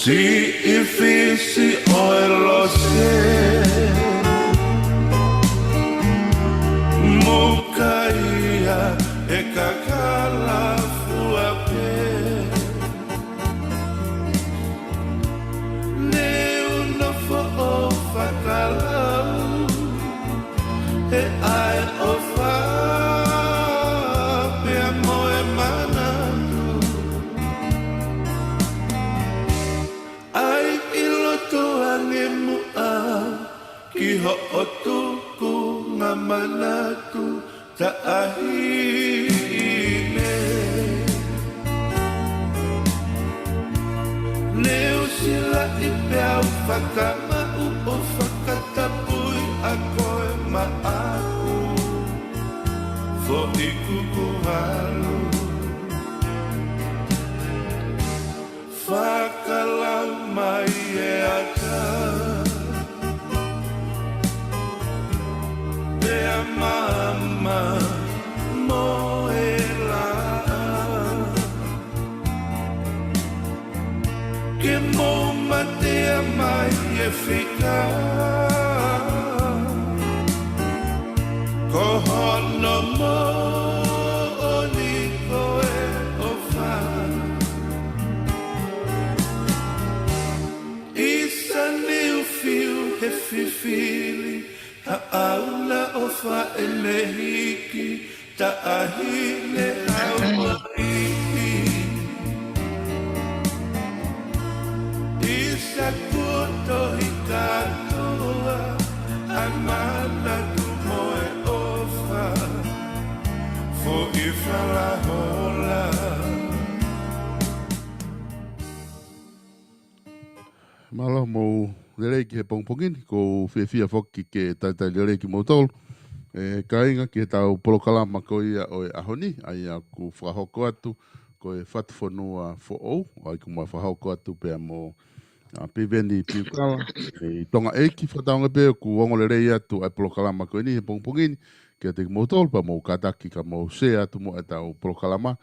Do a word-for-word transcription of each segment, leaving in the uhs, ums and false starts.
Siʻi fisi ʻo e lose, muka ia e kakala fua pē. Ne u nofo ʻo fakalau, he ʻai ʻofa pea mo e manatu. ʻAi ʻi loto ange muʻa ki hoʻo tukunga manatu, taʻahine. Ne u silaʻi pea u fakamaʻu ʻo fakatapui ʻa koe maʻaku, foʻi kuku valu. Fakalau mai e ata, pea maama mo e laʻā. Ke mou mate mai e fika, ko hono moʻoni ko e ʻofa. Isa niu fiu he fifili, ha ʻauna ʻofa ʻene hiki, taʻahine au moʻi. Isa kuo tohi kātoa ʻa e manatu mo e ʻofa, foʻi falahola. Mālō mo e lelei ki he pongipongi ni, ʻoku ou fiefia foki ke talitali lelei kimoutolu, ʻe kāinga, ki heʻetau polokalama ko ia ʻo e ʻaho ni, ʻa ia ʻoku fakahoko atu ko e Fatufonua Foʻou, ʻa ia ʻoku ma fakahoko atu pea mo, ʻa, Piveni Piukala, ʻi Tonga ʻEiki. Fakatauange pē ʻoku ongo lelei atu ʻa e polokalama ko eni he pongipongi ni, kiate kimoutolu, pea mou kātaki ka mou share atu muʻa ʻetau polokalama,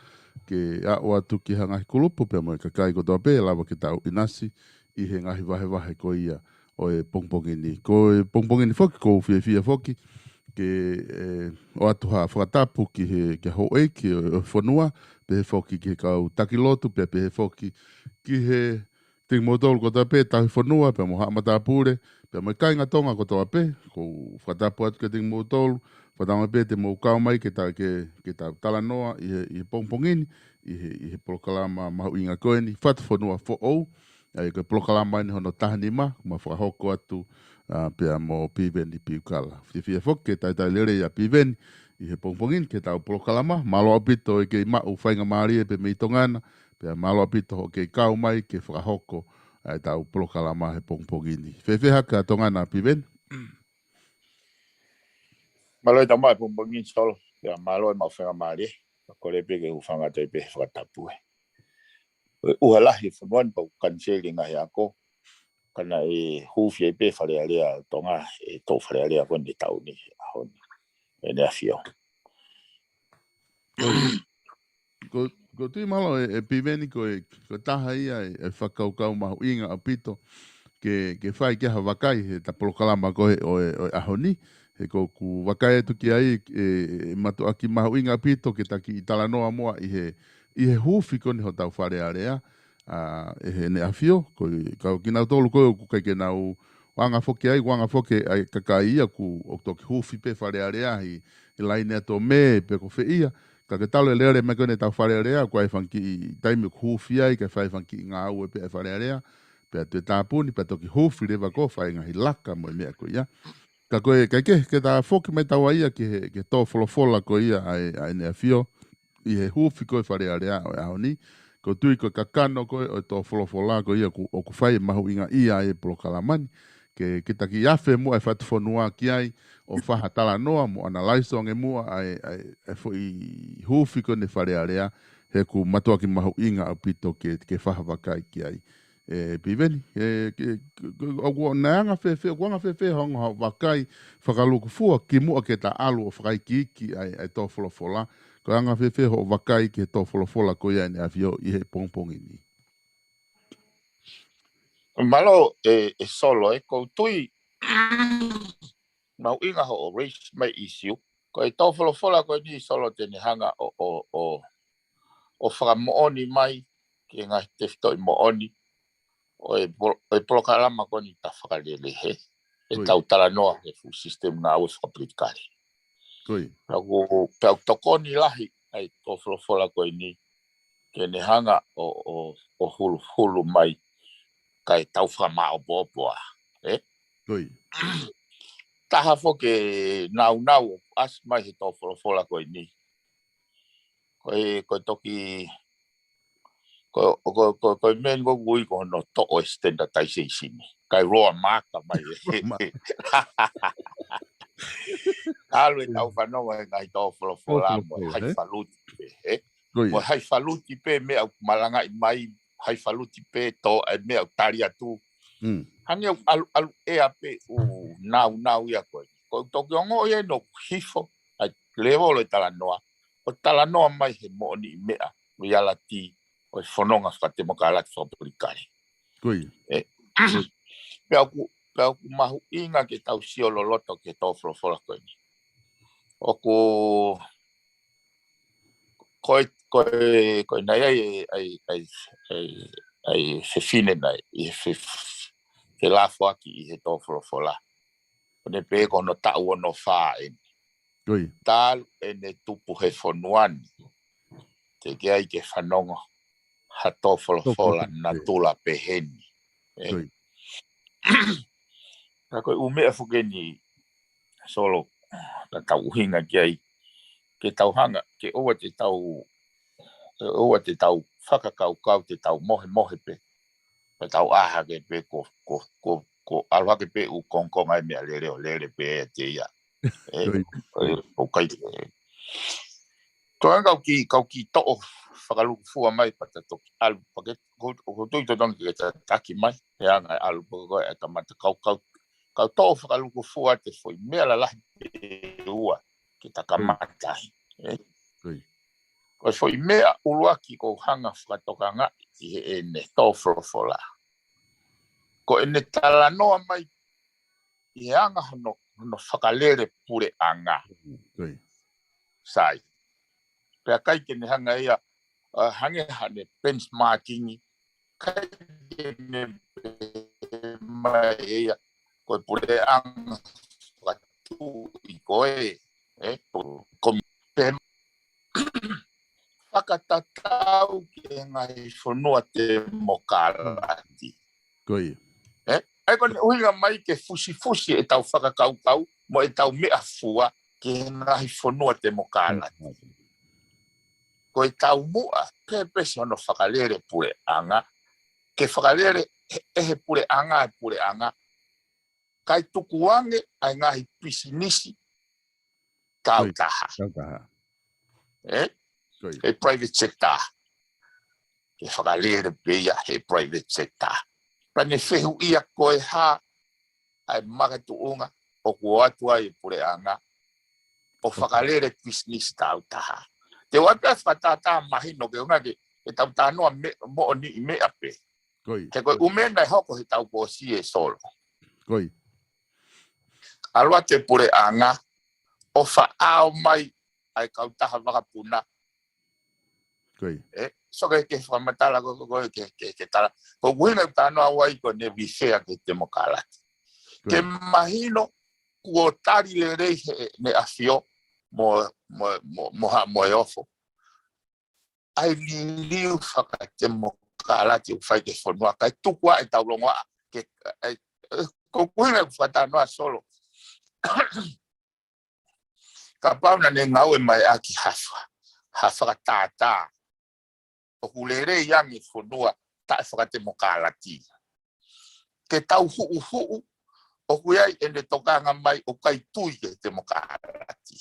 ke aʻu atu ki ha ngaahi kulupu pea mo e kakai kotoa pē, lava ke tau ʻinasi ʻi he ngaahi vahevahe ko ia ʻo e pongipongi ni. Ko e pongipongi ni foki, ʻoku ou fiefia foki ke, ʻe, ʻoatu ha fakatapu ki he, ki he houʻeiki ʻo, ʻo e fonua, pehē foki ki he kau taki lotu, pea pehē foki ki he, kiate kimoutolu kotoa pē, tauhi fonua, pea mo haʻa matāpule, pea mo e kāinga Tonga kotoa pē. ʻOku ou fakatapu atu kiate kimoutolu, fakatauange pē te mou kau mai ke ta, ke, ke tau talanoa ʻi he, ʻi he pongipongi ni, ʻi he, ʻi he polokalama mahuʻinga ko eni, Fatufonua Foʻou, ʻa ia ko e polokalama eni hono taha nima, ʻoku ma fakahoko atu, ʻa, pea mo Piveni Piukala. Fiefia foki ke talitali lelei ʻa Piveni ʻi he pongipongi ni ki heʻetau polokalama. Mālō ʻaupito e kei maʻu faingamālie pē mei Tonga na, pea mālō ʻaupito hoʻo kei kau mai ke fakahoko ʻa ʻetau polokalama he pongipongi ni. Fēfē hake ʻa Tonga na, Piveni? Mālō e tau maʻu e pongipongi ni, Solo. Pea mālō e maʻu faingamālie. Ka kole pē ke u hūfanga atu ai pē he fakatapu ē. ʻUha lahi e fonua ni, pea ʻoku kaniseli e ngaahi ako. Ka naʻe huufi ai pē Fale Alea ʻo Tonga, ʻe toʻo Fale Alea ko eni he taʻu ni, he ʻaho ni, ʻEne ʻAfio. ʻOku, ʻoku ou tui, mālō e, ʻe Piveni, ko e, ko e taha ia e, e fakakaukau mahuʻinga ʻaupito ke, ke fai ki ai ha vakai heʻeta polokalama ko ē ʻo e, ʻo e ʻaho ni. He ʻoku ou vakai atu ki ai, ʻe, ʻe mātuʻaki mahuʻinga ʻaupito ke ta kiʻi talanoa muʻa ʻi he, ʻi he huufi ko eni hotau Fale Alea, ʻa, ʻe he ʻEne ʻAfio, ko e, ka ko kinautolu ko ē ʻoku ʻikai ke nau anga foki ai, anga foki ʻa e kakai ia ʻoku, ʻoku toki huufi pē Fale Alea ʻi, ʻi laine atu ʻo Mē pe ko fē ia. Ka ke talu e lele mai ko eni ʻetau Fale Alea, ʻoku ʻi ai e fanga kiʻi taimi ʻoku huufi ai, kae fai e fanga kiʻi ngāue pē ʻa e Fale Alea, pea toe tāpuni, pea toki huufi leva ʻo fai e ngaahi laka mo e meʻa ko ia. Ka ko e, kae kehe, ke ta foki mai taua ia ki he, ki he tō folofola ko ia ʻa e, ʻa e ʻEne ʻAfio, ʻi he huufi ko ē Fale Alea ʻo e ʻaho ni. ʻOku ou tui ko e kakano ko ē ʻo e tō folofola ko ia ʻoku, ʻoku fai e mahuʻingaʻia ai e polokalama ni. Ke, ke ta kiʻi afe muʻa e Fatufonua ki ai, ʻo fai ha talanoa mo analyze ange muʻa ʻa e, ʻa e, ʻa e foʻi huufi ko eni Fale Alea, he ʻoku mātuʻaki mahuʻinga ʻaupito ke, ke fai ha vakai ki ai. ʻE Piveni, ʻe, ke, ke, ke, ʻoku, naʻe anga fēfē, ʻoku anga fēfē hoʻo, hoʻo vakai fakalūkufua kimuʻa ke ta ʻalu ʻo fakaikiiki ʻa e, ʻa e tō folofola? ʻOku anga fēfē hoʻo vakai ki he tō folofola ko ia ʻa e ʻEne ʻAfio ʻi he pongipongi ni? Mālō, e, e Solo, e kou tui mahuʻinga hoʻo raise mai issue. Ko e tō folofola ko eni Solo te ne hanga ʻo, ʻo, ʻo, ʻo fakamoʻoni mai ki he ngaahi tefitoʻi moʻoni ʻo e pol-, ʻo e polokalama ko eni ta fakalele he. E Ui. tau talanoa he fuʻu system ngāue fakapolitikale. Ui. Pea ʻoku, pea ʻoku tokoni lahi ai tō folofola ko eni ke ne hanga ʻo, ʻo, ʻo huluhulu mai kae tau fakamāʻopoʻopo ā. E? Ui. Taha foki e naunau ʻoku ʻasi mai he tō folofola ko eni. Ko e, ko e toki, ko, ko, ko, ko e meʻa ni ʻoku ui ko hono toʻo e standardization. Kae roa maka mai e. Roa maka. Alu e tau fanongo e ngaahi tō folofola Tō mo e folofola, hai e? faluti pē, e? Ko ia. Mo e hai faluti pē meʻa ʻoku malangaʻi mai, hai faluti pē tō, e meʻa ʻoku tali atu. Mm. Hangē ʻoku ʻalu, ʻalu ʻea pē ʻū naunau ia ko ē. Ko e toki ongo ia no hifo, ai levolo e talanoa. ʻO talanoa mai he moʻoni meʻa, reality, ʻo e fononga fakatemokalati fakapolitikale. Ko ia. E. Pea ʻoku, pea ʻoku mahuʻinga ke tau sio loloto ki he tō folofola ko eni. ʻOku, ko e, ko e, ko e nai ai, ai, ai, ai, ai fefine nai, ʻi he fe-, felafoaki ʻi he tō folofola. ʻO ne pehē ko hono taʻu ono fā eni. Ko ia. Talu ʻene tupu he fonua ni. Teʻeki ai ke fanongo ha tō folofola Tō folofola. natula pehē ni. E. Ko ia. Ka ko e ʻū meʻa foki eni Solo, ka tau ʻuhinga ki ai, ke tau hanga, ke ʻoua te tau, ke ʻoua te tau fakakaukau, te tau mohemohe pē. Ka tau ʻā hake pē ko, ko, ko, ko ʻalu hake pē ʻū kongokonga e meʻalele ʻo lele pē ʻiate ia. E, Ko ia. e, ʻoku ʻikai ke. Ko e kau ki, kau ki toʻo fakalukufua mai pea ta toki ʻalu pea ke, ko, ko tui totonu ke ta taki mai, he anga e ʻalu pea ko e kamata kau, kau, kau toʻo fakalukufua te foʻi meʻa lalahi pē ua ke ta kamata ai, e? Ko ia. Ko e foʻi meʻa ʻuluaki kou hanga fakatokangaʻi ʻi heʻene tō folofola. Ko ʻene talanoa mai ʻi he anga hono, hono fakalele puleʻanga. Ko ia. Sai. Pea ʻikai ke ne hanga ia, ʻa, hangē haʻane benchmarking, ʻikai ke ne pehē mai ia, ko e puleʻanga fakatuʻi ko ē, e, ko, ko, pehē fakatatau ki he ngaahi fonua temokalati. Ko ia. E? ʻA ia ko ʻene ʻuhinga mai ke fusifusi e tau fakakaukau mo e tau meʻa fua ki he ngaahi fonua temokalati. Ko e tau muʻa, purpose hono fakalele puleʻanga, ke fakalele ʻe he, ʻe he puleʻanga, e puleʻanga, kae tukuange ʻa e ngaahi pisinisi Ko ia. tautaha. Tautaha. E? Ko ia. E private sector. Ke fakalele pē ia he private sector. Pea ne fehuʻia ko e hā ʻa e makatuʻunga ʻoku ʻoatu ai e puleʻanga ʻo fakalele pisinisi tautaha. Te u ʻai pē ʻa e fakatātā mahino ke unga ke, ke tau talanoa me-, moʻoniʻi meʻa pē. Ko ia. He ko e ʻū meʻa naʻe hoko he taʻu kuo ʻosi e Solo. Ko ia. ʻAlu atu e puleʻanga ʻo faʻao mai ʻa e kautaha vakapuna. Ko ia. E, so ke, ke fakamatala ko, ko, ko, ke, ke, ke tala. Ko e ʻuhinga ʻoku talanoa ai ko ʻene refer ki he temokalati. Ko ia. Ke mahino kuo tali lelei he, ʻEne ʻAfio mo, mo, mo, mo ha, mo e ofo ʻa e liliu fakatemokalati ʻoku fai ki he fonua, kae tuku ʻa e tau longoaʻa, ke, ʻa e, e, ko e ʻuhinga ʻoku fakatalanoa Solo. Kapau naʻa ne ngāue mai ʻaki ha fa-, ha fakatātā ʻoku lelei ange fonua taʻefakatemokalati. Ke tau huʻuhuʻu, ʻoku ʻi ai ʻene tokanga mai ʻoku ʻikai tui ki he temokalati.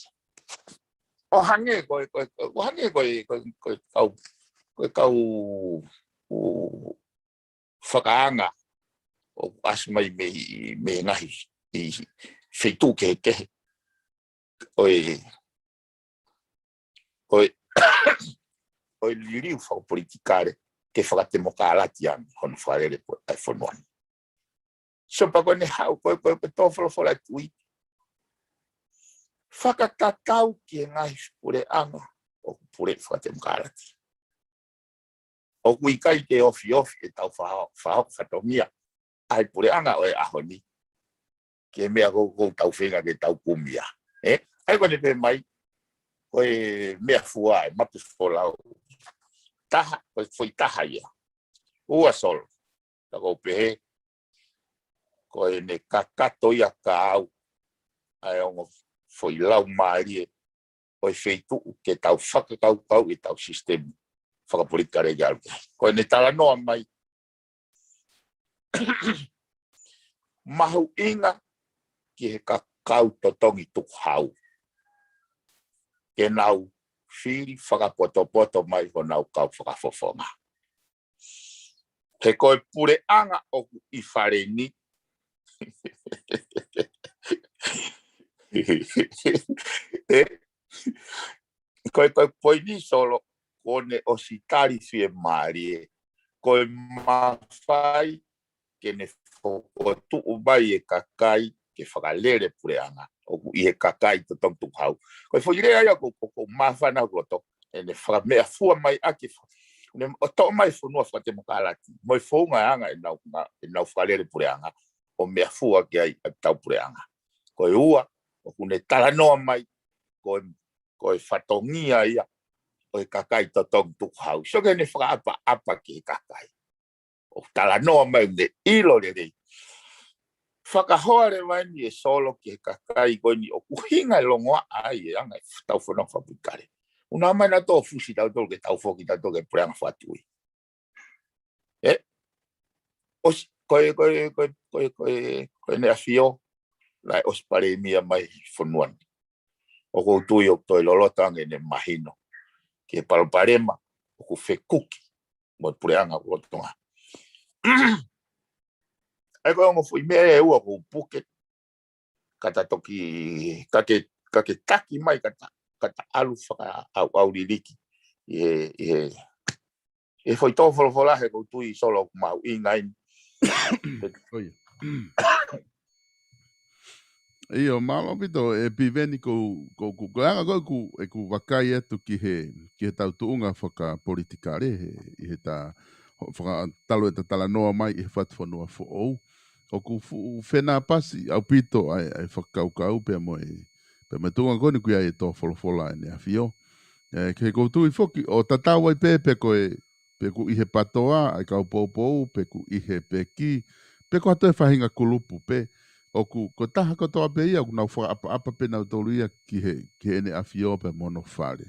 ʻO hangē ko e, ko e, ʻo hangē ko e, ko e, ko e kau, ko e kau, ʻū fakaanga ʻoku ʻasi mai mei, mei he ngaahi, ʻi he feituʻu kehekehe. ʻO e, ʻo e, ʻo e liliu fakapolitikale ke fakatemokalati ange hono fakalele po-, ʻa e fonua ni. So pea ko ʻene haʻu, ko e, ko e, ko e tō folofola tuʻi. Fakatatau ki he ngaahi puleʻanga ʻoku pule fakatemokalati. ʻOku ʻikai ke ofiofi ʻetau faho-, faho-, fatongia ʻa e puleʻanga ʻo e ʻaho ni. Ki he meʻa ko, ko tau feinga ke tau kumia. ʻE? ʻA ia ko ʻene pehē mai, ko e meʻafua ʻe mapu folau. Taha, ko e foʻi taha ia. Ua Solo. Ka ʻoku ou pehē, ko ʻene kakato ia ka au, ʻa e ongo foʻi lau mālie, ʻo e feituʻu ke tau fakakaukau ʻi heʻetau sisitemi fakapolitikale ke ʻalu ki ai. Ko ʻene talanoa mai, mahuʻinga ki he kakai totongi tukuhau. Ke nau fili fakapotopoto mai honau kau fakafofonga. He ko e puleʻanga ʻoku ʻi fale ni. ʻE, ko e, ko e poini Solo, ko ʻene ʻosi tali fiemālie. Ko e mafai ke ne fokotuʻu mai e kakai ke fakalele puleʻanga. ʻOku ʻi he kakai totongi tukuhau. Ko e foʻi lea ia ko, ko, ko māfana ko to. ʻEne fakameʻafua mai ʻaki. Ne ʻo toʻo mai fonua fakatemokalati. Mo e founga ʻanga ʻenau, ʻenau fakalele puleʻanga. ʻO meʻafua ki ai ʻa e tau puleʻanga. Ko e ua, ʻoku ne talanoa mai, ko e, ko e fatongia ia, ʻo e kakai totongi tukuhau. So ke ne fakaʻapaʻapa ki he kakai. ʻO talanoa mai ne ʻilo lelei. Fakahoa leva eni ʻe Solo ki he kakai ko eni ʻoku hinga e longoaʻa ai e anga ʻetau fononga fakapolitikale. ʻUna mai nautolu fusi tautolu ke tau foki tautolu ki he puleʻanga fakatuʻi. ʻE? ʻOsi, ko e, ko e, ko e, ko e, ko e, ko ʻEne ʻAfio, naʻe ʻosi palēmia mai fonua ni. ʻOku ou tui ʻoku toe loloto ange ʻene mahino. Ki he palopalema, ʻoku fekuki, mo e puleʻanga ʻoku lolotonga. ʻA ia ko e ongo foʻi meʻa ʻe ua ʻoku ou puke, ka ta toki, ka ke, ka ke taki mai, ka ta, ka ta ʻalu fakaʻauʻauliliki. ʻI he, ʻi he, ʻi he foʻi tō folofola he ʻoku ou tui Solo ʻoku mahuʻinga eni. ʻIo. ʻIo, mālō ʻaupito, ʻe Piveni ko, ko, ko, ko e anga ko ē ʻeku, ʻeku vakai atu ki he, ki he tau tuʻunga fakapolitikale, he, ʻi he ta, ho-, faka-, talu ʻeta talanoa mai ʻi he fatu fonua foʻou. ʻOku fuʻu fenāpasi ʻaupito ʻa e, ʻa e fakakaukau pea mo e, pea mo e tuʻunga ko eni ʻoku ʻi ai e tō folofola ʻEne ʻAfio. ʻE, ke ʻoku ou tui foki, ʻo tatau ai pē, pe ko e, pe ʻoku ʻi he PATOA, ʻa e kau poupou, pe ʻoku ʻi he peki, pe ko ha toe faʻahinga kulupu pē, ʻoku, ko e taha kotoa pē ia, ʻoku nau fakaʻapaʻapa pē nautolu ia ki he, ki heʻene ʻafio pea mo hono fale.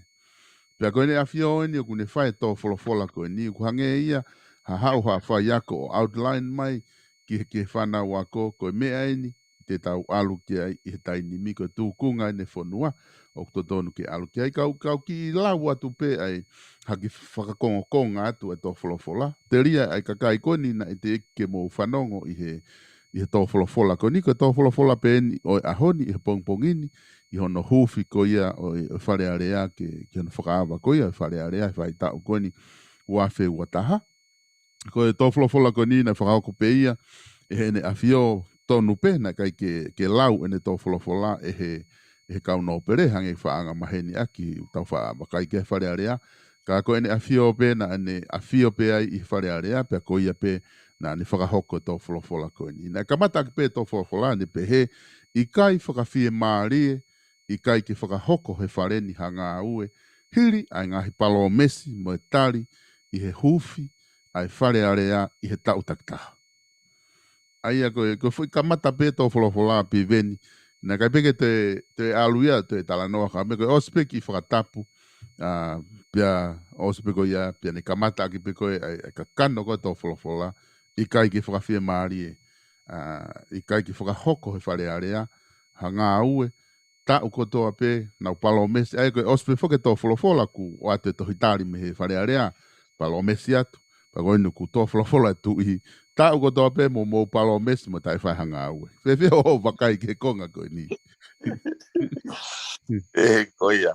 Pea ko ʻEne ʻAfio eni ʻoku ne fai e tō folofola ko eni, ʻoku hangē ia ha haʻu ha faiako ʻo outline mai ki he, ki he fānau ako, ko e meʻa eni te tau ʻalu ki ai ʻi he taimi ni, ko e tūkunga ʻene fonua. ʻOku totonu ke ʻalu ki ai, kau, kau kiʻi lau atu pē ʻa e, ha kiʻi fakakongokonga atu ʻa e tō folofola. Telia ʻa e kakai ko eni naʻe teʻeki ke mou fanongo ʻi he, ʻi he tō folofola ko eni, ko e tō folofola pē eni ʻo e ʻaho ni, ʻi he pongipongi ni, ʻi hono huufi ko ia ʻo e, ʻo e Fale Alea ke, ke hono fakaava ko ia ʻo e Fale Alea, he faʻahitaʻu ko eni ua afe ua taha. Ko e tō folofola ko eni naʻe fakahoko pē ia ʻe heʻene ʻAfio, tonu pē naʻe ʻikai ke, ke lau ʻene tō folofola ʻe he, ʻe he kau nōpele, hangē ʻoku faʻa angamaheni ʻaki ʻetau faʻa vakai ki he Fale Alea. Ka ko ʻEne ʻAfio pē naʻa ne ʻafio pē ai ʻi he Fale Alea, pea ko ia pē naʻa ne fakahoko e tō folofola ko eni. Naʻe kamata ʻaki pē e tō folofola ʻo ne pehē, ʻikai fakafiemālie, ʻikai ke fakahoko he fale ni ha ngāue, hili ʻa e ngaahi palōmesi mo e tali ʻi he huufi ʻa e Fale Alea ʻi he taʻu takitaha. ʻA ia ko e, ko e foʻi kamata pē tō folofola Piveni, naʻe ʻikai pē ke te, te ʻalu ia, te talanoa ka me ko e ʻosi pē kiʻi fakatapu, ʻa, pea ʻosi pē ko ia, pea ne kamata ʻaki pē ko e, ʻa e, ʻa e kakano ko e tō folofola, ʻikai ke fakafiemālie, ʻa, ʻikai ke fakahoko he Fale Alea ha ngāue, taʻu kotoa pē, nau palōmesi, ʻa ia ko e ʻosi pē foki e tō folofola kuo ʻoatu e tohi tali mei he Fale Alea, palōmesi atu, pea ko eni kuo tō folofola e tuʻi, taʻu kotoa pē mo mou palōmesi mo taʻe fai ha ngāue. Fēfē hoʻo vakai ki he konga ko eni? ʻE, ko ia.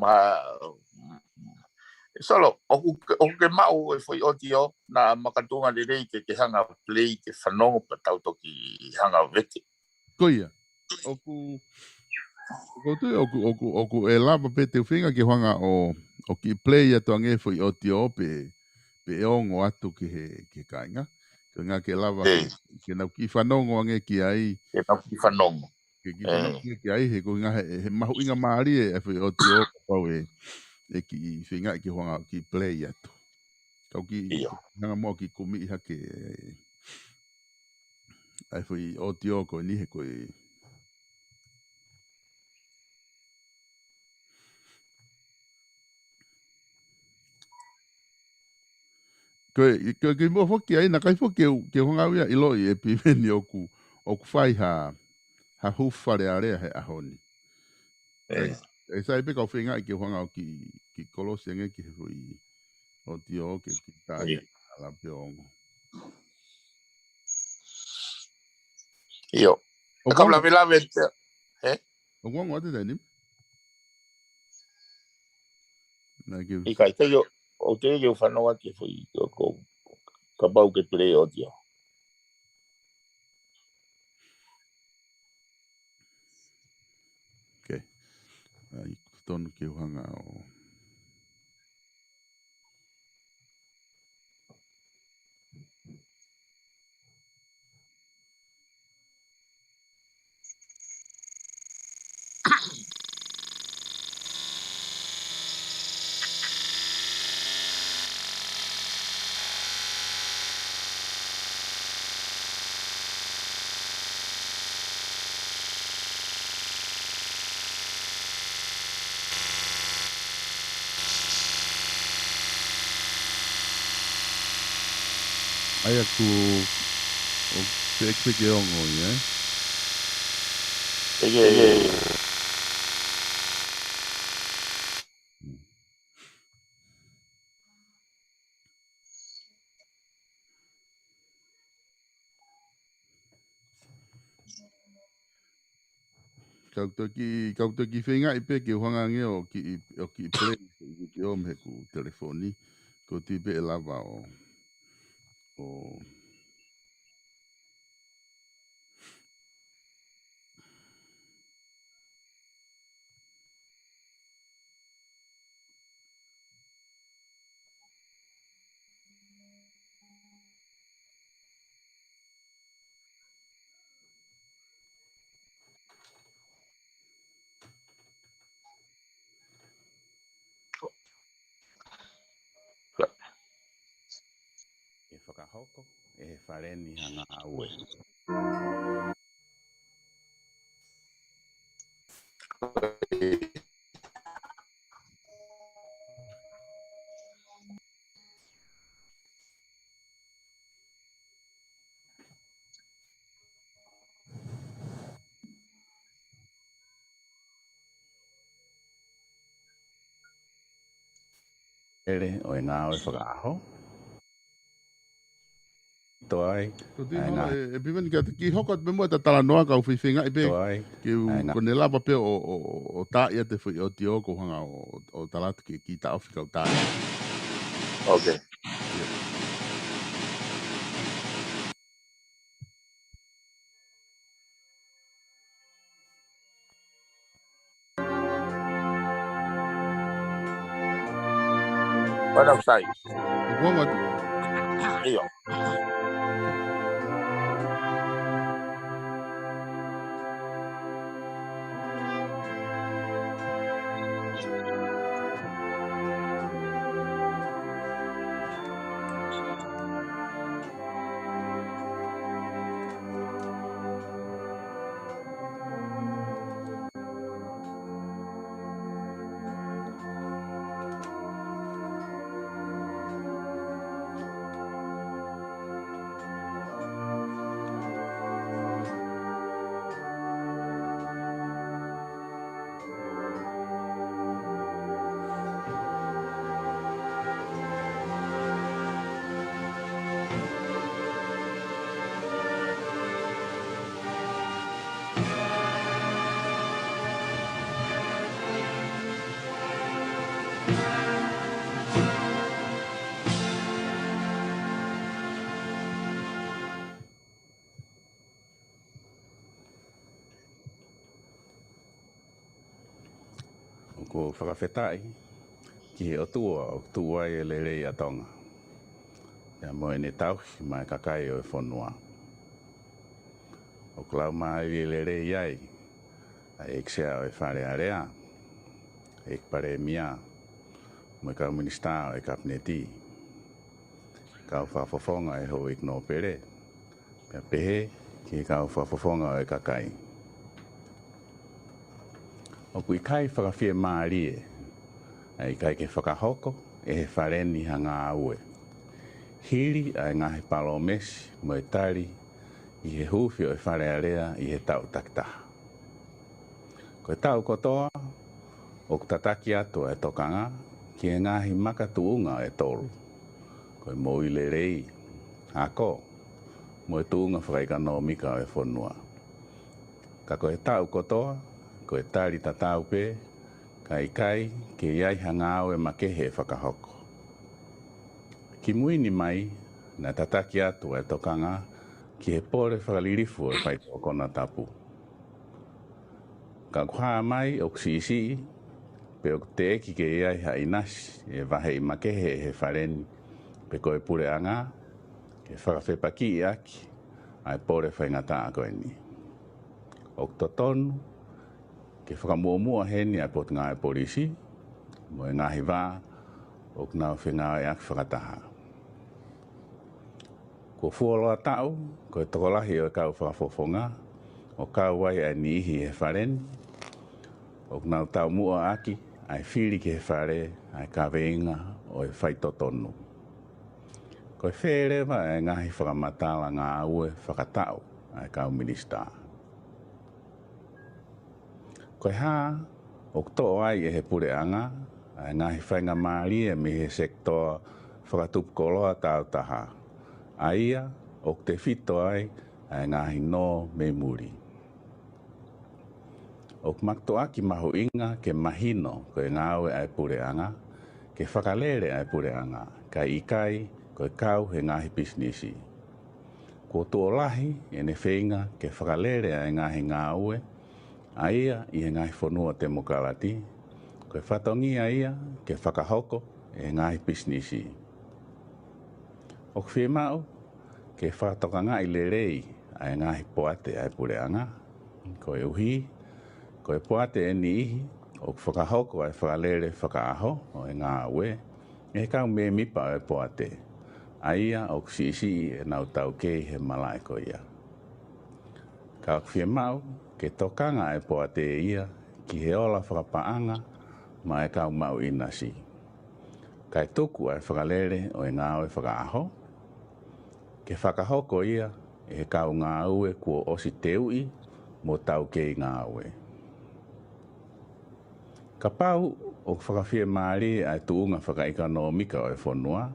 Ma, Solo, ʻoku ke, ʻoku ke maʻu e foʻi ʻotiō naʻa makatuʻunga lelei ke, ke hanga play, ke fanongo pea tau toki hanga vete. Ko ia. ʻOku, ʻoku ou tui, ʻoku, ʻoku, ʻoku ʻe lava pē te u feinga ke u hanga ʻo, ʻo kiʻi play atu ange foʻi ʻotiō pē, pē ʻe ongo atu ki he, ki he kāinga. Ko e ʻuhinga ke lava ke, ke nau kiʻi fanongo ange ki ai. Ke nau kiʻi fanongo. Ke kiʻi fanongo ki ai, he ko e ʻuhinga he, he mahuʻinga mālie e foʻi ʻotiō kapau ʻe, ʻe kiʻi feinga ke u hanga kiʻi play atu. Kau kiʻi, ʻio, hanga muʻa kiʻi kumi hake ʻa e foʻi ʻotiō ko eni he ko e, ko e, ko e, kimuʻa foki ai, naʻe ʻikai foki ke u, ke u hanga au ia ʻiloʻi ʻe Piveni ʻoku, ʻoku fai ha, ha hū Fale Alea he ʻaho ni. ʻE. ʻE, ʻe sai pē kau feinga ke u hanga au kiʻi, kiʻi kolosi ange ki he foʻi ʻotiō ke kiʻi tā ia. ʻIo. Ala pē ongo. ʻIo. ʻOku ou lavelave, ē? ʻOku ou ongo atu taimi ni? Naʻe ke u ʻIkai, te u, ʻoku te u fanongo atu ki he foʻi, ʻoku, kapau ke play ʻotiō. Okay. ʻAi, tonu ke u hanga ʻo ʻAi ʻaku ʻo peke ke ongo ia, ē? Peke. Peke. Kau toki, kau toki feingaʻi pē ke u hanga ange ʻo kiʻi, ʻo kiʻi play, ʻo kiʻi ʻomi heʻeku telefoni, ko e tui pē ʻe lava ʻo, ʻo ʻE fakahoko ʻe he fale ni ha ngāue. ʻEle ʻo e ngāue fakaʻaho. Toe ai. Ko e tui ʻe, ʻe Piveni, ka te kiʻi hoko atu pē muʻa ʻeta talanoa, kau feingaʻi pē ke u, ko ʻene lava pē ʻo, ʻo, ʻo, ʻo tā ia ʻa e foʻi ʻotiō ko e hanga ʻo, ʻo tala atu ke kiʻi taʻofi kau tā. Okay. ʻIo. Buenos Aires. Kuonga tu. ʻIo. ʻOku ou fakafetaʻi ki he ʻOtua ʻoku tuʻu ai e lelei ʻa Tonga, pea mo ʻene tauhi maʻa e kakai ʻo e fonua. ʻOku laumālie lelei ai ʻa e ʻEiki Sea ʻo e Fale Alea, ʻEiki Palēmia, mo e kau minisitā ʻo e Kapineti, kau fakafofonga ʻo e Houʻeiki Nōpele, pea pehē ki he kau fakafofonga ʻo e kakai. ʻOku ʻikai fakafiemālie ʻa e ʻikai ke fakahoko ʻe he Fale ni ha ngāue, hili ʻa e ngaahi palōmesi mo e tali ʻi he huufi ʻo e Fale Alea ʻi he taʻu takitaha. Ko e taʻu kotoa, ʻoku tataki atu ʻa e tokanga ki he ngaahi makatuʻunga ʻe tolu. Ko e moʻui lelei, ako, mo e tuʻunga fakaʻekonōmika ʻo e fonua. Ka ko e taʻu kotoa, ko e tali tatau pē, ka ʻikai ke ʻi ai ha ngāue makehe ʻe fakahoko. Kimui ni mai, naʻe tataki atu ʻa e tokanga ki he pole fakalilifu ʻo e faitoʻo konatapu. Ka ʻoku hā mai ʻoku siʻisiʻi, pe ʻoku teʻeki ke ʻi ai ha ʻinasi ʻe vaheʻi makehe ʻe he Fale ni, pe ko e Puleʻanga, ke fakafepakiʻi ʻaki ʻa e pole faingataʻa ko eni. ʻOku totonu ke fakamuʻomuʻa heni ʻa e Potungāue Polisi mo e ngaahi vā ʻoku nau fengāueʻaki fakataha. Kuo fuoloa taʻu, ko e tokolahi ʻo e kau fakafofonga, ʻo kau ai ʻa e niʻihi he Fale ni, ʻoku nau taumuʻa ʻaki ʻa e fili ki he Fale ʻa e kaveinga ʻo e faitotonu. Ko e fē leva ʻa e ngaahi fakamatala ngāue fakataʻu ʻa e kau minisitā? Ko e hā ʻoku toʻo ai ʻe he Puleʻanga ʻa e ngaahi faingamālie mei he sekitoa fakatupu koloa tāutaha, ʻa ia ʻoku tefito ai ʻa e ngaahi nō mei muli? ʻOku mātuʻaki mahuʻinga ke mahino ko e ngāue ʻa e Puleʻanga ke fakalele ʻa e Puleʻanga, kae ʻikai ko e kau he ngaahi pisinisi. Kuo tuʻo lahi ʻene feinga ke fakalele ʻa e ngaahi ngāue, ʻa ia ʻi he ngaahi fonua temokalati, ko e fatongia ia ke fakahoko ʻe he ngaahi pisinisi. ʻOku fiemaʻu ke fakatokangaʻi lelei ʻa e ngaahi poate ʻa e Puleʻanga, koeʻuhi ko e poate ʻe niʻihi ʻoku fakahoko ʻa e fakalele fakaʻaho ʻo e ngāue ʻe he kau mēmipa ʻo e poate, ʻa ia ʻoku siʻisiʻi ʻenau taukei he malaʻe ko ia. Ka ʻoku fiemaʻu ke tokanga ʻa e poate ia ki he ola fakapaʻanga maʻa e kau maʻu ʻinasi, kae tuku ʻa e fakalele ʻo e ngāue fakaʻaho ke fakahoko ia ʻe he kau ngāue kuo ʻosi teuʻi mo taukei ngāue. Kapau ʻoku fakafiemālie ʻa e tuʻunga fakaʻekonōmika ʻo e fonua,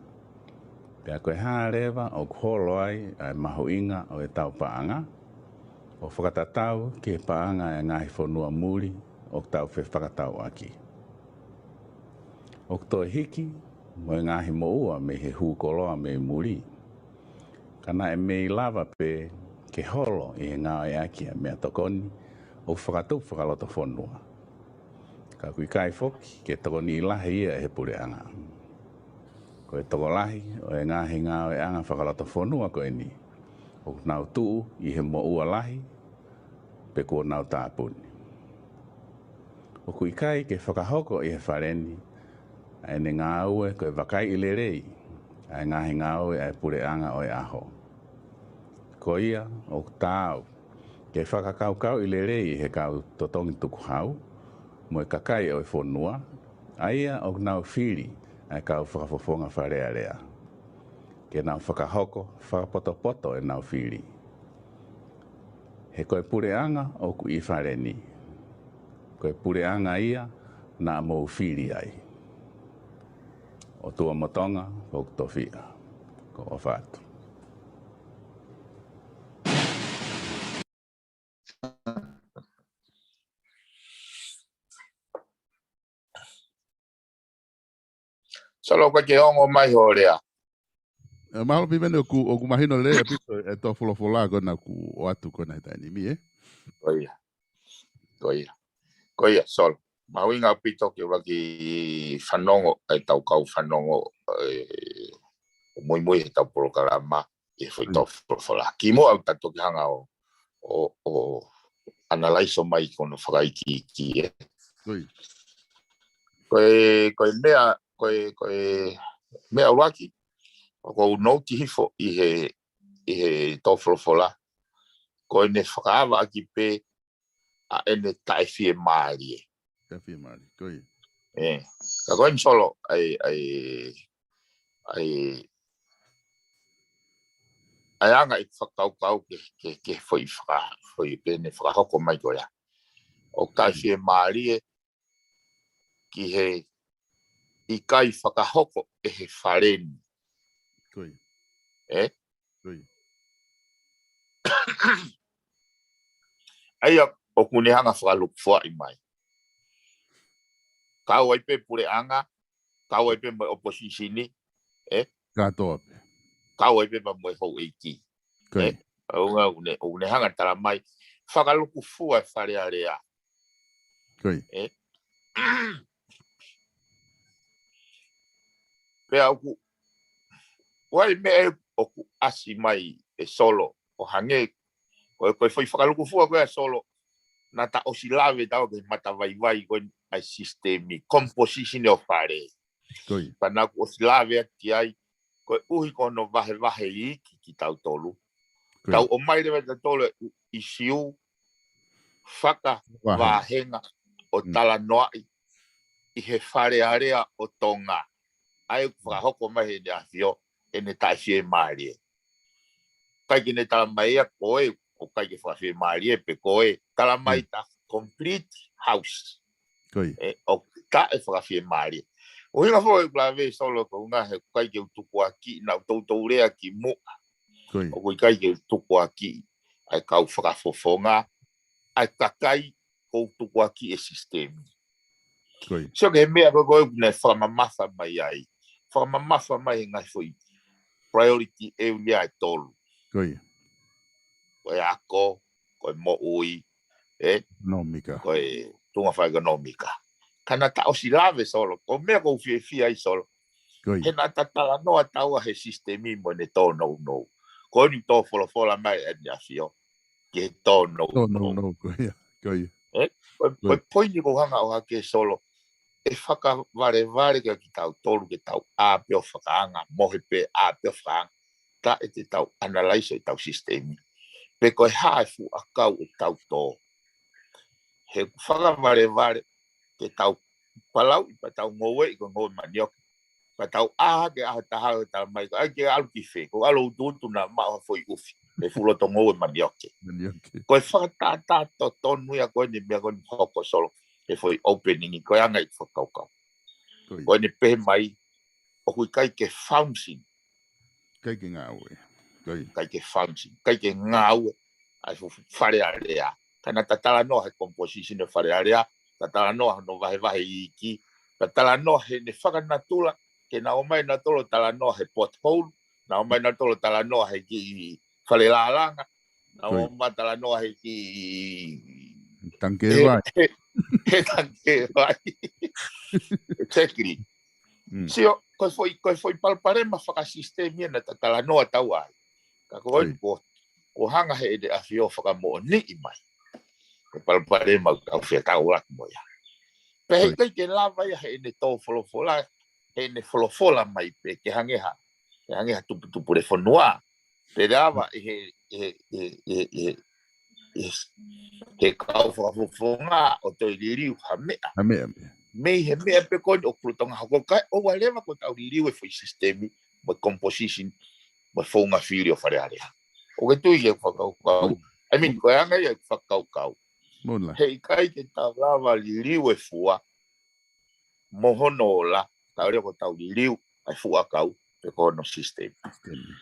pea ko e hā leva ʻoku holo ai ʻa e mahuʻinga ʻo ʻetau paʻanga, ʻo fakatatau ki he paʻanga ʻa e ngaahi fonua muli ʻoku tau fefakatauʻaki? ʻOku toe hiki mo e ngaahi moʻua mei he hū koloa mei muli, ka naʻe mei lava pē ke holo ʻi he ngāueʻaki ʻa e meʻatokoni ʻoku fakatupu fakalotofonua. Ka ʻoku ʻikai foki ke tokoniʻi lahi ia ʻe he Puleʻanga. Ko e tokolahi ʻo e ngaahi ngāueʻanga fakalotofonua ko eni ʻoku nau tuʻu ʻi he moʻua lahi pe kuo nau tāpuni. ʻOku ʻikai ke fakahoko ʻe he Fale ni ʻa ʻene ngāue ko e vakaiʻi lelei ʻa e ngaahi ngāue ʻa e Puleʻanga ʻo e ʻaho. Ko ia ʻoku taau ke fakakaukauʻi lelei ʻe he kau totongi tukuhau mo e kakai ʻo e fonua, ʻa ia ʻoku nau fili ʻa e kau fakafofonga Fale Alea, ke nau fakahoko fakapotopoto ʻenau fili. He ko e Puleʻanga ʻoku ʻi Fale ni, ko e Puleʻanga ia naʻa mou fili ai. ʻOtua mo Tonga, ʻoku tofiʻa. ʻOku ou ʻofa atu. Solo, ko e ke ongo mai ho lea. ʻE, mahalo Piveni ʻoku, ʻoku mahino lelei ʻaupito ʻetau folofola ko ena ʻoku ʻoatu ko ena he taimi ni, ē? Ko ia. Ko ia. Ko ia, Solo. Mahuʻinga ʻaupito ke ʻuluaki fanongo, ʻetau kau fanongo, ē, ʻo muimui heʻetau polokalama, ʻi he foʻi tō folofola. Kimuʻa ʻoku tau toki hanga ʻo, ʻo, ʻo analaiso mai ki hono fakaikiiki, ē. Ko e, ko e meʻa, ko e, ko e meʻa ʻuluaki, ʻoku ou nouti hifo ʻi he, ʻi he tō folofola, ko ʻene fakaava ʻaki pē ʻa ʻene taʻefiemālie. Taʻefiemālie, ko ia. Ē, ka ko eni Solo, ʻai, ʻai, ʻai, ʻai anga ʻeku fakakaukau ke, ke, ke foʻi faka-, foʻi pē ʻene fakahoko mai ko ia. ʻOku taʻefiemālie ki he ʻikai fakahoko ʻe he fale ni. Ko ia. Ē? Ko ia. ʻA ia ʻoku ne hanga fakalūkufuaʻi mai. Kau ai pē puleʻanga, kau ai pē mo e opposition, ē? Kātoa pē. Kau ai pē pea mo e houʻeiki. Ko ia. Ē? ʻOku ne, ʻoku ne, ʻoku ne hanga tala mai. Fakalūkufua e Fale Alea. Ko ia. Ē? Pea ʻoku, ʻoku ʻi ai e meʻa ʻoku ʻasi mai ʻe Solo, ʻo hangē, ko e, ko e foʻi fakalūkufua ko ia ʻa Solo, naʻa ta ʻosi lave taua ki he matavaivai ko eni ʻa e sisitemi, composition ʻo e fale. Ko ia. Pea naʻa ku ʻosi lave atu ki ai, koeʻuhi ko hono vahevahe iiki kitautolu. Ko ia. Tau ʻomai leva kitautolu e ʻū ʻisiū fakavahenga ʻo talanoaʻi ʻi he Fale Alea ʻo Tonga. ʻA ia ʻoku fakahoko mai heʻene ʻAfio ʻene taʻefiemālie. ʻIkai ke ne tala mai ia ko ē, ʻoku ʻikai ke fakafiemālie pē ko ē. Tala mai ta complete house. Ko ia. Ē, ʻoku taʻefakafiemālie. ʻUhinga foʻi ʻeku lave Solo ko e ʻuhinga he ʻikai ke u tukuakiʻi, naʻa ku toutou lea kimuʻa. Ko ia. ʻOku ʻikai ke u tukuakiʻi ʻa e kau fakafofonga, ʻa e kakai ʻoku tukuakiʻi e sisitemi. Ko ia. Sio ki he meʻa ko ē ʻoku ne fakamamafa mai ai. Fakamamafa mai he ngaahi foʻi priority area ʻe tolu. Ko ia. Ko e ako, ko e moʻui, ē? Nōmika. Ko e tuʻunga fakaʻekonōmika. Ka naʻa ta ʻosi lave Solo, ko e meʻa ʻoku ou fiefia ai Solo. Ko ia. He naʻa ta talanoa taua he sisitemi mo ʻene tōnounou. Ko eni tō folofola mai ʻene ʻAfio ki he tōnounou. Tōnounou, ko ia, ko ia. Ē? Ko e, ko e poini ʻoku ou hanga ʻo ʻohake Solo, ʻe fakavalevale kia kitautolu ke tau ʻā pē ʻo fakaanga, mohe pē ʻā pē ʻo fakaanga. Taʻe te tau analaiso ʻetau sisitemi. Pe ko e hā e fuʻu ʻakau ʻoku tau tō. He fakavalevale ke tau palauʻi pea tau ngoueʻi ko e ngoue manioke. Pea tau ʻā hake ʻaho ʻe taha ʻo tala mai ko e ʻai ke ʻalu ki fē, ko e ʻalu utuutu naʻa maʻu ha foʻi ʻufi. He fuʻu loto ngoue manioke. Manioke. Ko e fakatātā totonu ia ko eni meʻa ko eni hoko Solo. He foʻi opening ko e anga ʻeku fakakaukau. Ko ia. Ko eni pehē mai, ʻoku ʻikai ke function. ʻIkai ke ngāue. Ko ia. ʻIkai ke function. ʻIkai ke ngāue. ʻA e fuʻu Fale Alea. Ka naʻa ta talanoa he composition ʻo e Fale Alea. Ta talanoa hono vahevahe iiki. Ta talanoa heʻene fakanatula. Ke na ō mai nautolu talanoa he pothole. Na ō mai nautolu talanoa he kiʻi fale lālanga. Na ō mai talanoa he kiʻi tangikē vai. He, he tangikē vai. Exactly. Mm. Sio, ko e foʻi, ko e foʻi palopalema fakasisitemi ia naʻa ta talanoa taua ai. Ka ko eni ko, ko e hanga heʻene ʻAfio fakamoʻoniʻi mai. Ko e palopalema ʻoku tau fetaulaki mo ia. Pea he ʻikai ke lava ia heʻene tō folofola, heʻene folofola mai pē ke hangē ha, ke hangē ha tuputupulefonua. Pea lava ʻi he, ʻi he, ʻi he, ʻi he, ʻi he, ʻi he, he kau fakafofonga ʻo toe liliu ha meʻa. Ha meʻa, meʻa. Mei he meʻa pē ko eni ʻoku lolotonga hoko kae ʻoua leva kuo tau liliu e foʻi sisitemi, mo e composition, mo e founga fili ʻo e Fale Alea. ʻOku ke tui ki heʻeku fakakaukau. Mm. I mean, ko e anga ia ʻeku fakakaukau. He ʻikai ke tau lava liliu e fua, mo hono ola, kae ʻoua leva kuo tau liliu ʻa e fuʻu ʻakau, pe ko hono sisitemi. Sisitemi.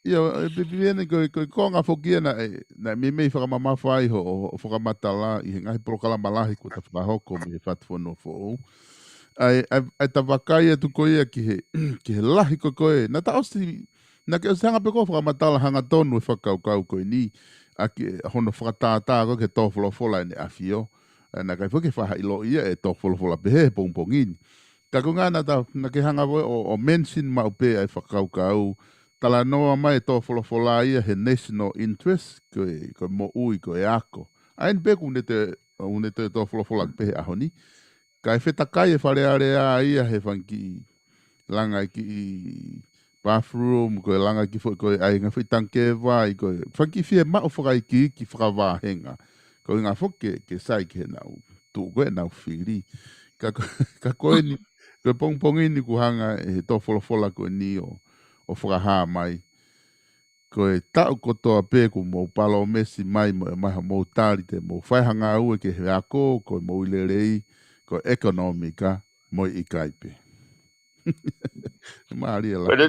ʻIo, ʻe Pipi eni ko e, ko e konga foki ia naʻe, naʻe meimei fakamamafa ai hoʻo, hoʻo fakamatala ʻi he ngaahi polokalama lahi kuo ta fakahoko mei he Fatufonua Foʻou. ʻA e, ʻa e, ʻa e ta vakai atu ko ia ki he, ki he lahi ko ē. Naʻa ta ʻosi, naʻa ke ʻosi hanga pē koe ʻo fakamatala hangatonu e fakakaukau ko eni, ʻa e, hono fakatātā ko ē ki he tō folofola ʻene ʻAfio. ʻa, naʻe ʻikai foki ke faʻa ʻiloʻi ia ʻe he tō folofola pehē he pongipongi ni. Ka ko e ʻuhinga naʻa ta, naʻa ke hanga ʻo, ʻo, ʻo mention maʻu pē ʻa e fakakaukau, talanoa mai e tō folofola ia he national interest, ko e, ko e moʻui, ko e ako. ʻA eni pē ʻoku ne te, ʻoku ne te tō folofola pē he ʻaho ni. Ka e fetakai e Fale Alea ia he fanga kiʻi langa e kiʻi bathroom, ko e langa ki fo-, ko e ʻai ngaahi foʻi tangikē vai, ko e fanga kiʻi fiemaʻu fakaikiiki fakavāhenga. Ko e ʻuhinga foki ke, ke sai ki heʻenau tuʻu ko ē ʻenau fili. Ka ko, ka ko eni, ko e pongipongi ni ʻoku hanga ʻe he tō folofola ko eni ʻo, ʻo fakahā mai. Ko e taʻu kotoa pē ʻoku mou palōmesi mai mo e ʻomai haʻamou tali te mou fai ha ngāue ki he ako, ko e moʻui lelei, ko e ʻekonōmika, mo e ʻikai pē. Mālie la. Ko eni,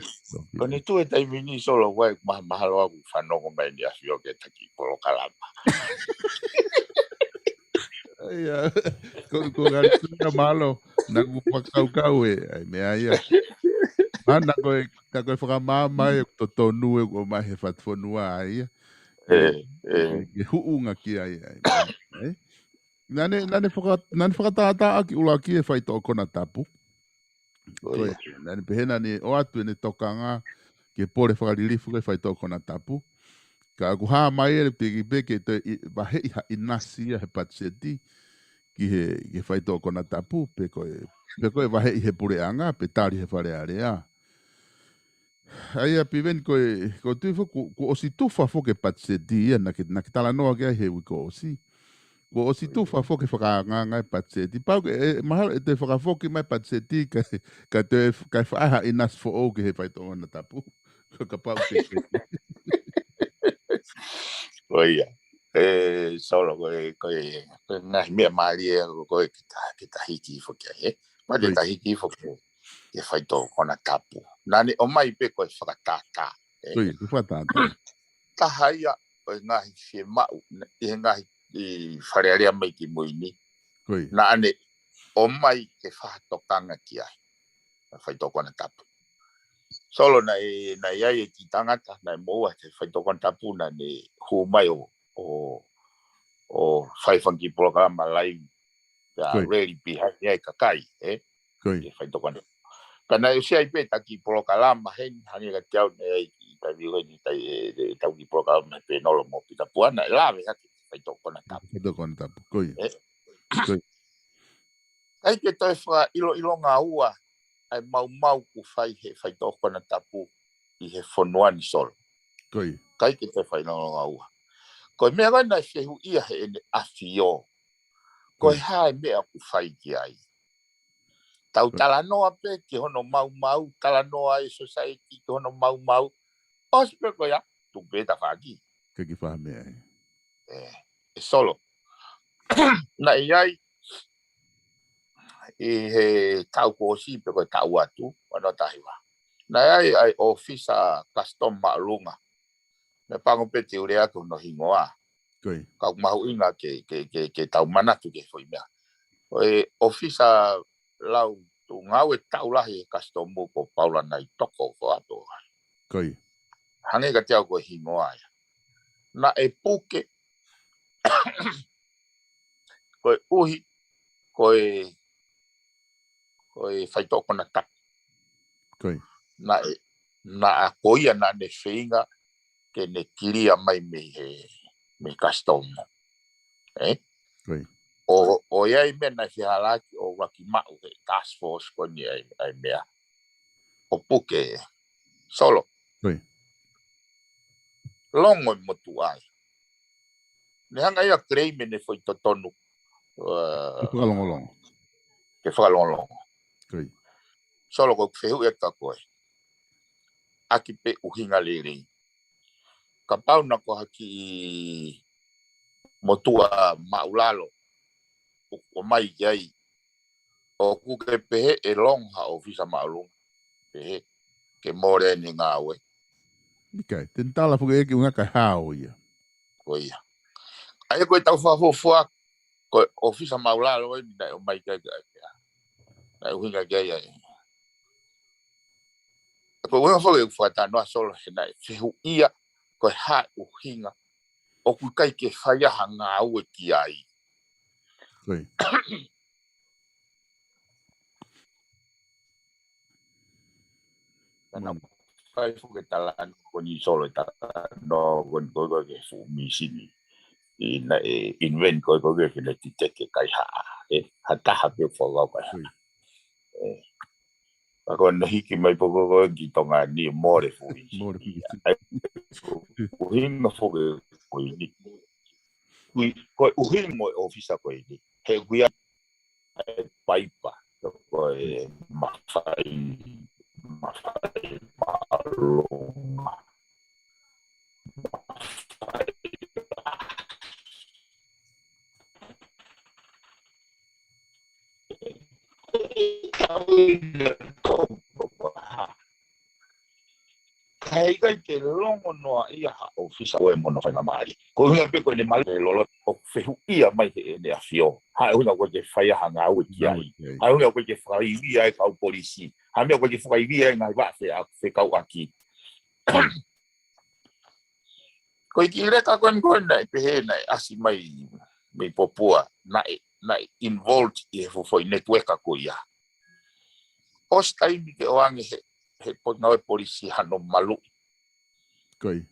ko eni tuʻu he taimi ni Solo, ʻoku ou mahamahalo ʻaku fanongo mai ʻEne ʻAfio ki he taki polokalama. ʻIa, ko, ko ngali tuʻu ia mālō, naʻa ku fakakaukau ē, ʻa e meʻa ia. Mana ko e, naʻa ko e fakamaama ē, ʻoku totonu ē, ʻoku ʻomai he fatufonua ʻa ia. ʻE, ʻe. ʻE, ʻe huʻunga ki ai, ʻa e, ē? Naʻa ne, naʻa ne faka-, naʻa ne fakatātā ʻaki ʻuluaki e faitoʻo konatapu. Ko ia. Naʻa ne pehē naʻa ne ʻoatu ʻene tokanga ke pole fakalilifu ke faitoʻo konatapu. Ka ʻoku hā mai ʻe he piki pē ke toe ʻi-, vaheʻi ha ʻinasi ia he patiseti ki he, ki he faitoʻo konatapu, pe ko e, pe ko e vaheʻi he puleʻanga, pe tali he Fale Alea. ʻA ia Piveni ko e, ko e tui fo, ku, kuo ʻosi tufa foki e patiseti ia, naʻa ke, naʻa ke talanoa ki ai he uike kuo ʻosi. Kuo ʻosi tufa foki e fakaangaanga e patiseti. Pau ke, ʻe, mahalo ʻe toe fakafoki mai e patiseti, ka, ka toe, ka e faʻa ha ʻinasi foʻou ki he faitoʻo konatapu. Ko e kapau ke. Ko ia. ʻE, Solo, ko e, ko e, ko e ngaahi meʻa mālie, ko e, ko e ke ta, ke ta hiki foki ai, ē? Ma te ta hiki foki, ke faitoʻo konatapu. Naʻa ne ʻomai pē ko e fakatātā, ē? Ko ia, ko e fakatātā. Taha ia ʻo e ngaahi fiemaʻu, ʻi he ngaahi, ʻi Fale Alea mai ki mui ni. Ko ia. Naʻa ne ʻomai ke fakatokanga ki ai. Faitoʻo konatapu. Solo naʻe, naʻe ʻi ai e kiʻi tangata, naʻe moʻua he faitoʻo konatapu, naʻa ne hū mai ʻo, ʻo, ʻo fai fanga kiʻi polokalama live, pea reli pē ai e kakai, ē? Ko ia. Ke faitoʻo konatapu. Ka naʻe ʻosi ʻi ai pē ʻeta kiʻi polokalama heni, hangē kiate au naʻe ʻi ai e kiʻi taimi ko eni, ʻi ai e, e, ʻetau kiʻi polokalama he Penolo mo Pita Puana, ʻe lave hake ki he faitoʻo konatapu. Faitoʻo konatapu, ko ia. Ē? Ko ia. ʻIkai ke toe fakaʻiloʻilonga ua ʻa e maumau ʻoku fai he faitoʻo konatapu ʻi he fonua ni Solo. Ko ia. ʻIkai ke toe fakaʻiloʻilonga ua. Ko e meʻa ko ē naʻe fehuʻia heʻene ʻAfio. Ko e hā e meʻa ʻoku fai ki ai. Tau talanoa pē ki hono maumau, talanoa e society ki hono maumau. ʻOsi pē ko ia, tuku pē tafaʻaki. Ke ki faha meʻa ai. ʻE, ʻe Solo. Naʻe ʻi ai, ʻi he taʻu kuo ʻosi pe ko e taʻu atu, ua noa taha hiva. Naʻe ʻi ai, ʻa e ʻōfisa Customs Māʻolunga. Naʻe pango pē te u lea ki hono hingoa. Ko ia. Ka ʻoku mahuʻinga ke, ke, ke, ke tau manatu ki he foʻi meʻa. Ko e ʻōfisa lau tuʻunga ʻo e tau lahi e Customs ko Paula Naitoko ko ato ai. Ko ia. Hangē kiate au ko e hingoa ia. Naʻe puke, koeʻuhi, ko e, ko e faitoʻo konatapu. Ko ia. Naʻe, naʻa ko ia naʻa ne feinga ke ne kilia mai mei he, mei he Customs. Ē? Ko ia. ʻO, ʻo ʻi ai e meʻa naʻe fehālaaki ʻo ʻuluaki maʻu he task force ko eni ʻa e, ʻa e meʻa. ʻO puke Solo. Ko ia. Longo e motuʻa ia. Ne hanga ia ʻo claim ʻene foʻi totonu, ʻa, ke fakalongolongo. Ke fakalongolongo. Ko ia. Solo, ko ʻeku fehuʻi atu kia koe. ʻAki pē ʻuhinga lelei. Kapau naʻa ko ha kiʻi motuʻa māʻulalo ʻoku ʻomai ki ai, ʻoku ke pehē ʻe longo ha ʻōfisa māʻolunga, pehē, ke mole ʻene ngāue? ʻIkai, te ne tala foki ʻe ia ki he ʻuhinga kae hao ia. Ko ia. ʻA ia ko e tau fakafuofua, ko e ʻōfisa māʻulalo eni naʻe ʻomai ki ai, ki ai, ki ai. Naʻe ʻuhinga ki ai, ai. Ko e ʻuhinga foki ʻeku fakatalanoa Solo he naʻe fehuʻia, ko e hā e ʻuhinga ʻoku ʻikai ke fai ha ngāue ki ai. Ko ia. Naʻa na fai foki e talanoa ko eni Solo, e talanoa ko eni ko e ko e ke fuʻu misini. ʻI naʻe invent ko e ko e ke ne titeke kaihaʻa. ʻE, ha taha pē fakakau kaihaʻa. ʻE. Ka ko ena hiki mai pē ko e ko e ki Tonga ni mole fuʻu misini. Mole fuʻu misini. ʻA e, ʻuhinga foki ko eni. Ui, ko e ʻuhinga mo e ʻōfisa ko eni. He ʻoku ʻi ai e paipa, ko e mafai, mafai māʻolunga. Mafai. Ka ʻikai ke longonoa ia ha ʻōfisa ʻo e mono faingamālie. Ko e ʻuhinga pē ko ʻene mali e lolo ʻo fehuʻia mai heʻene ʻAfio. Hā e ʻuhinga ʻoku ʻikai ke fai ha ngāue ki ai. Ngāue ki ai. Hā e ʻuhinga ʻoku ʻikai ke fakaivia e kau polisi. Hā e meʻa ʻoku ʻikai ke fakaivia e ngaahi vaʻa fea-, fekauʻaki. Ko e kiʻi leka ko eni ko ē naʻe pehē naʻe ʻasi mai mei Popua, naʻe, naʻe involved ʻi he fuʻu foʻi network ko ia. ʻOsi taimi ke ʻoange he, he po-, ngāue polisi hano maluʻi. Ko ia.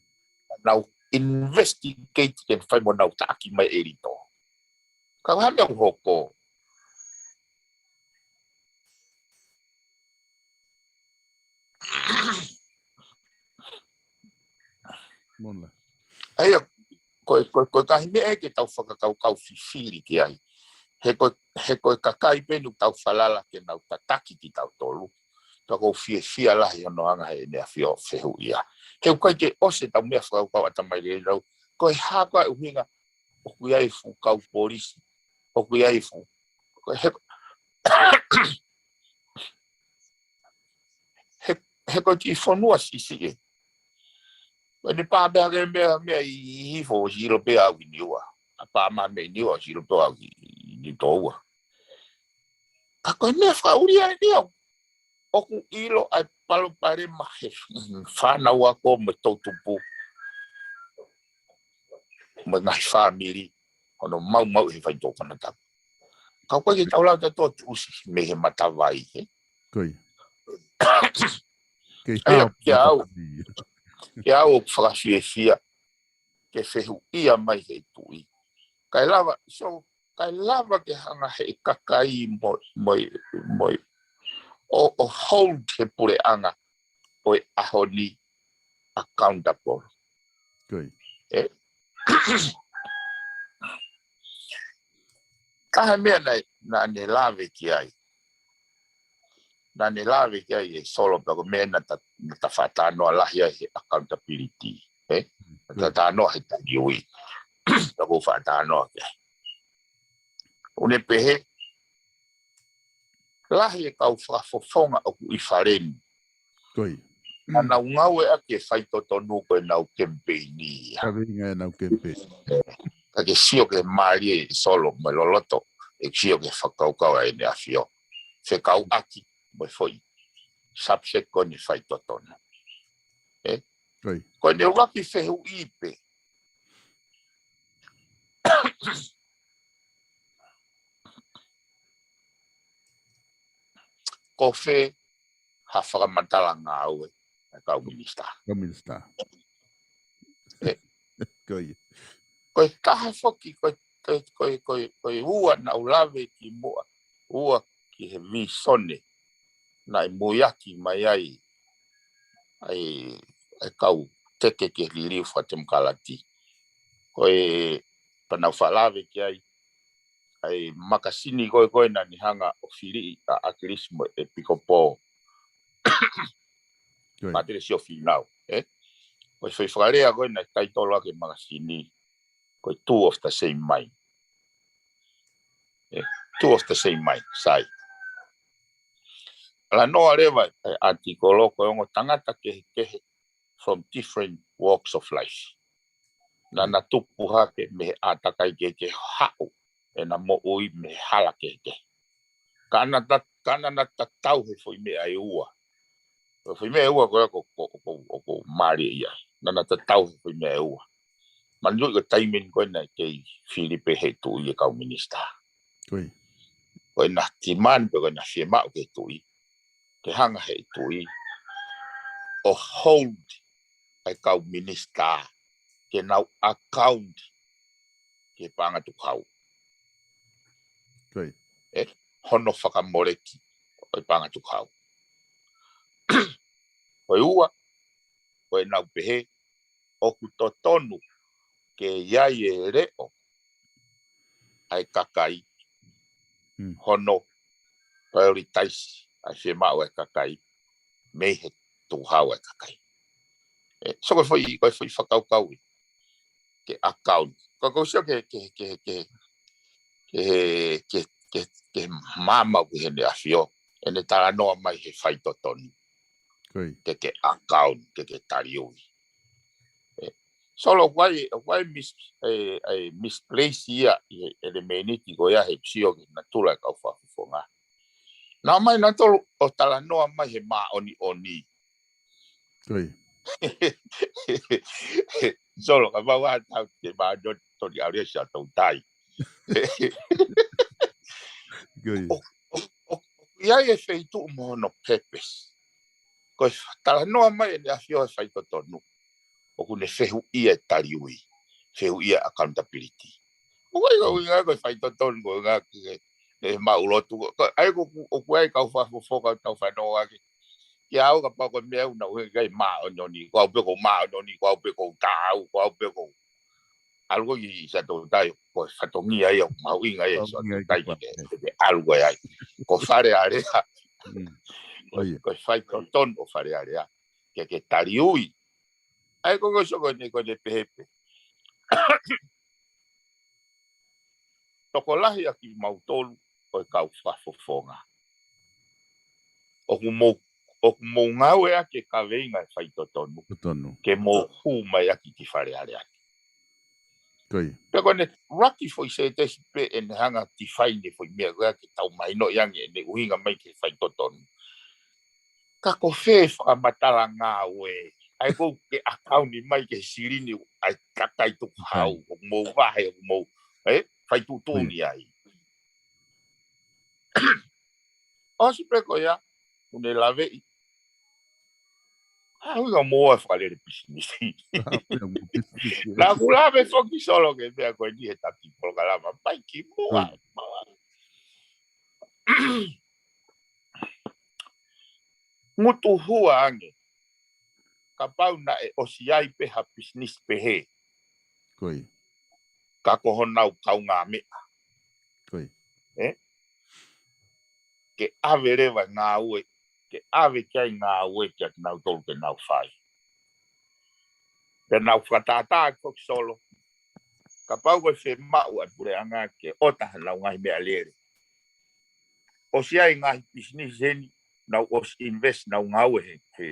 Nau investigate ke fai mo nau taʻaki mai e lito. Ka hane au hoko. Mona. ʻA ia, ko e, ko e, ko e ngaahi meʻa ē ke tau fakakaukau fifili ki ai. He ko e, he ko e kakai pē eni ʻoku tau falala ke nau tataki kitautolu. Ka ʻoku ou fiefia lahi hono hanga heʻene ʻAfio ʻo fehuʻia. He ʻoku ʻikai ke ʻosi ʻetau meʻa fakakaukau ʻatamai lelei. Ko e hā koā e ʻuhinga ʻoku ʻi ai e fuʻu kau polisi, ʻoku ʻi ai e fuʻu, he, he, he ko e kiʻi fonua siʻisiʻi ē. Ko eni pā pea ke meʻa, meʻa ʻi, ʻi hifo ʻosi ʻilo pē au ʻi Niua. ʻA pā mā meʻa ʻi Niua ʻosi ʻilo pē au ʻi, ʻi Niutōua. Ka ko e meʻa fakaʻuli eni au. ʻOku ʻilo ʻa e palopalema he fānau ako mo e toʻutupu mo e ngaahi fāmili, hono maumauʻi he faitoʻo konatapu. Ka ʻoku ʻikai ke tau lau tautolu tuʻusi mei he matavai, he? Ko ia. Kei ʻA ia, hao kia au, matavai. Kia au ʻoku fakafiefia ke fehuʻia mai he tuʻi. Kae lava, so, kae lava ke hanga he kakai mo, mo, mo, ʻo, ʻo hold he puleʻanga ʻo e ʻaho ni accountable. Ko ia. ʻE? Ka he meʻa naʻe, naʻa ne lave ki ai. Naʻa ne lave ki ai e Solo pea ko e meʻa naʻa ta, naʻa ta faʻa talanoa lahi ai he accountability, ē? Naʻa ta talanoa he taimi ui. Pea ko e faʻa talanoa ki ai. ʻOku ne pehē, lahi e kau fakafofonga ʻoku ʻi fale ni. Ko ia. Naʻa nau ngāueʻaki e faitotonu ko ʻenau kemipeini ia. Ka veinga ʻenau kemipeini. Ka ke sio ke mālie e Solo mo e loloto, ʻe sio ke fakakaukau ʻa ʻEne ʻAfio. Fekauʻaki mo e foʻi subject ko eni faitotonu. Ē? Ko ia. Ko ʻene ʻuluaki fehuʻi pē. Ko fē ha fakamatala ngāue ʻa e kau minisitā. Kau minisitā. Ē. Ko ia. Ko e taha foki, ko e, ko e, ko e, ko e, ko e ua naʻa ku lave ki muʻa, ua ki he visone naʻe muiaki mai ai ʻa e, ʻa e kau teke ki he liliu fakatemokalati. Ko e pea naʻa ku faʻa lave ki ai, ʻa e makasini ko ē ko ē naʻa ne hanga ʻo filiʻi ʻa ʻAkilisi mo e ʻEpikopō. Ko ia. Pātele Siofīnau, ē? Ko e foʻi fakalea ko ē naʻe taitolo ʻaki e makasini, ko e Two of the Same Mind. Ē, Two of the Same Mind, sai. Talanoa leva e ʻatikolo ko e ongo tangata kehekehe from different walks of life. Naʻa na tupu hake mei he ʻātakai kehekehe, haʻu ʻena moʻui mei he hala kehekehe. Ka naʻa ta-, ka naʻa na tatau he foʻi meʻa ʻe ua. Ko e foʻi meʻa ʻe ua ko ē ʻoku, ʻoku, ʻoku, ʻoku mālie ia. Naʻa na tatau he foʻi meʻa ʻe ua. Manatuʻi ko e taimi ko ē naʻe kei fili pē he tuʻi e kau minisitā. Ko ʻena demand pe ko ʻena fiemaʻu ki he tuʻi, ke hanga he tuʻi ʻo hold ʻa e kau minisitā ke nau account ki he paʻanga tukuhau. Ē, hono fakamoleki ʻo e paʻanga tukuhau. Ko e ua, ko ʻenau pehē, ʻoku totonu ke ʻi ai e leʻo ʻa e kakai, hono prioritize ʻa e fiemaʻu ʻa e kakai mei he tukuhau ʻa e kakai. Ē, so ko e foʻi, ko e foʻi fakakaukau ia ke account. Ka ʻoku ou sio ki he, ki he, ki he, ki he, ki he, ki he, ki he, ki he maama ʻoku ʻi heʻene ʻafio, ʻene talanoa mai he faitotonu. Ke ke account, ke ke taliui. Ē, so ʻoku ʻi ai, ʻoku ʻi ai mis-, ē, ē, misplace ia ʻi he ʻelemēniti ko ia he sio ki he natula ʻa e kau fakafofonga. Naʻa mai nautolu ʻo talanoa mai he māʻoniʻoni. Solo, kapau ʻe tau ke māʻoniʻoni ʻalu ia ʻa Siaʻatoutai. ʻO, ʻo, ʻo, ʻi ai e feituʻu mo hono purpose. Ko e talanoa mai ʻene ʻafio he faitotonu, ʻoku ne fehuʻia e taliui, fehuʻia e accountability. ʻOku ʻikai ko e ʻuhinga ko e faitotonu, ko e ʻuhinga ke, ke maʻu lotu. Ko, ʻa ia ko, ʻoku ʻi ai e kau fakafofonga ʻoku tau fanongo ʻaki. Kiate au kapau ko e meʻa ʻoku na ʻuhinga ki ai māʻoniʻoni, ko au pē ʻoku māʻoniʻoni, ko au pē ʻoku taau, ko au pē ʻoku ʻalu ko ē ki Siaʻatoutai, ko e fatongia ia ʻoku mahuʻinga ia ʻi Siaʻatoutai ke ke ʻalu ko ē ai. Ko Fale Alea. Ko e faitotonu ʻo Fale Alea ke ke taliui. ʻA ia ko e sio ko eni ko eni pehē pē. Tokolahi ʻa kimautolu ʻo e kau fakafofonga, ʻoku mou, ʻoku mou ngāueʻaki e kaveinga e faitotonu ke mou hū mai ʻaki ki Fale Alea ni. Pea ko ʻene ʻuluaki foʻi sētesi pē ʻene hanga ʻo define e foʻi meʻa ko ia ke tau mahinoʻi ange ʻene ʻuhinga mai ki he faitotonu. Ka ko fē fakamatala ngāue, ʻa ia ʻoku ke account mai ki he silini ʻa e kakai tukuhau, ʻoku mou vahe, ʻoku mou, ē, fai tuʻutuʻuni ai. ʻOsi pē ko ia, ʻoku ne laveʻi. ʻA, ʻuhinga mo e fakalele pisinisi. Naʻa ku lave foki Solo ki he meʻa ko eni he taki polokalama mai kimuʻa. Ngutu hua ange. Kapau naʻe ʻosi ʻi ai pē ha pisinisi pehē. Ka ko honau kaungāmeʻa. Ē? Ke ʻave leva e ngāue, ke ʻave ki ai e ngāue kiate kinautolu ke nau fai. Pea naʻa ku fakatātā atu foki Solo. Kapau ko e fiemaʻu ʻa e puleʻanga ke ʻota hanau ngaahi meʻalele. ʻOsi ʻi ai e ngaahi pisinisi heni, nau ʻosi invest, nau ngāue he, he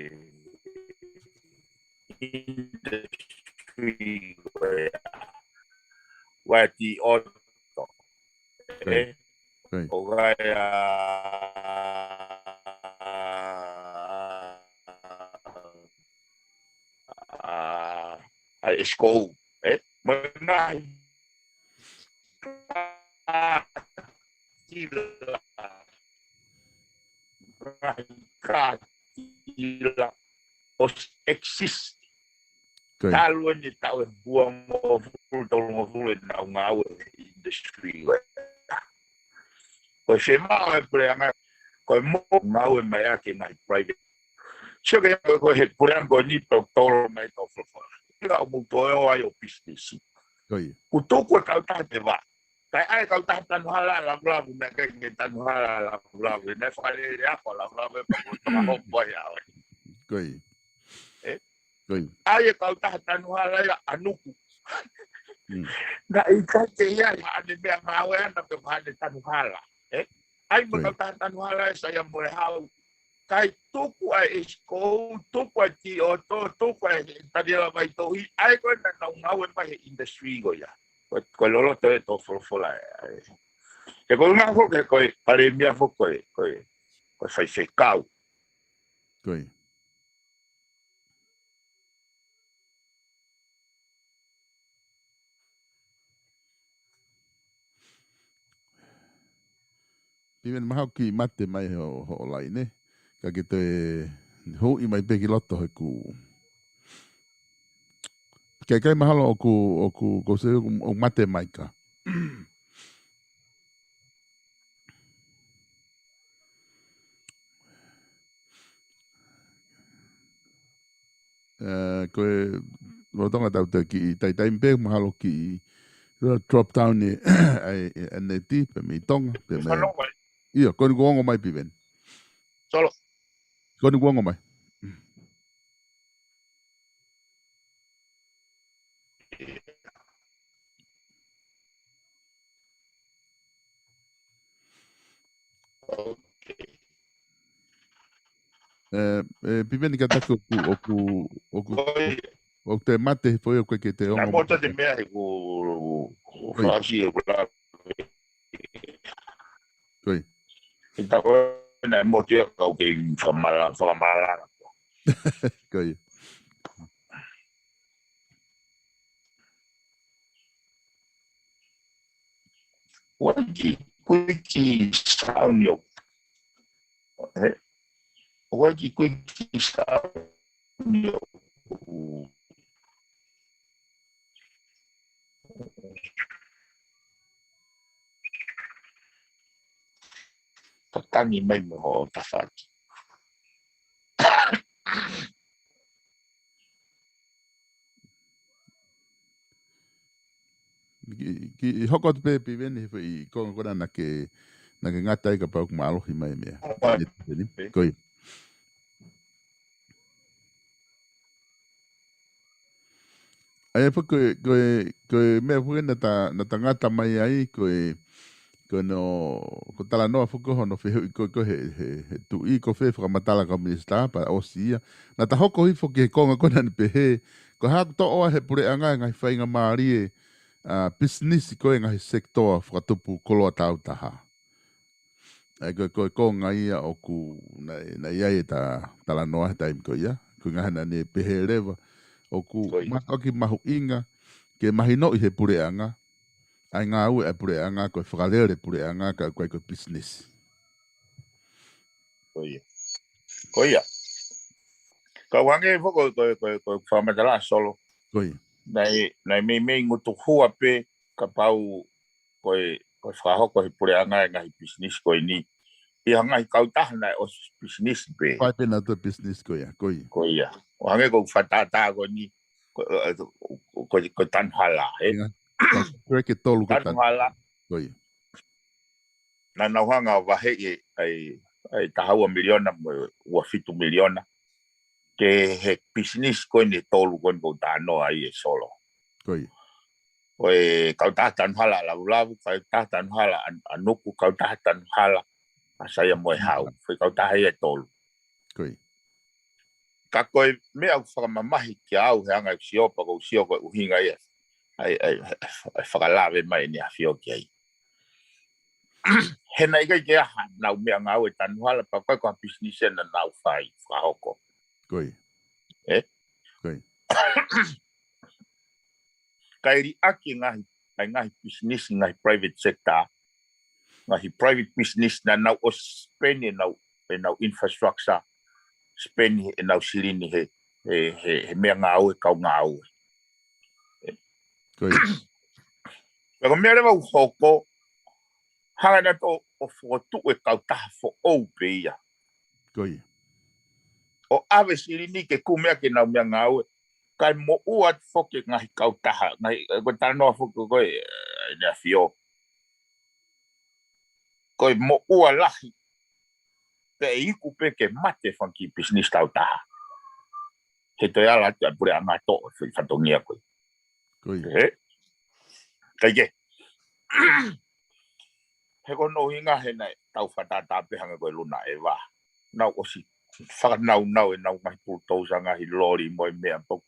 industry ko ia. Ua ti oto. Ē? ʻO ʻi ai ʻa, ʻa, ʻa Esco, ē? Mo e ngaahi kātila, ngaahi kātila ʻosi exist. Talu eni e taʻu ʻe uangofulu, tolungofulu ʻenau ngāue he industry ko ē. Ko e fiemaʻu ʻa e puleʻanga, ko e mou ngāue mai ʻaki e ngaahi private. Sio ki he, ko e, ko e he puleʻanga ko eni pē ʻoku tolo mai e tō folofola. ʻIkai ʻoku mou toe ō ai ʻo pisinisi. Kuo tuku e kautaha te vā. Kae ʻai e kautaha tanu hala ʻa Lavulavu, naʻe ʻikai ke tanu hala ʻa Lavulavu. Naʻe fakalele ako ʻa Lavulavu ʻe pako tama hopo ai ʻa ʻoe. Ē? ʻAi e kautaha tanu hala ia ʻa Nuku. Naʻe ʻikai ke ʻi ai haʻane meʻangāue ʻana pe ko haʻane tanu hala. Ē? ʻAi mo e kautaha tanu hala ʻe Saia Molehau. Kae tuku ʻa e Esco, tuku ʻa e Tioto, tuku ʻa e Taniela Vaitohi, ʻa ē ko ē naʻa nau ngāue mai he industry ko ia. Ko e, ko e loloto e tō folofola ē. He ko e ngaahi foki, ko e palēmia foki, ko e, ko e, ko e faifekau. Piveni, mahalo ʻoku kiʻi mate mai ho, ho laine. Ka ke toe huʻi mai pē ki loto he ʻoku. Ke kai mahalo ʻoku, ʻoku, ʻoku se ʻoku, ʻoku mate mai ka. Eh, ko e lolotonga tau te kiʻi taitai pē mahalo kiʻi drop down ʻi, ʻai, ʻi, ʻaneti, pē mei Tonga, pē mei. Fanongo mai. ʻIo, ko eni kuo ongo mai Piveni. Solo. Ko eni kuo ongo mai. Eh, eh, Piveni ka taku ʻoku, ʻoku, ʻoku, ʻoku te mate he foʻi ʻoku ke te ongo mai. Naʻe moto te meʻa he ʻoku, ʻoku fasi ʻoku la. Ko ia. He taku naʻe moto ia kau kei fakamala, fakamala. Ko ia. What do you quickly sound your, eh? What do you quickly sound your Tatangi mai mo ho tafaki. Ki, ki hoko atu pē Piveni he foʻi konga ko ena naʻa ke, naʻa ke ngata ai kapau ʻoku mālohi mai meʻa. Ko ia. ʻA ia pē ko e, ko e, ko e meʻa pē naʻa ta, naʻa ta ngata mai ai, ko e, ko e no, ko e talanoa foki hono fehuʻi ko e, ko e he, he, he tuʻi ko fē fakamatala kau minisitā, pea ʻosi ia. Naʻa ta hoko hifo ki he konga ko ena naʻa ne pehē, ko e hā ʻoku toʻo ai he puleʻanga e ngaahi faingamālie, ʻa, pisinisi ko e ngaahi sekitoa fakatupu koloa tāutaha. ʻA ia ko e, ko e konga ia ʻoku naʻe, naʻe ʻi ai e ta, talanoa he taimi ko ia. Ko e ngaahi naʻa ne pehē leva ʻoku mātuʻaki mahuʻinga ke mahinoʻi he puleʻanga ʻa e ngāue ʻa e puleʻanga, ko e fakalele puleʻanga, ka ʻoku ʻikai ko e pisinisi. Ko ia. Ko ia. Kau hangē foki ko e, ko e, ko e fakamatala Solo. Ko ia. Naʻe, naʻe meimei ngutu hua pē kapau ko e, ko e fakahoko he puleʻanga e ngaahi pisinisi ko eni ʻi ha ngaahi kautaha naʻe ʻosi pisinisi pē. Fai pē naʻa toe pisinisi ko ia, ko ia. Ko ia. ʻO hangē ko e fakatātā ko eni, ko, ko, ko, ko Tanuhala, ē? Ia. Ko e ke tolu ko Tanu-, Tanuhala. Ko ia. Naʻa nau hanga ʻo vaheʻi e, ʻa e, ʻa e taha ua miliona mo e ua fitu miliona. Ke he pisinisi ko eni ʻe tolu ko eni ʻoku ou talanoa ai ē Solo. Ko ia. Ko e kautaha Tanuhala ʻa Lavulavu, kautaha Tanuhala ʻa, ʻa Nuku, kautaha Tanuhala ʻa Saia mo e Hau. Ko e kautaha ia ʻe tolu. Ko ia. Ka ko e meʻa ʻoku fakamamahi kia au he anga ʻeku sio pea ʻoku ou sio ko e ʻuhinga ia ʻa e, ʻa e, ʻa e, ʻa e fakalave mai ʻEne ʻAfio ki ai. He naʻe ʻikai ke ʻi ai hanau meʻangāue Tanuhala pea ʻikai ko ha pisinisi ia naʻa nau fai fakahoko. Ko ia. Ē? Ko ia. Kae liʻaki e ngaahi, ʻa e ngaahi pisinisi, ngaahi private sector, ngaahi private business naʻa nau ʻosi spend ʻenau, ʻenau infrastructure, spend ʻenau silini he, he, he, he meʻangāue kau ngāue. Ko ia. Pea ko e meʻa leva ʻoku hoko, hanga nautolu ʻo fokotuʻu e kautaha foʻou pē ia. Ko ia. ʻO ʻave silini ke kumi ʻaki ʻenau meʻangāue. Kae moʻua atu foki e ngaahi kautaha, ngaahi, ko e talanoa foki ko ē, ʻEne ʻAfio. Ko e moʻua lahi. Pea ʻe iku pē ke mate e fanga kiʻi pisinisi tāutaha. He toe ala atu ʻa e puleʻanga ʻo toʻo e fatongia ko ē. Ko ia. Ē? Kae kehe. He ko hono ʻuhinga he naʻe tau fakatātā pē hangē ko e Luna ʻEva. Nau ʻosi fakanaunau ʻenau ngaahi pulutousa, ngaahi loli mo e meʻa pau.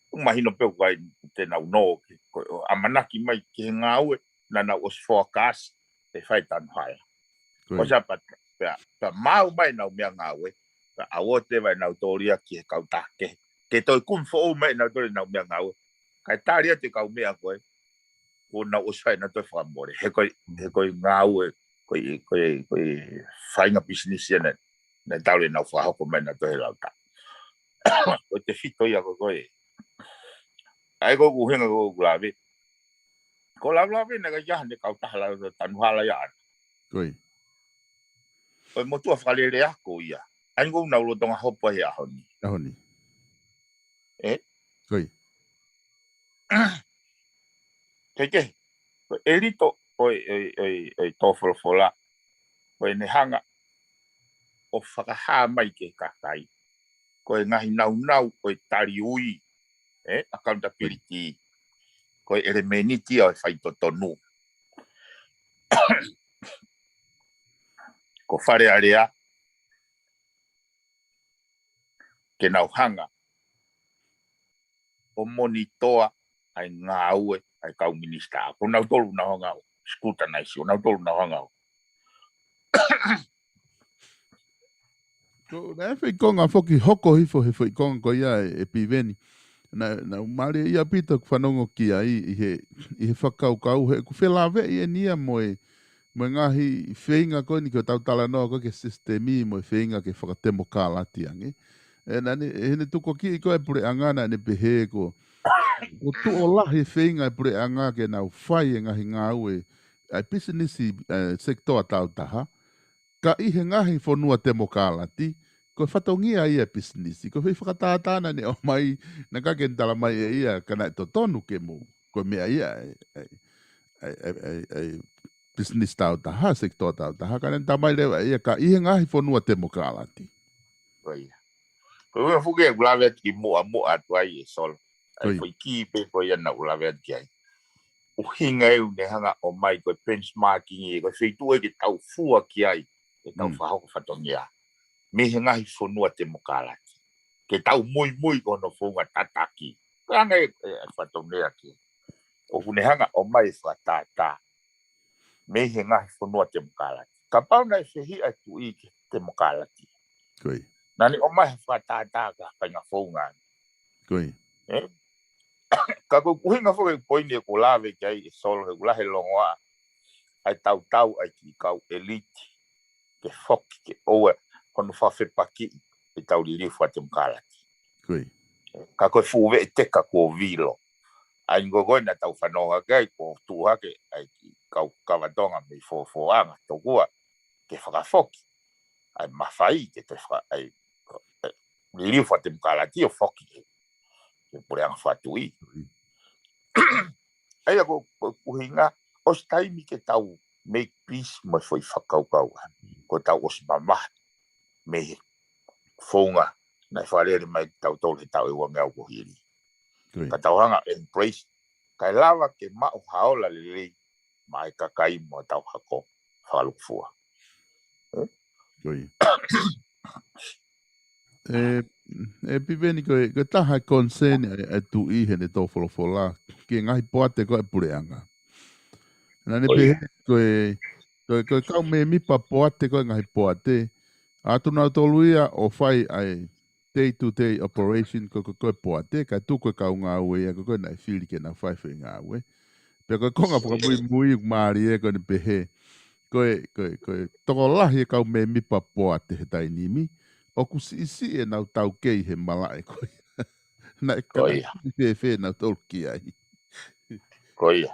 ʻOku mahino pē ʻoku ʻikai te nau nō ke, ko e ʻamanaki mai ki he ngāue, naʻa nau ʻosi forecast ʻe fai Tanuhala. Ko ia. Ko ia pea, pea, pea maʻu mai ʻenau meʻangāue, pea ʻave atu ʻe nautolu ia ki he kautaha kehe. Ke toe kumi foʻou mai ʻe nautolu ʻenau meʻangāue. Kae tali atu e kaumeʻa ko ē, kuo nau ʻosi fai ʻenautolu e fakamole. He ko e, he ko e ngāue ko e, ko e, ko e faʻahinga pisinisi ia naʻe, naʻe talu ʻenau fakahoko mai naʻe toe lau ta. Ko e tefito ia ko ē. ʻA ia ko ʻeku ʻuhinga ko ʻeku lave. Ko e lavelave naʻe ʻikai ke ʻi ai haʻane kautaha lau ta tanu hala ia ʻana. Ko ia. Ko e motuʻa fakalele ako ia. ʻA ia ko ʻenau lolotonga hopo he ʻaho ni. ʻAho ni. Ē? Ko ia. Kehekehe. Ko e ʻelito ʻo e, ʻo e, ʻo e, ʻo e tō folofola. Ko ʻene hanga ʻo fakahā mai ki he kakai. Ko e ngaahi naunau ʻo e tali ui. Ē? Accountability. Ko e ʻelemēniti ia ʻo e faitotonu. Ko Fale Alea, ke nau hanga ʻo monitoa ʻa e ngāue ʻa e kau minisitā. Ko nautolu nau hanga ʻo scrutinize, ko nautolu nau hanga ʻo. Ko naʻe foʻi konga foki hoko hifo he foʻi konga ko ia ē, ē Piveni. Naʻa, naʻa ku mālieʻia ʻaupito ʻeku fanongo ki ai ʻi he, ʻi he fakakaukau he ʻoku felāveʻi eni ia mo e mo e ngaahi feinga ko eni ko ʻetau talanoa ko ē ki he sisitemi mo e feinga ke fakatemokālati ange. Ē, naʻa ne, ʻi heʻene tukuakiʻi ko ē ʻa e puleʻanga naʻa ne pehē ko, ko e tuʻo lahi e feinga ʻa e puleʻanga ke nau fai e ngaahi ngāue ʻa e pisinisi, ʻa e sekitoa taautaha. Ka ʻi he ngaahi fonua temokālati, ko e fatongia ia e pisinisi. Ko e foʻi fakatātā naʻa ne ʻomai, naʻe ʻikai ke ne tala mai ʻe ia, ka naʻe totonu ke mou. Ko e meʻa ia, ʻa e, ʻa e, ʻa e, ʻa e, ʻa e, pisinisi taautaha, sekitoa taautaha, ka naʻe tala mai leva ʻe ia ka ʻi he ngaahi fonua temokālati. Ko ia. Ko e ʻuhinga foki ʻeku lave atu ki muʻa, muʻa atu ai ē Solo. ʻA e Ko ia. foʻi kī pē ko ia naʻa ku lave atu ki ai. ʻUhinga ē ʻoku ne hanga ʻo ʻomai ko e benchmarking ē, ko e feituʻu ē ke tau fua ki ai, ke tau Mm. fakahoko fatongia. Mei he ngaahi fonua temokālati. Ke tau muimui ko hono founga tataki. Ko e anga ē, ē, ʻa e fatongia ki. ʻOku ne hanga ʻo ʻomai e fakatātā. Mei he ngaahi fonua temokālati. Kapau naʻe fehiʻa e tuʻi ki he temokālati. Ko ia. Naʻa ne ʻomai ha fakatātā ki ha faʻahinga founga. Ko ia. Ē? Ka ko e ʻuhinga foki e poini ʻeku lave ki ai ē Solo he ʻoku lahi e longoaʻa ʻa e tautau ʻa e kiʻi kau ʻeliti. Ke foki ke ʻoua hono fakafepakiʻi ʻetau liliu fakatemokālati. Ko ia. Ka ko e fuʻu veʻeteka kuo vilo. ʻA ia ko ē naʻa tau fanongo ki ai ko e tuʻu hake ʻa e kiʻi kau kava Tonga mei Fofoʻanga tokua ke fakafoki. ʻA e mafai ke te faka-, ʻa e, ʻa e liliu fakatemokālati ʻo foki ke, ke puleʻanga fakatuʻi. ʻA ia ko, ko e ʻuhinga, ʻosi taimi ke tau make peace mo e foʻi fakakaukau. Ko ʻetau ʻosi mamahi mei he founga naʻe fakalele mai kia tautolu he taʻu ʻe ua ngeau kuo hili. Ko ia. Ka tau hanga embrace, kae lava ke maʻu ha ola lelei maʻa e kakai mo ʻetau hako fakalūkufua. Ko ia. ʻE, ʻe Piveni ko e, ko e taha e concern ʻa e, ʻa e tuʻi heʻene tō folofola ki he ngaahi poate ko ē ʻa e puleʻanga. Naʻa ne Ko ia. pehē ko e, ko e, ko e kau mēmipa poate ko ē ngaahi poate. ʻAtu nautolu ia ʻo fai ʻa e day to day operation ko, ko, ko e poate, kae tuku e kau ngāue ia ko, ko ē naʻe fili ke nau fai foʻi ngāue. Pea ko e konga fakamuimui mālie ko ʻene pehē. Ko e, ko e, ko e tokolahi e kau mēmipa poate he taimi ni. ʻOku siʻisiʻi ʻenau taukei he malaʻe ko ia. Naʻe Ko ia. kakaʻi fēfē nautolu ki ai. Ko ia.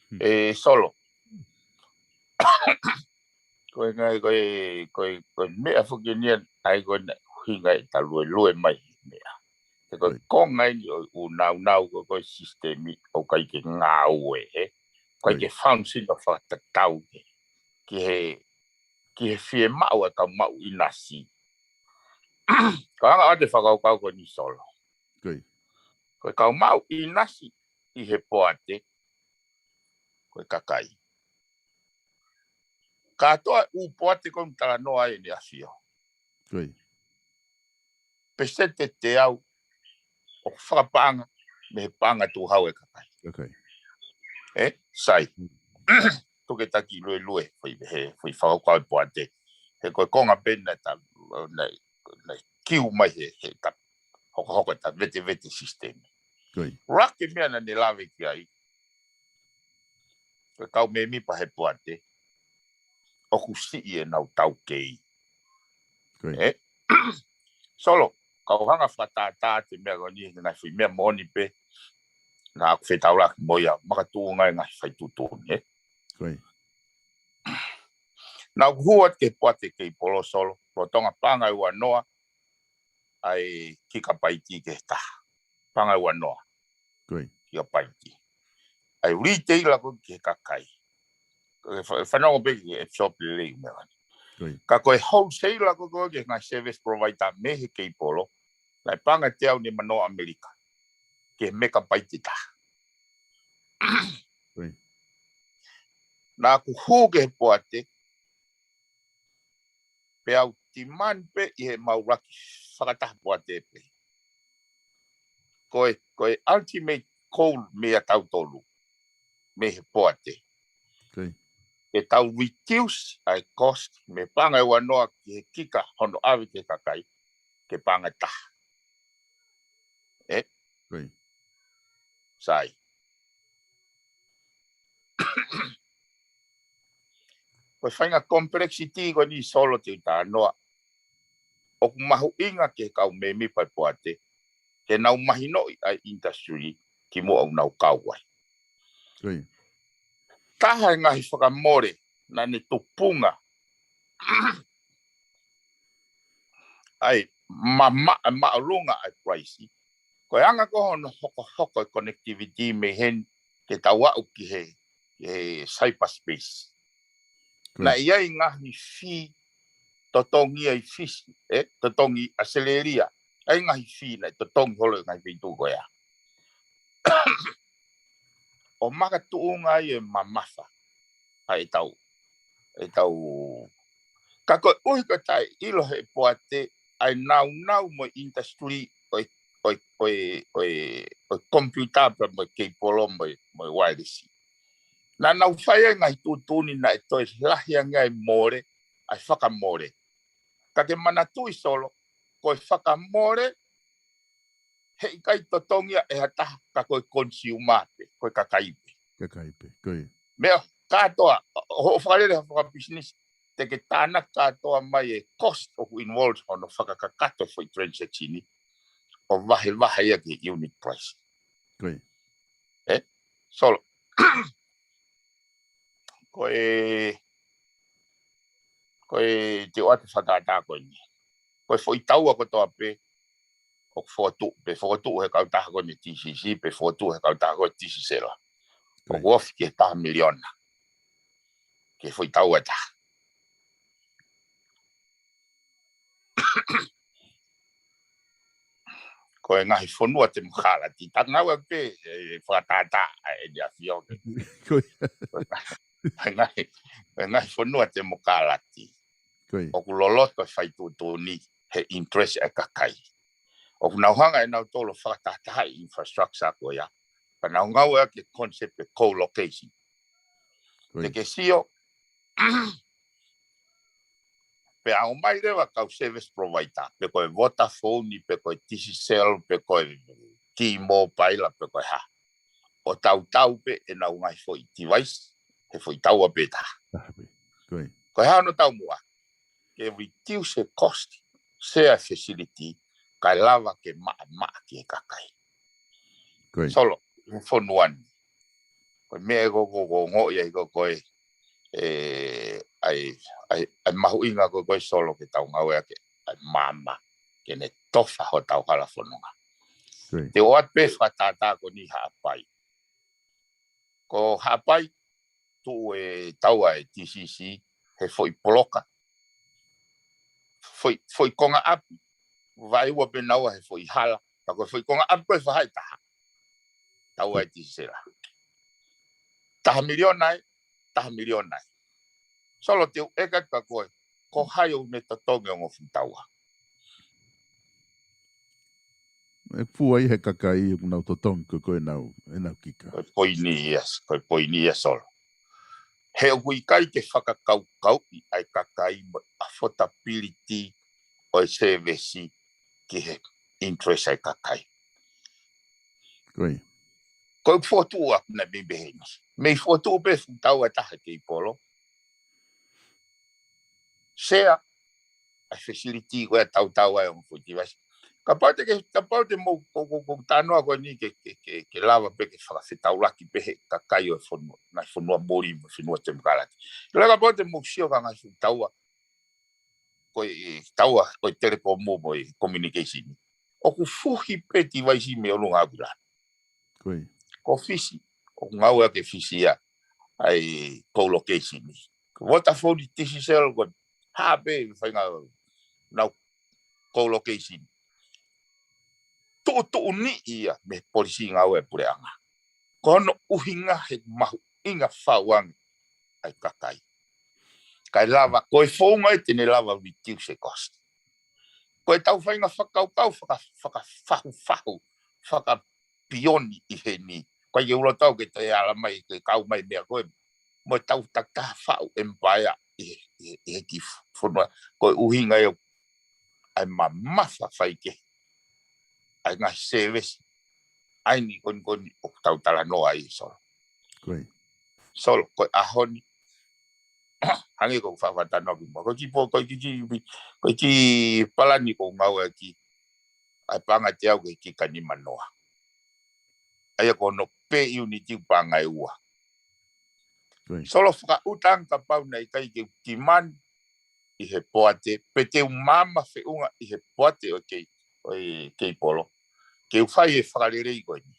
Hmm. ʻE Solo. Ko e ngaahi, ko e, ko e, ko e meʻa foki eni ia, ʻa ia ko e ʻuhinga ʻeta luelue mai he meʻa. He ko e Ko ia. konga eni ʻo e ʻū naunau ko, ko e sisitemi ʻoku ʻikai ke ngāue, ē. ʻOku ʻikai Ko ia. ke function ʻo fakatatau ki, ki he, ki he fiemaʻu ʻa e kau maʻu ʻinasi. Ko e anga ʻo e fakakaukau ko eni Solo. Ko ia. Ko e kau maʻu ʻinasi ʻi he poate, ko e kakai. Kātoa e ʻū poate ko ē ʻoku talanoa ai ʻEne ʻAfio. Ko ia. Peseti ʻe teau ʻoku fakapaʻanga mei he paʻanga tuʻu hau ʻa e kakai. Ko ia. Ē, sai. Mm. Tuku ke ta kiʻi luelue, foʻi he, foʻi fakakaukau ʻa e poate. He ko e konga pē naʻa ta, naʻe, naʻe kiu mai he, he ta, hokohoko ʻeta vetevete sisitemi. Ko ia. Laka e meʻa naʻa ne lave ki ai. Ko e kau mēmipa he poate. ʻoku siʻi ʻenau taukei. Solo, kau hanga fakatātā atu e meʻa ko eni he ngaahi foʻi meʻa moʻoni pē naʻa ku fetaulaki mo ia, makatuʻunga e ngaahi faituʻutuʻuni, ē? Naʻa ku hū atu ki he poate Keipolo, Solo, lolotonga paʻanga ʻe uanoa ʻa e kikapaiti ki he taha. Paʻanga ʻe uanoa. Kikapaiti. ʻA e retail ko ē ki he kakai. Fanongo pē ki he shop lelei meʻa ni. Ka ko e wholesale ko ē ki he ngaahi service provider mei he Keipolo, naʻe paʻanga ʻe teau nima noa ʻAmelika ki he mekapaiti ʻe taha. Naʻa ku hū ki he poate, pea u demand pē ʻi he mau laki fakataha poate pē. Ko e, ko e ultimate goal meia tautolu, mei he poate, ke tau reduce ʻa e cost mei he paʻanga ʻe uanoa ki he kika hono ʻave ki he kakai, ki he paʻanga ʻe taha. Ē? Sai. Ko e faʻahinga complexity ko eni, Solo, te u talanoa, ʻoku mahuʻinga ki he kau mēmipa e poate ke nau mahinoʻi ʻa e industry kimuʻa ʻoku nau kau ai. Taha e ngaahi fakamole naʻa ne tupunga ai ma, ma, māʻolunga ʻa e price, ko e anga ko ē hono hokohoko e connectivity mei heni ke tau aʻu ki he, he cyberspace. Naʻe ʻi ai ngaahi fee totongi ai Fisi, ē, totongi ʻAositelēlia, ʻi ai ngaahi fee naʻe totongi holo e ngaahi feituʻu ko ia ʻo makatuʻunga ai e mamafa ʻa e tau, e tau. Ka koeʻuhi ko e taʻeʻilo he poate ʻa e naunau mo e industry ʻo e, ʻo e, ʻo e, ʻo e, ʻo e computer pea mo e keipolo mo e, mo e wailesi, naʻa nau fai ai ngaahi tuʻutuʻuni naʻe toe lahi ange ai e mole, ʻa e fakamole. Ka ke manatuʻi, Solo, ko e fakamole heʻikai totongi ia ʻe ha taha ka ko e consumer pē, ko e kakai pē. Meʻa kātoa, ʻo, ʻo fakalele ha fakapisinisi, te ke tānaki kātoa mai e cost ʻoku involved hono fakakakato e foʻi transaction ʻo vahevahe ia ki he unit price. Ē? Solo. Ko e, ko e te u ʻoatu fakatātā ko eni. Ko e foʻi taua kotoa pē ʻoku fokotuʻu, pe fokotuʻu he kautaha ko eni TCC, pe fokotuʻu he kautaha ko eni Tisisela, ʻoku ofi ki he taha miliona ki he foʻi taua ʻe taha. Ko e ngaahi fonua temokalati, ta ngāue pē e fakatātā ʻa eni ʻa Fioke. Ko e ngaahi, ko e ngaahi fonua temokalati ʻoku loloto e faituʻutuʻuni he interest ʻa e kakai. ʻOku nau hanga ʻe nautolu ʻo fakatahatahaʻi e infrastructure ko ia, pea nau ngāueʻaki e concept e co-location. Te ke sio, pea ʻomai leva kau service provider, pe ko e Vodafone, pe ko e Digicel, pe ko e T-Mobile, pe ko e hā, ʻo tautau pē ʻenau ngaahi foʻi device he foʻi taua pē ʻe taha. Ko e hā hono taumuʻa? Ke reduce e cost, share e facility, kae lava ke maʻamaʻa ki he kakai. Solo, he fonua ni, ko e meʻa ko ē ʻoku ou ongoʻi ai ko ē, ʻe, ʻa e, ʻa e, ʻa e mahuʻinga ko ē, Solo, ke tau ngāueʻaki ʻa e maama ke ne tofa hotau hala fononga. Te u ʻoatu pē fakatātā ko eni, Haʻapai. Ko Haʻapai, tuʻu e taua ʻe TCC he foʻi poloka, foʻi, foʻi konga ʻapi, vaeua pē naua he foʻi hala, ka ko e foʻi konga ʻapi ko ē faʻahi taha, taua ʻe Tisisela. Taha miliona ē, taha miliona ē. Solo, te u ʻeke atu kia koe, ko hai ʻoku ne totongi e ongo fuʻu taua? ʻE fua ia he kakai ʻoku nau totongi ko ē ʻenau, ʻenau kika. Ko e poini ia, ko e poini ia, Solo. He ʻoku ʻikai ke fakakaukauʻi ʻa e kakai mo e affordability ʻo e service ki he interest ʻa e kakai. Ko e fokotuʻu ʻaku naʻe mei pehē ni, mei fokotuʻu pē fuʻu taua ʻe taha keipolo, Sea, ʻa e facility ko ē ʻa tautau ai ʻo foʻi device. Kapau te ke, kapau te mou, ko, ko, ko talanoa ko eni ke, ke, ke, ke lava pē ke fakafetaulaki pē he kakai ʻo e fonua, ngaahi fonua muli mo e fonua temokalati. Ke la kapau te mou sio ki he ngaahi fuʻu taua, ko e taua, ko e telekomu mo e communication. ʻOku fuhi pē device mei ʻolunga ʻaupito. Ko e. Ko Fisi, ʻoku ngāueʻaki ʻe Fisi ia, ʻa e co-location. Ko Vodafone, Digicel, ko e hā pē faʻahinga ʻenau co-location. Tuʻutuʻuni ia mei he polisi ngāue ʻa e puleʻanga. Ko hono ʻuhinga he mahuʻinga fau ange ʻa e kakai. Kae lava, ko e founga ē te ne lava reduce e cost. Ko e tau faʻahinga fakakaukau, faka-, fakafahufahu, fakapioni ʻi heni. Ko e ke ulo tau ke te ala mai, ke kau mai meʻa ko ē. Mo e tau takitaha faʻu empire ʻi he, ʻi he, ʻi he kiʻi fonua. Ko e ʻuhinga ē ʻa e mamafa faikehe ʻa e ngaahi service ʻa eni ko eni ko eni ʻoku tau talanoa ai, Solo. Ko e. Solo, ko e ʻaho ni, hangē ko e fakatalanoa ki muʻa. Ko e kiʻi po-, ko e kiʻi, kiʻi, ko e kiʻi palani ʻoku ngāueʻaki, ʻa e paʻanga ʻe teau ki he kikani manoa. ʻA ia ko hono per unit ʻoku paʻanga ʻe ua. Ko e. Solo, fakaʻuta ange kapau naʻe ʻikai ke u demand ʻi he poate, pe te u maama feʻunga ʻi he poate ʻo e kei, ʻo e keipolo. Ke u fai e fakalelei ko eni.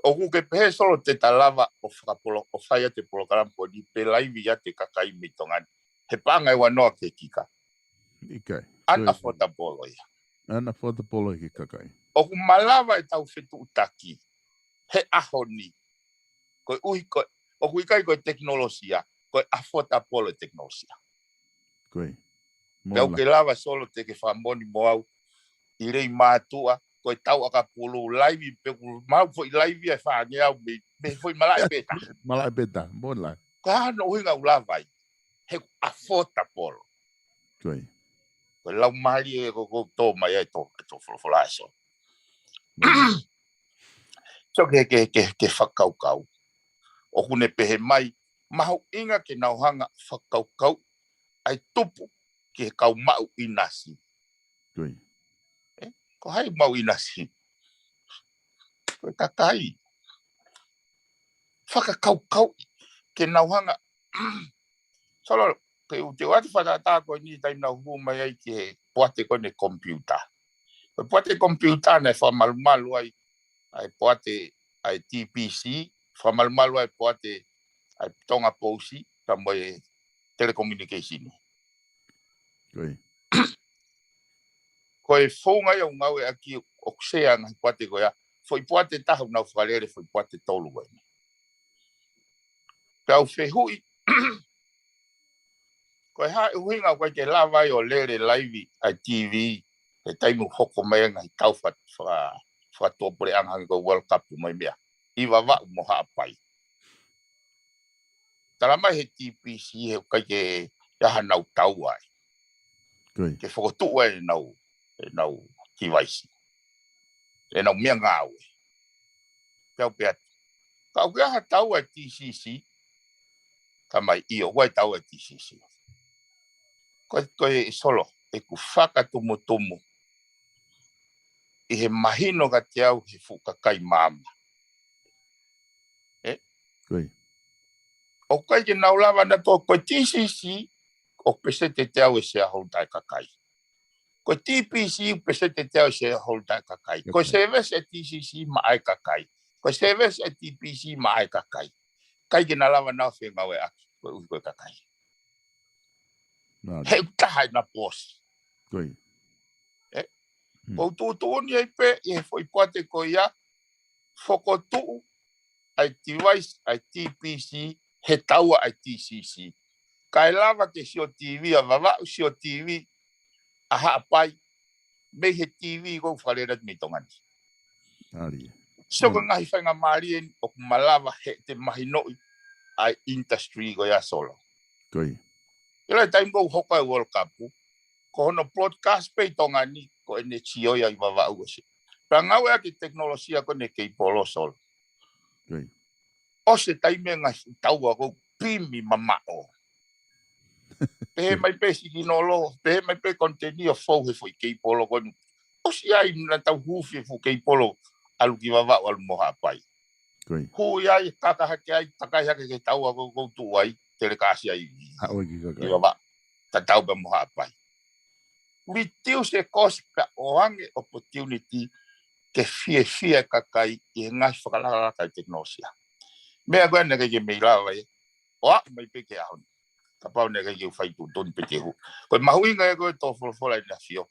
ʻOku ke pehē, Solo, te ta lava ʻo fakapolo-, ʻo fai atu e polokalama ko eni pe laivi atu e kakai mei Tonga ni he paʻanga ʻe ua noa ki he kika. ʻIkai. Unaffordable ia. Unaffordable ki he kakai. ʻOku malava e tau fetuʻutaki he ʻaho ni. Ko e ʻuhi ko e, ʻoku ʻikai ko e tekinolosia, ko e affordable e tekinolosia. Ko e. Pea ʻoku ke lava, Solo, te ke fakamoʻoni mo au, ʻi Leimātuʻa, ko e tau ʻakapulu laivi, pe ʻoku mau foʻi laivi ʻe fāngeau mei, mei foʻi malaʻe pē taha. Malaʻe pē taha, mo la. Ko hono ʻuhinga ʻoku lava ai, he ʻoku affordable. Ko e. Ko e lau mali ē ko, ko tō mai ai tō, tō folofola ē, Solo. So ke, ke, ke, ke fakakaukau. ʻOku ne pehē mai, mahuʻinga ke nau hanga fakakaukau ʻa e tupu ki he kau maʻu ʻinasi. Ko e. Ē, ko hai maʻu ʻinasi? Ko e kakai. Fakakaukau ke nau hanga. Solo, ke u te wati fakatātā ko eni taimi naʻa ku hū mai ai ki he poate ko eni e computer. Ko e poate computer naʻe fakamalumalu ai, ʻa e poate, ʻa e T P C, fakamalumalu ai poate, ʻa e Tonga Post, ka mo e telecommunication. Ko e. Ko e founga ia ʻoku ngāueʻaki ʻoku sea ngaahi poate ko ia, foʻi poate taha ʻoku nau fakalele, foʻi poate tolu ko eni. Pea u fehuʻi, ko e hā e ʻuhinga ʻoku ʻikai ke lava ai ʻo lele laivi ʻa e T V, he taimi ʻoku hoko mai ai ngaahi tau fa-, fa-, fakatuʻapuleʻanga hangē ko e World Cup mo e meʻa. ʻI Vavaʻu mo Haʻapai. Tala mai he T P C he ʻoku ʻikai ke ʻi ai hanau taua ai. Ko e. Ke fokotuʻu ai ʻenau, ʻenau device. ʻEnau meʻangāue. Pea u pehē atu. Ka ʻoku ʻi ai ha taua e T C C. Tala mai ʻio, ʻoku ʻi ai taua e T C C. Ko e, ko e Solo, ʻeku fakatumutumu. ʻI he mahino kiate au he fuʻu kakai maama. Ē? Ko e. ʻOku ʻikai ke nau lava naʻa tō ko e T C C, ʻoku peseti ʻe teau e shareholder ʻa e kakai. Ko e T P C ʻoku peseti ʻe teau e shareholder ʻa e kakai. Ko e service ʻa e T C C maʻa e kakai. Ko e service ʻa e T P C maʻa e kakai. ʻIkai ke na lava naʻa fengāueʻaki, ko e ʻuhi ko e kakai. He ʻoku taha ʻena boss. Ko e. Ē? Hmm. ʻOku ou tuʻutuʻuni ai pē ʻi he foʻi poate ko ia, fokotuʻu ʻa e device ʻa e T P C, he taua ʻa e T C C. Kae lava ke sio T V ʻa Vavaʻu, sio T V ʻa Haʻapai, mei he T V ʻoku fakalele atu mei Tonga ni. Mālie. Sio ko e ngaahi faingamālie ʻoku malava he te mahinoʻi ʻa e industry ko ia Solo. Ko e. ʻI he taimi ʻoku hoko ai World Cup, ko hono broadcast pē ʻi Tonga ni, ko ʻene sio ia ʻi Vavaʻu ʻosi. Pea ngāueʻaki e tekinolosia ko eni e keipolo Solo. Ko e. ʻOsi e taimi e ngaahi taua ʻoku pimi mamaʻo. Pehē mai pē sikinolo, pehē mai pē koniteni ʻo fou he foʻi keipolo ko eni. ʻOsi ai naʻa tau hufi e fuʻu keipolo ʻalu ki Vavaʻu ʻalu mo Haʻapai. Hui ai, kaka hake ai, takai hake ki he taua ko ē ʻoku ou tuʻu ai, telecast ai ki Vavaʻu. Tatau pē mo Haʻapai. Reduce e cost pea ʻoange opportunity ke fiefia e kakai ʻi he ngaahi fakalakalaka ʻa e tekinolosia. Meʻa ko ē naʻe ʻikai ke mei lava ia, ʻo aʻu mai pē ki he ʻaho ni. Kapau naʻe ʻikai ke u fai tuʻutuʻuni pe ke hū. Ko e mahuʻinga ia ko ē ʻo e tō folofola ʻEne ʻAfio.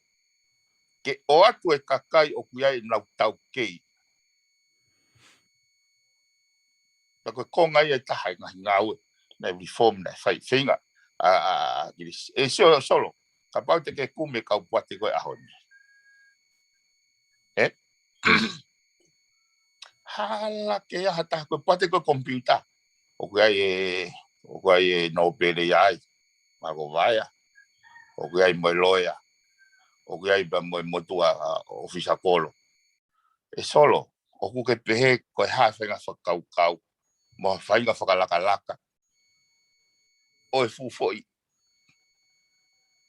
Ke ʻoatu e kakai ʻoku ʻi ai ʻenau taukei. Pea ko e konga ia ʻe taha e ngaahi ngāue, naʻe reform, naʻe fai feinga ʻa, ʻa, ʻa ʻAkilisi. ʻE Solo, Solo, kapau te ke kumi e kau poate ko ē ʻaho ni. Ē? Hala ke ʻi ai ha taha ko e poate ko ē komipiuta. ʻOku ʻi ai e, ʻoku ʻi ai e nōpele ia ai. Mako Vaea. ʻOku ʻi ai mo e loea. ʻOku ʻi ai pea mo e motuʻa, ʻa, ʻōfisa kolo. ʻE Solo, ʻoku ke pehē ko e hā e faʻahinga fakakaukau mo e faʻahinga fakalakalaka ʻo e fuʻu foʻi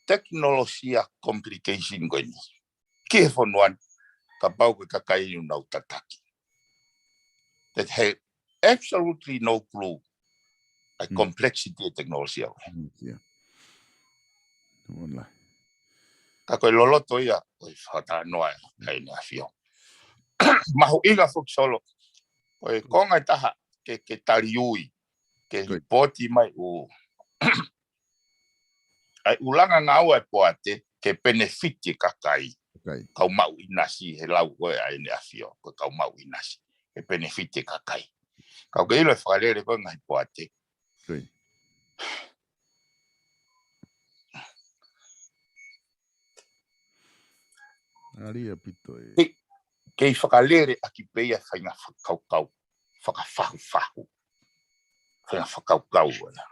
tekinolosia complication ko eni ki he fonua ni, kapau ko e kakai ʻoku nau tataki. That have absolutely no clue ʻa e complexity ʻo e tekinolosia ko ē. Ka ko e loloto ia ʻo e fakatalanoa ʻa ʻEne ʻAfio. Mahuʻinga foki Solo. Ko e konga ʻe taha ke, ke tali ui, ke lipoti mai ʻū ʻa e ʻū langa ngāue ʻa e poate ke penefiti e kakai. Kau maʻu ʻinasi he lau ko ē ʻa ʻEne ʻAfio, ko e kau maʻu ʻinasi. Ke penefiti e kakai. Kau ke ʻilo e fakalele ko ē ngaahi poate. ʻAli ʻaupito ē. Kei, kei fakalele ʻaki pē ia e faʻahinga fakakaukau, fakafahufahu. Faʻahinga fakakaukau ʻo ia.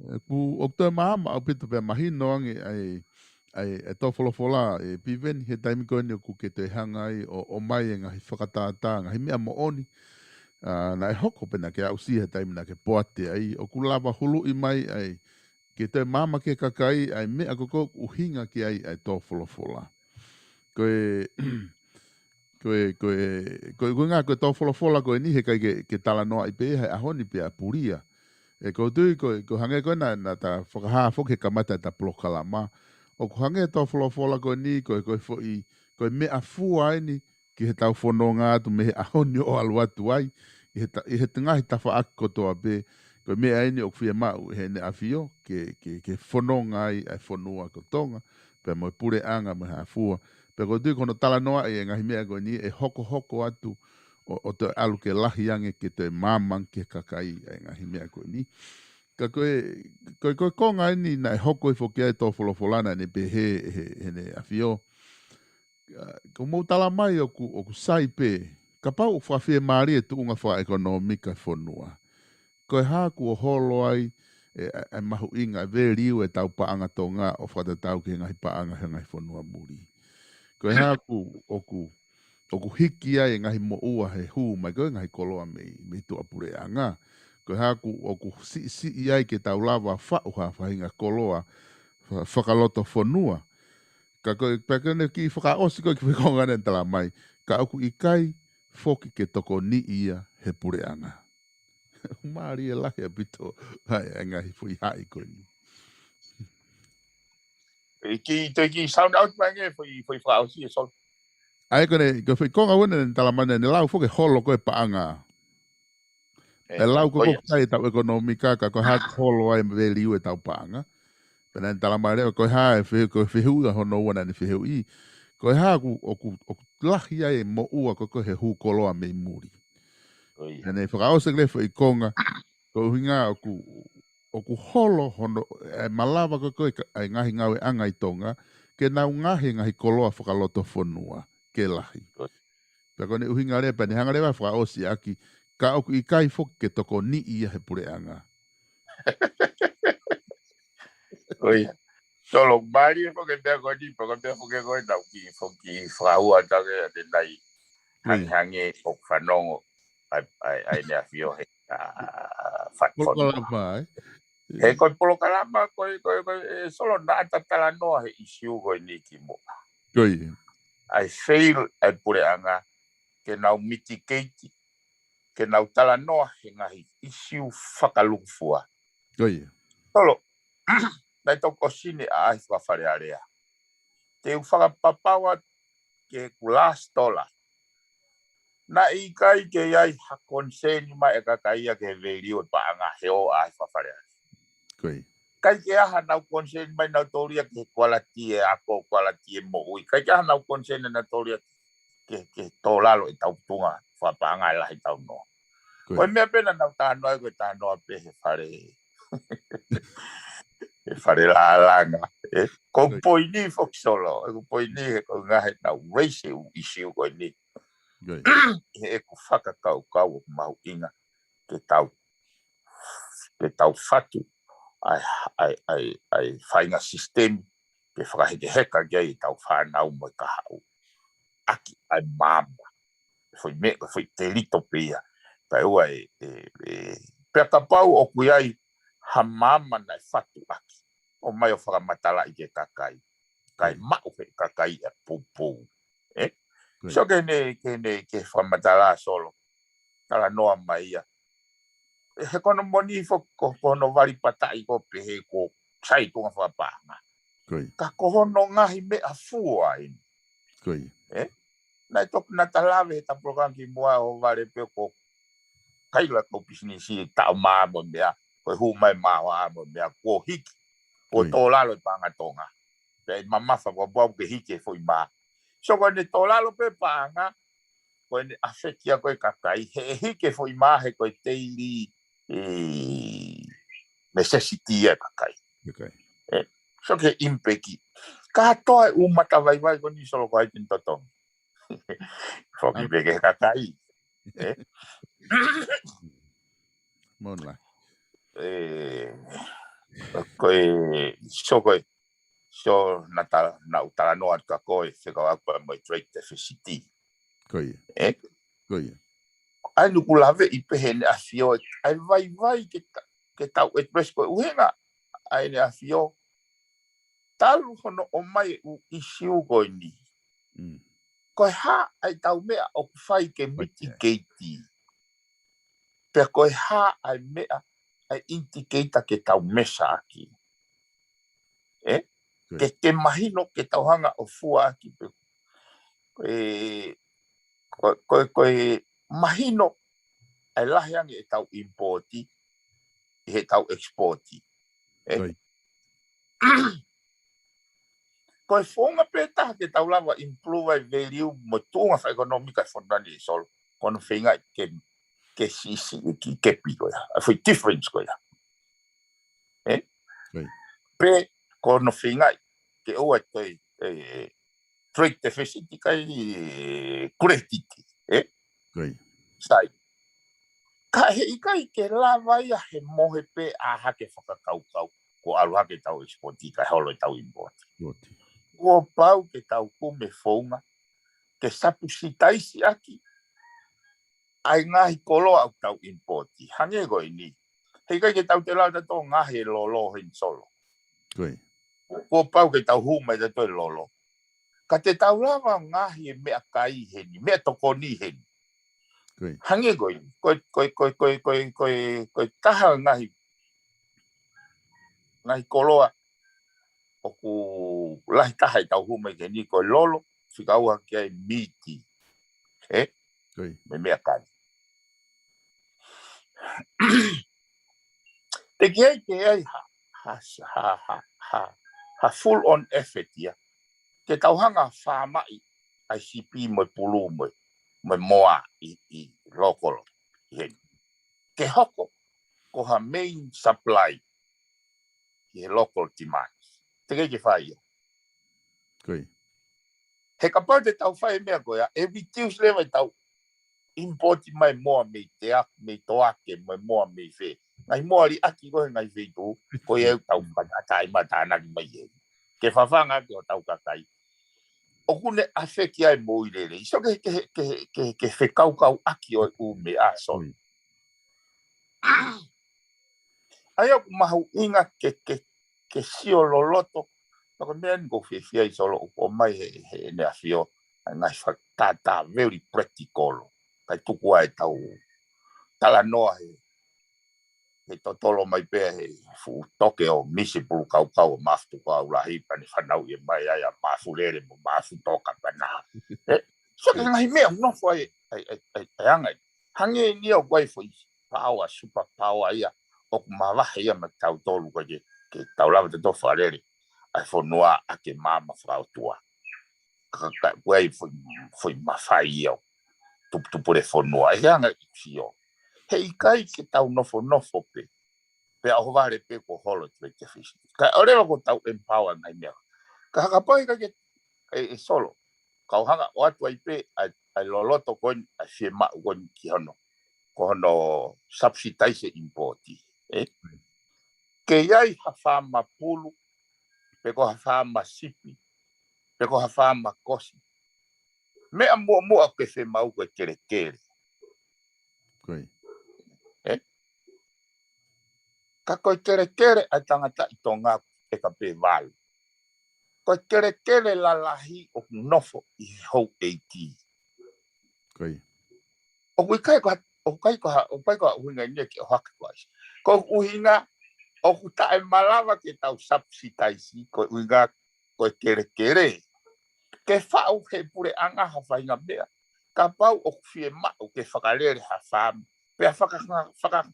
ʻOku, ʻoku toe maama ʻaupito pea mahino ange ʻa e, ʻa e, ʻa e tō folofola ʻe Piveni he taimi ko eni ʻoku ke toe hanga ai ʻo, ʻomai e ngaahi fakatātā, ngaahi meʻa moʻoni. ʻA, naʻe hoko pē naʻa ke aʻusia he taimi naʻa ke poate ai, ʻoku lava huluʻi mai ai, ke toe maama ki he kakai ʻa e meʻa ko ē ʻoku ʻuhinga ki ai ʻa e tō folofola. Ko e, ko e, ko e, ko e, ko e ngaahi, ko e tō folofola ko eni he ʻikai ke, ke talanoaʻi pē he ʻaho ni pea pulia. ʻE ʻoku ou tui ko e, ko e hangē ko ē naʻa, naʻa ta fakahā foki he kamata ʻeta polokalama. ʻOku hangē e tō folofola ko eni, ko e, ko e foʻi, ko e meʻafua eni, ki heʻetau fononga atu mei he ʻaho ni ʻo ʻalu atu ai, ʻi he ta-, ʻi he ngaahi tafaʻaki kotoa pē, ko e meʻa eni ʻoku fiemaʻu ʻe Heʻene ʻAfio, ke, ke, ke fononga ai ʻa e fonua ko Tonga, pea mo e puleʻanga mo e hā fua. Pea ʻoku ou tui ko hono talanoaʻi e ngaahi meʻa ko eni ʻe hokohoko atu ʻo, ʻo toe ʻalu ke lahi ange ke toe maama ange ki he kakai ʻa e ngaahi meʻa ko eni. Ka ko e, ko e, ko e konga eni naʻe hoko ai foki ʻa e tō folofola naʻa ne pehē ʻe he, Heʻene ʻAfio. ʻA, ʻoku mou talamai ʻoku, ʻoku sai pē, kapau ʻoku fakafiemālie e tuʻunga fakaʻekonōmika e fonua. Ko e hā kuo holo ai e, e, e mahuʻinga, e value ʻetau paʻanga Tonga ʻo fakatatau ki he ngaahi paʻanga he ngaahi fonua muli. Ko e hā ʻoku, ʻoku, ʻoku hiki ai e ngaahi moʻua he hū mai ko ē ngaahi koloa mei, mei tuʻapuleʻanga. Ko e hā ʻoku, ʻoku siʻisiʻi ai ke tau lava faʻu ha faʻahinga koloa fa-, fakalotofonua. Ka ko e, pea ko ʻene kiʻi fakaʻosi ko ē ki he konga naʻa ne talamai, ka ʻoku ʻikai foki ke tokoniʻi ia he puleʻanga. Mālie lahi ʻaupito ʻa e, ʻa e ngaahi foʻi haʻi ko eni. ʻE kiʻi, toe kiʻi sound out mai ange foʻi, foʻi fakaʻosi ē Solo. ʻA ia ko ʻene, ko e foʻi konga ʻoku ne talamai naʻa ne lau foki e holo ko ē paʻanga. ʻE lau ko ē ko e ʻikai ʻetau ʻekonōmika ka ko e hā ʻoku holo ai e value ʻetau paʻanga. Pea naʻa ne talamai leva ko e hā e fe-, ko e fehuʻi ʻa hono ua naʻa ne fehuʻi. Ko e hā ʻoku, ʻoku, ʻoku lahi ai e moʻua ko ē he hū koloa mei muli. Naʻa ne fakaʻosi leva e foʻi konga, ko e ʻuhinga ʻoku, ʻoku holo hono, e malava ko ē ka, ʻa e ngaahi ngāueʻanga ʻi Tonga, ke nau ngaohi e ngaahi koloa fakalotofonua, ke lahi. Pea ko ʻene ʻuhinga leva, pea ne hanga leva fakaʻosi ʻaki, ka ʻoku ʻikai foki ke tokoniʻi ia he puleʻanga. ʻIo. Solo, mālie foki e meʻa ko eni, pea ko e meʻa foki ko ē naʻa ku kiʻi foki fakahua atu ange ʻa e nai. Hangehangē ʻoku fanongo ʻa e, ʻa e, ʻa ʻEne ʻAfio he fakafonua. Polokalama, ē? He ko e polokalama, ko e, ko e, ko e, ē, Solo, naʻa ta talanoa he issue ko eni kimuʻa. Ko ia. ʻA e fail ʻa e puleʻanga ke nau mitigate, ke nau talanoa he ngaahi issue fakalūkufua. Ko ia. Solo, naʻe toki ʻosi ʻene ʻaʻahi fakafalealea. Te u fakapapau atu ki heʻeku last tola. Naʻe ʻikai ke ʻi ai ha concern mai e kakai ia ki he value e paʻanga he ʻaʻahi fakafalealea. Ko ia. ʻIkai ke ʻi ai hanau concern mai nautolu ia ki he quality e ako, quality e moʻui. ʻIkai ke ʻi ai hanau concern nautolu ia ki he, ki he tō lalo ʻetau tuʻunga fakapaʻanga e lahi tau noa. Ko ia. Ko e meʻa pē naʻa nau talanoa ai, ko e talanoa pē he fale, he fale lālanga. Ē? Ko e, ko ia, poini foki, Solo, ʻeku poini he ko e ʻuhinga he naʻa nau raise e ʻū issue ko eni. Ko ia. He ʻeku fakakaukau ʻoku mahuʻinga ke tau, ke tau fatu ʻa e, ʻa e, ʻa e, ʻa e faʻahinga sisitemi ke fakahekeheka ki ai ʻetau fānau mo e kahaʻu ʻaki ʻa e maama. Foʻi meʻa, foʻi telito pē ia. Kae ʻoua ʻe, ʻe, ʻe, pea kapau ʻoku ʻi ai ha maama naʻe fatu ʻaki, ʻomai ʻo fakamatalaʻi ki he kakai. Kae, mm, maʻu he kakai e poupou. Ē? Ko ia. So ke ne, ke ne, ke fakamatala, Solo. Talanoa mai ia. He ko hono moʻoni foki ko, ko hono vali pataʻi ko pehē ko sai tuʻunga fakapaʻanga. Ko ia. Ka ko hono ngaahi meʻa fua eni. Ko ia. Ē? Naʻe toki naʻa ta lave he ʻeta polokalama kimuʻa ʻo vale pē ko e kaila kau pisinisi e taʻo mā mo e meʻa, ko e hū mai māua mo e meʻa, kuo hiki. Kuo, ko ia, tō lalo e paʻanga Tonga. Pea ʻe mamafa kuo pau ke hiki e foʻi mā. So ko ʻene tō lalo pē paʻanga, ko ʻene ʻafeki ia ko e kakai, he ʻe hiki e foʻi mā he ko e daily, ē, necessity ia e kakai. Kakai. Ē, so ke impeki. Kātoa e ʻū matavaivai ko eni, Solo, ko hai te ne totongi? Foki, ai, pē ki he kakai. Ē? Mona. Ē, ko e, so ko e, so naʻa ta, naʻa ku talanoa atu kia koe, fekauʻaki pea mo e trade deficit. Ko ia. Ē? Ko ia. ʻA ia naʻa ku laveʻi pē heʻene ʻafio, ʻa e vaivai ke ta, ke tau address ko e ʻuhinga ʻa ʻene ʻafio, talu hono ʻomai e ʻū issue ko eni. Mm. Ko e hā ʻa e tau meʻa ʻoku fai ke, okay, mitigate? Pea ko e hā ʻa e meʻa, ʻa e indicator ke tau measure ʻaki? Ē? Good. Ke, ke mahino, ke tau hanga ʻo fua ʻaki pē. Ko e, ko, ko, ko e mahino ʻa e lahi ange ʻetau import ʻi heʻetau export. Ē? Right. Ko e founga pē taha ke tau lava improve ai value mo e tuʻunga fakaʻekonōmika e fonua ni, Solo, ko hono feingaʻi ke, ke siʻisiʻi e kiʻi kepi ko ia, ʻa e foʻi difference ko ia. Ē? Right. Pe ko hono feingaʻi ke ʻoua ʻe toe, ē, trade deficit kae, ē, credit, ē? Right. Sai. Ka heʻikai ke lava ia he mohe pē ʻa hake fakakaukau, kuo ʻalu hake ʻetau export kae holo ʻetau import. Right. Kuo pau ke tau kumi e founga ke subsidize ʻaki ʻa e ngaahi koloa ʻoku tau import. Hangē ko eni. Heʻikai ke tau toe lava ʻo tau ngaohi e lolo heni, Solo. Good. Kuo pau ke tau hū mai ʻo tau toe lolo. Ka te tau lava ʻo ngaohi e meʻakai heni, meʻatokoni heni. Good. Hangē ko eni, ko e, ko e, ko e taha ngaahi, ngaahi koloa ʻoku lahi taha ʻetau hū mai ki heni ko e lolo, fika ua ki ai miti. Ē? Good. Mo e meʻakai. Teʻeki ai ke ʻi ai ha, ha, ha, ha, ha, ha full on effort ia ke tau hanga ʻo faamaʻi ʻa e sipi mo e pulu mo e, mo e moa ʻi, ʻi local ʻi heni. Ke hoko ko ha main supply ki he local demand. Teʻeki ai ke fai ia. Good. He kapau te tau fai e meʻa ko ia, ʻe reduce leva ʻetau import mai moa mei Teaku, mei Toake, mo e moa mei fē. Ngaahi moa liʻaki ko ē he ngaahi feituʻu, ko ia ʻoku tau fakaʻatā mai ʻo tānaki mai ē. Ke fafanga ʻaki hotau kakai. ʻOku ne ʻafeki ai moʻui lelei. So ke, ke, ke, ke, ke fekaukauʻaki ʻo e ʻū meʻa, Solo. Mm. ʻA ia ʻoku mahuʻinga ke, ke, ke sio loloto. Pea ko e meʻa eni ʻoku ou fiefia ai Solo ʻoku ʻomai he, he ʻEne ʻAfio ʻa e ngaahi fakatātā very practical. Kae tuku ai ʻetau talanoa he, he totolo mai pē he fuʻu toke ʻo misi pulu kaukau ʻo Mafu Tukuʻau Lahi pea ne fanauʻi mai ai ʻa Mafu Lele mo Mafu Toka pea na. ʻE, so ko e ngaahi meʻa ʻoku nofo ai, ai, ai, ai, ai anga ai. Hangē ni ʻoku ʻi ai e foʻi power, super power ia, ʻoku mavahe ia maʻa kitautolu ko ē ke, ke tau lava tautolu ʻo fakalele ʻa e fonua ʻaki e maama fakaʻotua. Ka, ka, ʻoku ʻi ai e foʻi, foʻi mafai ia ʻo tuputupu e fonua. ʻE he anga ʻeku sio. He ʻikai ke tau nofonofo pē. Pea ʻohovale pē kuo holo e Great Deficit. Kae ʻoua leva kuo tau empower e ngaahi meʻa. Ka, kapau ʻe ʻikai ke, ʻe, ʻe Solo. Kau hanga ʻo ʻoatu ai pē ʻa e, ʻa e loloto ko eni, ʻa e fiemaʻu ko eni ki hono, ko hono subsidize e import. ʻE? Ke ʻi ai ha faama pulu, pe ko ha faama sipi, pe ko ha faama kosi. Meʻa muʻomuʻa ʻoku ke fiemaʻu ko e kelekele. Ko ia. ʻE? Ka ko e kelekele ʻa e tangata ʻi Tonga ʻoku ʻeka pē valu. Ko e kelekele lalahi ʻoku nofo ʻi he houʻeiki. Ko ia. ʻOku ʻikai ko ha, ʻoku ʻikai ko ha, ʻoku ʻikai ko ha ʻuhinga ia ke ʻohake ko ʻaisi. Ko e ʻuhinga ʻoku taʻemalava ke tau subsidize, ko e ʻuhinga ko e kelekele. Ke faʻu he puleʻanga ha faʻahinga meʻa. Kapau ʻoku fiemaʻu ke fakalele ha faama. Pea faka-, faka-,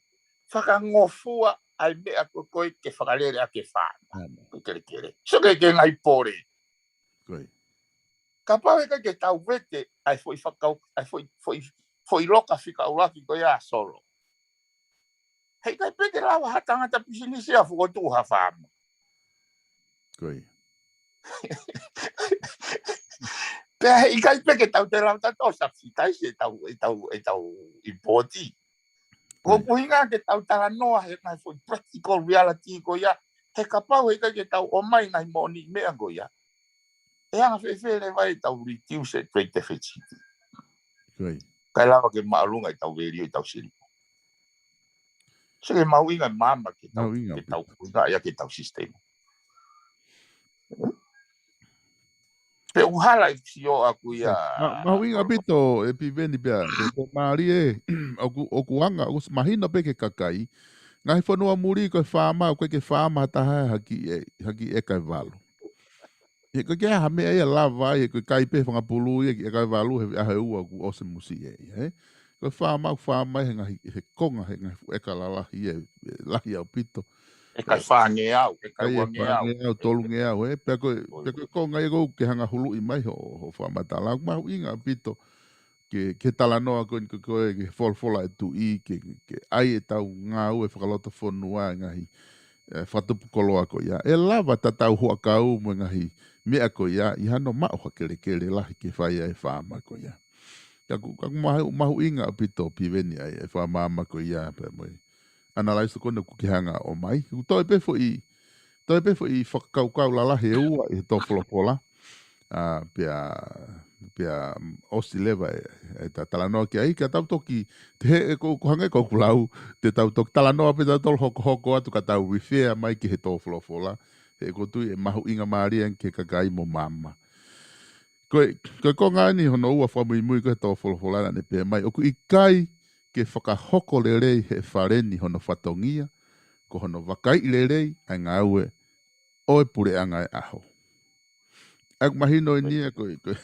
fakangofua ʻa e meʻa ko ē ke fakalele ʻaki e faama. Ko e kelekele. So ke, ke ngaahi pole. Ko ia. Kapau ʻe ʻikai ke tau vete ʻa e foʻi fakau-, ʻa e foʻi, foʻi, foʻi loka fika ʻuluaki ko ia ʻa Solo. He ʻikai pē ke lava ha tangata pisinisi ʻo fokotuʻu ha faama. Ko ia. Pea he ʻikai pē ke tau toe lava tautolu ʻo subsidize ʻetau, ʻetau, ʻetau import. Ko ia. ʻOku ʻuhinga ke tau talanoa he ngaahi foʻi practical reality ko ia. He kapau he ʻikai ke tau ʻomai ngaahi moʻoniʻi meʻa ko ia. ʻE anga fēfē leva ʻetau reduce e trade deficit. Ko ia. Kae lava ke māʻolunga ʻetau value ʻetau silipa. So ke mahuʻinga e maama ke tau, mahuʻinga ke tau ʻuhinga ia ke tau sustain. Pe ʻoku hala e sio ʻaku ia. Ma-, mahuʻinga ʻaupito ʻe Piveni pea, pea, pea mālie, ʻoku, ʻoku anga, ʻoku mahino pē ki he kakai. Ngaahi fonua muli ko e faama, ʻoku ʻikai ke faama ha taha ha kiʻi ʻe, ha kiʻi ʻeka ʻe valu. He ʻikai ke ʻi ai ha meʻa ia lava ai, he ko e kai pē fanga pulu ia ki he ʻeka ʻe valu, he ʻaho ʻe ua kuo ʻosi musi ē, ē? Ko e faama, ʻoku faama he ngaahi, he konga, he ngaahi fuʻu ʻeka lalahi ē, ē lahi ʻaupito. ʻEka ʻe fāngeau, ʻeka ʻe uangeau. Fāngeau, tolungeau, ē? Pea ko e, pea ko e konga ia ʻoku ke hanga huluʻi mai ho, ho fakamatala, ʻoku mahuʻinga ʻaupito ke, ke talanoa ko eni ko ē, ke folofola e tuʻi, ke, ke ʻai ʻetau ngāue fakalotofonua e ngaahi, ē, fakatupu koloa ko ia. ʻE lava tatau huʻakau mo e ngaahi meʻa ko ia, ʻi hano maʻu ha kelekele lahi ke fai ai e faama ko ia. Ka ʻoku, ka ʻoku mahu-, mahuʻinga ʻaupito Piveni ʻa e, e fakamaama ko ia, pea mo e analyze ko eni ʻoku ke hanga ʻo ʻomai. ʻOku toe pē foʻi, toe pē foʻi fakakaukau lalahi ʻe ua ʻi he tō folofola. ʻA, pea, pea ʻosi leva e, e ta-, talanoa ki ai, ka tau toki, te he, ʻe ko, ko hangē ko ʻeku lau, te tau toki talanoa pē tautolu hokohoko atu ka tau refer mai ki he tō folofola. He ʻoku ou tui ʻe mahuʻinga mālie ange ki he kakai mo maama. Ko e, ko e konga eni hono ua fakamuimui ko e tō folofola naʻa ne pehē mai, ʻoku ʻikai ke fakahoko lelei he fale ni hono fatongia, ko hono vakaiʻi lelei ʻa e ngāue ʻo e puleʻanga ʻo e ʻaho. ʻOku mahino eni ia ko e, ko e,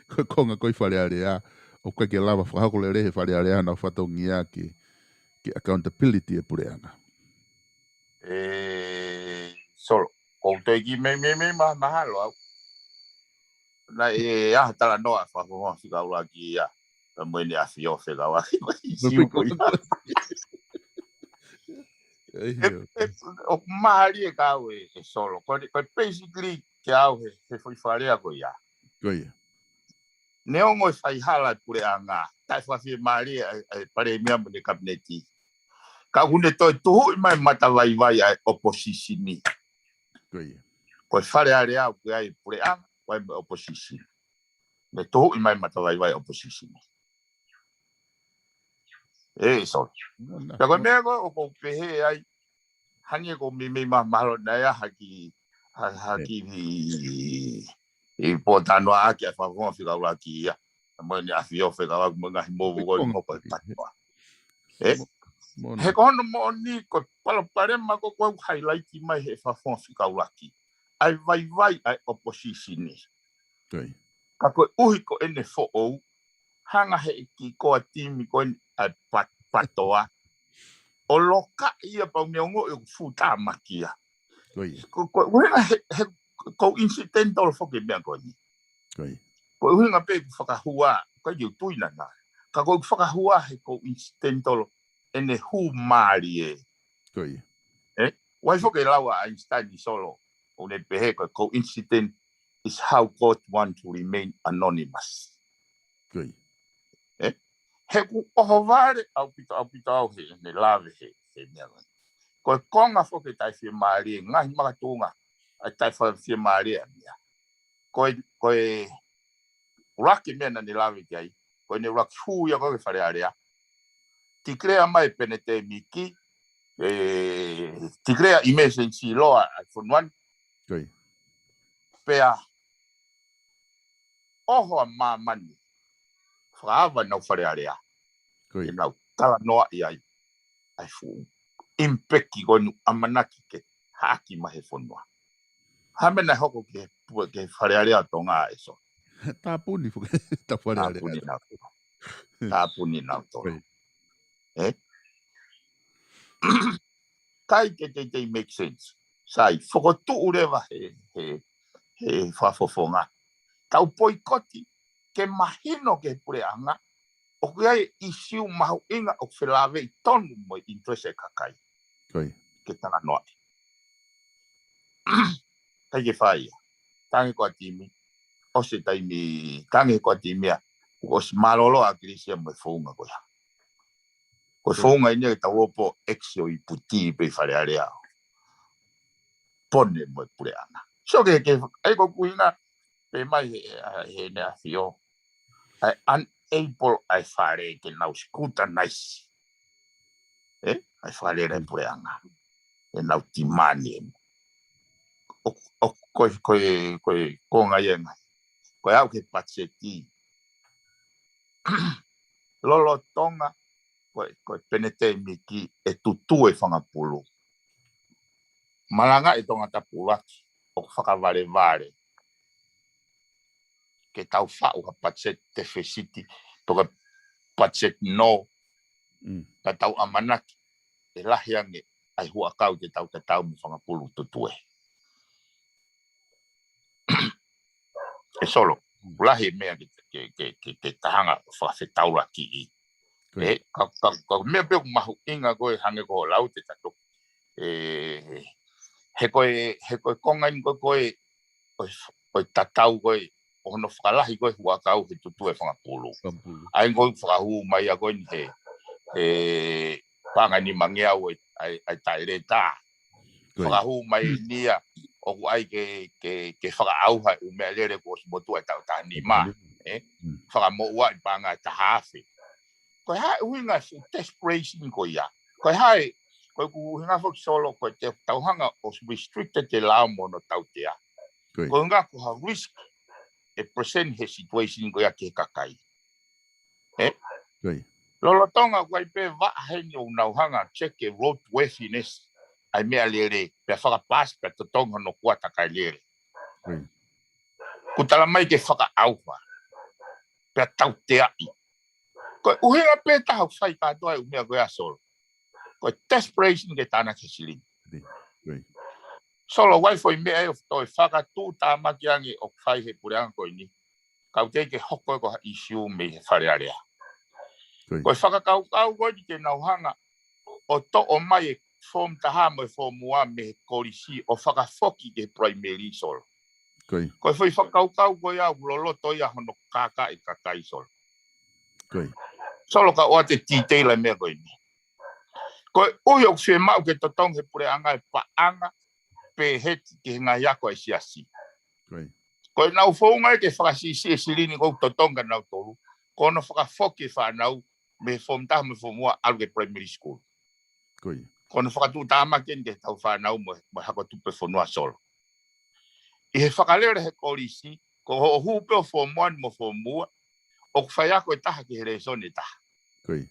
ko e konga ko e Fale Alea, ʻoku ʻikai ke lava fakahoko lelei he Fale Alea hono fatongia ke, ke accountability e puleʻanga. ʻE, Solo, ko u toe ki mei, mei, mei, ma-, mahalo au. Naʻe ʻi ai ha talanoa fakafofonga fika ʻuluaki ia. Ka mo ʻEne ʻAfio fekauʻaki mo e siu ko ia. ʻE, ʻe, ʻoku mālie ka au ʻe, ʻe Solo. Ko e, ko e basically ke au he, he foʻi Fale Alea ko ia. Ko ia. Neongo e faihala e puleʻanga, taʻefakafiemālie ʻa e, ʻa e palēmia mo ʻene kapineti. Ka ʻoku ne toe tuhuʻi mai matavaivai ʻa e opposition ni. Ko ia. Ko e Fale Alea ʻoku ʻi ai e puleʻanga, ʻoku ʻi ai mo e opposition. Ne tuhuʻi mai matavaivai opposition. ʻE, Solo. Pea ko e meʻa ko ē ʻoku ou pehē ai, hangē ko e meimei mahalo naʻe ʻi ai ha kiʻi, ha, ha kiʻi, ʻi pōtalanoaʻaki ʻa e Fakafofonga Fika ʻuluaki ia. Mo ʻEne ʻAfio fekauʻaki mo e ngaahi moʻunga ko eni hopo he patoa. ʻE? He ko hono moʻoni ko e palopalema ko ē ʻoku highlight mai he Fakafofonga Fika ʻuluaki. ʻA e vaivai ʻa e opposition. Ka koeʻuhi ko ʻene foʻou, hanga he ʻEiki ko e timi ko eni ʻa e pa-, patoa. ʻO loka ia pau mea ongo ʻoku fuʻu tāmaki ia. Ko, ko, ko, he, he, coincidental foki meʻa ko eni. Ko e ʻuhinga pē ʻeku fakahua, ko e ʻiu tui nana. Ka ko ʻeku fakahua he coincidental ʻene hū mālie. ʻE? ʻOku ʻi ai foki e lau ʻa Einstein, Solo, ʻo ne pehē ko e coincidence is how God want to remain anonymous. ʻE? He ʻoku ʻohovale ʻaupito, ʻaupito au heʻene lave he, he meʻa ko eni. Ko e konga foki taʻefiemālie, ngaahi makatuʻunga, ʻa e taʻefiemālie ʻa e meʻa. Ko e, ko e ʻuluaki meʻa naʻa ne lave ki ai, ko ʻene ʻuluaki hū ia ko ē ki Fale Alea. Declare mai e penetēmiki, ʻe, declare emergency law ʻa e fonua ni. Pea ʻoho ʻa māmani, fakaava ʻenau Fale Alea. Ke nau talanoaʻi ai ʻa e fuʻu impeki ko eni ʻamanaki ke haʻaki mai he fonua. Ha meʻa naʻe hoko ki he pu-, ki he Fale Alea ʻo Tonga, ʻe Solo? Tāpuni foki, tā Fale Alea. Tāpuni nautolu. Tāpuni nautolu. ʻE? ʻIkai ke teitei make sense. Sai, fokotuʻu leva he, he, he Fakafofonga. Tau poikoti, ke mahino ki he puleʻanga, ʻoku ʻi ai e ʻisiū mahuʻinga ʻoku felāveʻi tonu mo e interest ʻa e kakai. Ke talanoaʻi. ʻIkai ke fai ia. Tangi ko e timi. ʻOsi e taimi, tangi ko e timi ia. ʻOsi mālōlō ʻa ʻAkilisi ia mo e founga ko ia. Ko e founga eni ia ke tau opo ʻeksi ʻo iputi pē ʻi Fale Alea. Pone mo e puleʻanga. So ke, ke, ʻai ko e ʻuhinga, pehē mai he, heʻene ʻAfio. ʻA e unable ʻa e Fale ke nau scrutinize. ʻE? ʻA e Fale Alea puleʻanga. ʻEnau timani ʻe. ʻO, ʻo, ko e, ko e, ko e, ko e ngaahi e ngaahi. Ko e au ke patiseti. Lolotonga, ko e, ko e penetēmiki ʻe tutū e fanga pulu. Malanga ʻe Tongatapu ʻUluaki, ʻoku fakavalevale. Ke tau faʻu ha budget tefesiti, pe ko e budget nō, ka tau ʻamanaki, ʻe lahi ange ʻa e huʻakau te tau tatau mo e fanga pulu tutue. ʻE Solo, lahi e meʻa ke, ke, ke, ke, ke ta hanga fakafetaulaki ʻi. ʻE, ka, ka, ka meʻa pē ʻoku mahuʻinga ko e hangē ko hoʻo lau te tatu. ʻE, he ko e, he ko e konga eni ko e, ko e, ʻo e, ʻo e tatau ko e, ʻo hono fakalahi ko e huʻakau he tutue fanga pulu. ʻA ia ko e fakahū mai ia ko eni he, he paʻanga ʻe nimangeau ʻa e, ʻa e, ʻa e taʻeleta. Fakahū mai eni ia, ʻoku ʻai ke, ke, ke fakaʻauha e ʻū meʻalele kuo ʻosi motuʻa ʻi he taʻu taha nima, ʻe? Fakamoʻua ʻi paʻanga ʻe taha afe. Ko e hā e ʻuhinga e fuʻu desperation ko ia? Ko e hā e, ko e ʻuhinga foki Solo, ko e te tau hanga ʻo restricted e lao mo hono tautea. Ko e ʻuhinga ko ha risk e present he situation ko ia ki he kakai. ʻE? Lolotonga ko e pē vaʻa heni ʻoku nau hanga check e roadworthiness ʻa e meʻalele, pea fakapaasi pea totongi hono kuata kae lele. Kuo tala mai ke fakaʻauha. Pea tauteaʻi. Ko e ʻuhinga pē taha ʻoku fai kātoa e ʻū meʻa ko ia Solo. Ko e desperation ke tānaki e silini. Solo, ʻoku ʻi ai foʻi meʻa ʻe toe fakatuʻutāmaki ange ʻoku fai he puleʻanga ko eni. Ka ʻoku teʻeki ke hoko ia ko ha issue mei he Fale Alea. Ko e fakakaukau ko eni ke nau hanga ʻo toʻo mai e form taha mo e form ua mei he kolisi ʻo fakafoki ki he primary Solo. Ko e foʻi fakakaukau ko ia ʻoku loloto ia hono kākaaʻi e kakai Solo. Solo ka ʻoatu e detail e meʻa ko eni. Koeʻuhi ʻoku fiemaʻu ke totongi he puleʻanga e paʻanga pe heti ki he ngaahi ako ʻa e siasi. Ko ʻenau founga ia ke fakasiʻisiʻi e silini ʻoku totongi kia nautolu. Ko hono fakafoki e fānau mei he form taha mo e form ua ʻalu ki he primary school. Ko ia. Ko hono fakatuʻutāmaki eni ki heʻetau fānau mo, mo e hako tupu ʻa e fonua, Solo. ʻI he fakalele he kolisi, ko hoʻo hū pē ʻo form one mo form ua, ʻoku faiako ʻe taha ki he lēsoni ʻe taha. Ko ia.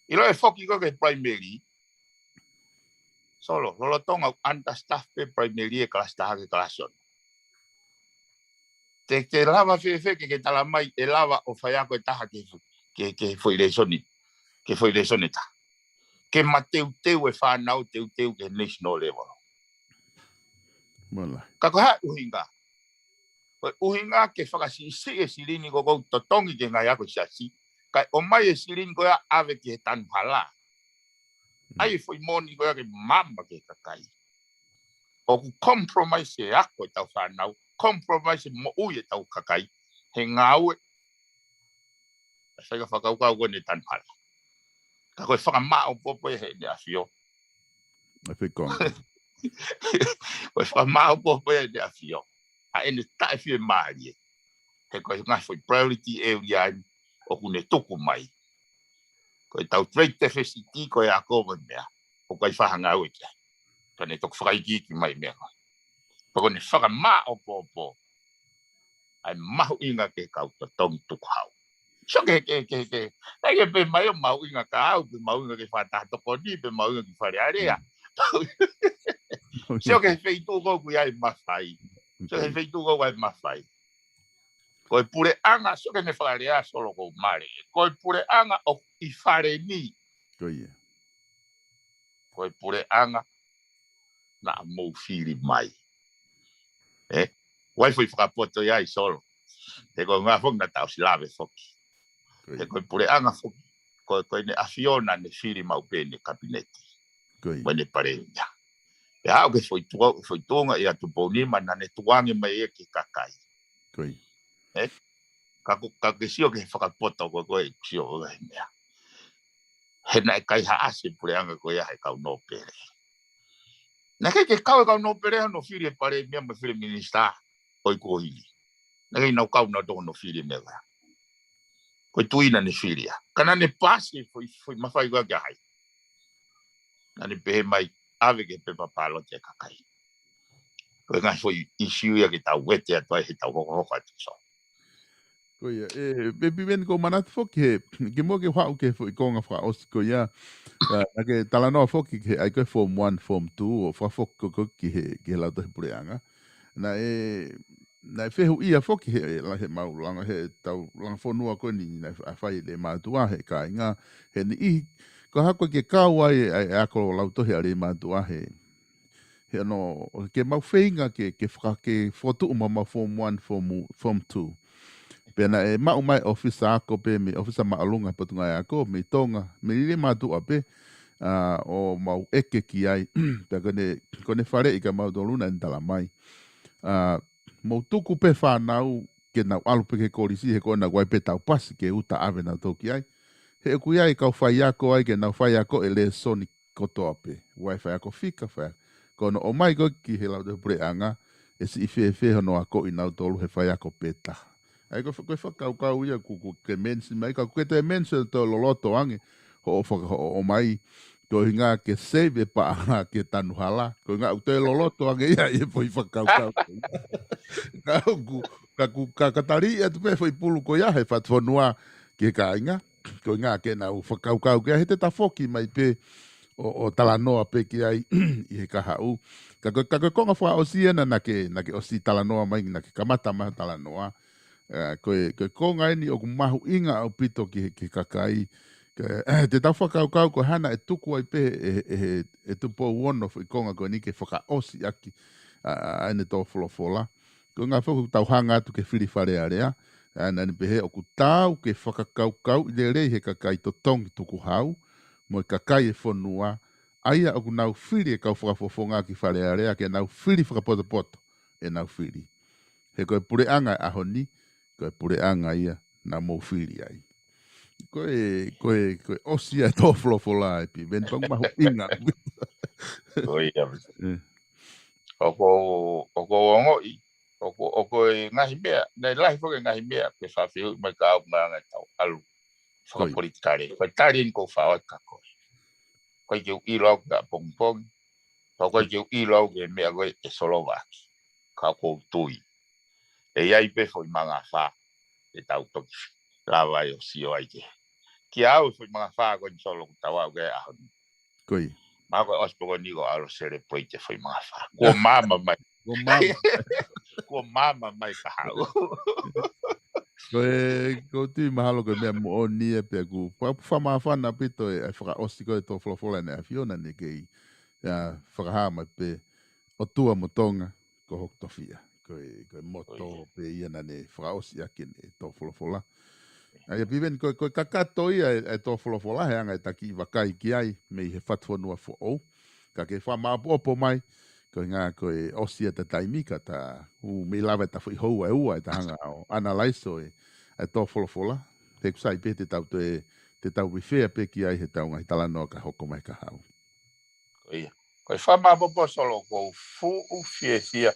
ʻIlo ʻe foki koe ki he primary, Solo, lolotonga ʻoku understaff pē primary ʻi he kalasi taha ki he kalasi ono. Te ke lava fēfē ke ke tala mai ʻe lava ʻo faiako ʻe taha ki he fo-, ki he, ki he foʻi lēsoni, ki he foʻi lēsoni ʻe taha. Ke mateuteu e fānau, teuteu ki he national level. Mālō. Ka ko e hā e ʻuhinga? Ko e ʻuhinga ke fakasiʻisiʻi e silini ko ē ʻoku totongi ki he ngaahi ako siasi, kae ʻomai e silini ko ia ʻave ki he tanu hala. ʻAi e foʻi moni ko ia ke maama ki he kakai. ʻOku compromise e ako ʻetau fānau, compromise e moʻui ʻetau kakai he ngāue. ʻE sai ka fakakaukau ko eni tanu hala. Ka ko e fakamāʻopoʻopo ia ʻe heʻene ʻAfio. ʻE fekong. Ko e fakamāʻopoʻopo ia ʻe heʻene ʻAfio. ʻA ʻene taʻefiemālie. He ko e ngaahi foʻi priority area eni ʻoku ne tuku mai. Ko ʻetau trade deficit ko e ako mo e meʻa. ʻOku ʻikai faʻa ngāue ki ai. Ka ne toki fakaikiiki mai meʻa ko ē. Pea ko ʻene fakamāʻopoʻopo ʻa e mahuʻinga ki he kau totongi tukuhau. Sio ki he, ki he, ki he, ki he. Naʻe ʻikai ke pehē mai ʻoku mahuʻinga kia au, pe mahuʻinga ki he Fakataha Tokoni, pe mahuʻinga ki Fale Alea. Sio ki he feituʻu ko ē ʻoku ʻi ai e mafai. Sio ki he feituʻu ko ē ʻoku ʻi ai e mafai. Ko e puleʻanga, sio ki heʻene fakalea, Solo, ko Male. Ko e puleʻanga ʻoku ʻi fale ni. Ko ia. Ko e puleʻanga naʻa mou fili mai. ʻE? ʻOku ʻi ai e foʻi fakapoto ia, Solo. He ko e ngaahi foki naʻa tau ʻosi lave foki. He ko e puleʻanga foki, ko, ko ʻene ʻAfio naʻa ne fili maʻu pē ʻene kapineti. Ko ia. Mo ʻene palēmia. ʻE aʻu ki he foʻi tuʻu, foʻi tuʻunga ʻia Tupou Nima naʻa ne tukuange mai ia ki he kakai. Ko ia. ʻE? Ka ko, ka ke sio ki he fakapoto ko ē, ko e sio ko ē he meʻa. He naʻe kaihaʻasi e puleʻanga ko ia ʻe he kau nōpele. Naʻe ʻikai ke kau e kau nōpele hono fili e palēmia mo e fili e minisitā ʻo e kuohili. Naʻe ʻikai ke nau kau nautolu hono fili e meʻa ko ia. Ko e Tuʻi naʻa ne fili ia. Ka naʻa ne paasi e foʻi, foʻi mafai ko ia kia hai? Naʻa ne pehē mai, ʻave ki he pepa pāloti e kakai. Ko e ngaahi foʻi issue ia ke tau vete atu ai he tau hokohoko atu, Solo. Ko ia, ʻe, Pepi, Veni, ʻoku ou manatu foki he, kimuʻa ke u haʻu ki he foʻi konga fakaʻosi ko ia, ʻa, naʻa ke talanoa foki ki he ʻai ko ē form one, form two, ʻo fakafoki ko ē ki he, ki he lautohi puleʻanga. Naʻe, naʻe fehuʻia foki he, he, la-, heʻemau langa, heʻetau langa fonua ko eni naʻe fa-, fai ʻe he mātuʻa he kāinga, he niʻihi, ko e hā ko ē ke kau ai, ʻa e, ʻa e ako lautohi ʻa e mātuʻa he, he ʻoku, ʻoku ke mau feinga ke, ke faka-, ke fokotuʻu mai ʻemau form one, form, form two. Pea naʻe maʻu mai ʻe he ʻōfisa ako pē mei he ʻōfisa māʻolunga he Potungāue Ako, mei Tonga, mei he mātuʻa pē, ʻa, ʻo mau ʻeke ki ai, pea ko ʻene, ko ʻene faleʻi kia mautolu naʻa ne tala mai. ʻA, mou tuku pē fānau ke nau ʻalu pē ki he kolisi he ko ena ʻoku ʻi ai pē ʻetau pasi ke uta ʻave nautolu ki ai. He ʻoku ʻi ai e kau faiako ai ke nau faiako e lēsoni kotoa pē. ʻOku ʻi ai e faiako fika, faiako. Ko hono ʻomai ko ē ki he lautohi puleʻanga, ʻe siʻi fēfē hono akoʻi nautolu he faiako pē taha. ʻA ia ko e fa-, ko e fakakaukau ia ʻoku, ʻoku ke mention mai, ka ʻoku ke toe mention toe loloto ange, hoʻo faka-, hoʻo ʻomai, ko e ʻuhinga ke save e paʻanga ki he tanu hala, ko e ʻuhinga ʻoku toe loloto ange ia ʻi he foʻi fakakaukau. Ka ʻoku, ka ʻoku, ka, ka tali atu pē foʻi pulu ko ia he fatu fonua ki he kāinga, ko e ʻuhinga ke nau fakakaukau ki ai he te ta foki mai pē ʻo, ʻo talanoa pē ki ai ʻi he kahaʻu. Ka ko, ka ko e konga fakaʻosi ena naʻa ke, naʻa ke ʻosi talanoa mai, naʻa ke kamata mai talanoa. ʻE, ko e, ko e konga eni ʻoku mahuʻinga ʻaupito ki he, ki he kakai. Ka, te tau fakakaukau ko e hā naʻe tuku ai pē ʻe, ʻe, ʻe, ʻe Tupou Ono foʻi konga ko eni ke fakaʻosi ʻaki, ʻa, ʻa, ʻa ʻene tō folofola. Ko e ʻuhinga foki ʻoku tau hanga atu ki he fili Fale Alea, ʻa, naʻa ne pehē ʻoku taau ke fakakaukauʻi lelei he kakai totongi tukuhau, mo e kakai e fonua, ʻa ia ʻoku nau fili e kau fakafofonga ki Fale Alea ke nau fili fakapotopoto ʻenau fili. He ko e puleʻanga e ʻaho ni, ko e puleʻanga ia naʻa mou fili ai. Ko e, ko e, ko e ʻosi ia e tō folofola ē Pepi, Veni, pea ʻoku mahuʻinga. Ko ia. ʻE. ʻOku, ʻoku ou ongoʻi, ʻoku, ʻoku ʻi ai e ngaahi meʻa, naʻe lahi foki e ngaahi meʻa, pea fafehuʻi mai ka au ngā ngā tau ʻalu. Fakapolitikale. Ko e tali eni ʻoku ou faʻo atu kia koe. ʻOku ʻikai ke u ʻilo au ki he pongipongi. Pea ʻoku ʻikai ke u ʻilo au ki he meʻa ko ē ʻe solova ʻaki. Ka ʻoku ou tui ʻe ʻi ai pē foʻi mangafā ʻe tau toki lava ai ʻo sio ai ki he. Kiate au e foʻi mangafā ko eni Solo ʻoku tau aʻu ki ai he ʻaho ni. Ko ia. Mahalo ko e ʻosi pē ko eni ʻoku ou ʻalu ʻo celebrate e foʻi mangafā. Kuo maama mai. Kuo maama. Kuo maama mai ka haʻu. Ko e, ʻoku ou tui mahalo ko e meʻa moʻoni ia pea ʻoku fa-, fakamāfana ʻaupito e, e fakaʻosi ko ē ʻa e tō folofola ʻa ʻEne ʻAfio naʻa ne kei, ʻa, fakahā mai pē ʻOtua mo Tonga ko hoku tofiʻa. Ko e, ko e moto pē ia naʻa ne fakaʻosi ʻaki ʻene tō folofola. ʻA ia Piveni, ko e, ko e kakato ia e, e tō folofola he anga ʻeta kiʻi vakai ki ai mei he Fatufonua Foʻou. Ka ke fakamāʻopoʻopo mai, ko e ʻuhinga ko e ʻosi ʻeta taimi ka ta ō mei lava ʻeta foʻi houa ʻe ua ʻeta hanga ʻo analyze ʻo e, e tō folofola. He ʻoku sai pē te tau toe, te tau refer pē ki ai heʻetau ngaahi talanoa ka hoko mai ka haʻu. Ko ia. Ko e fakamāʻopoʻopo Solo ʻoku ou fuʻu fiefia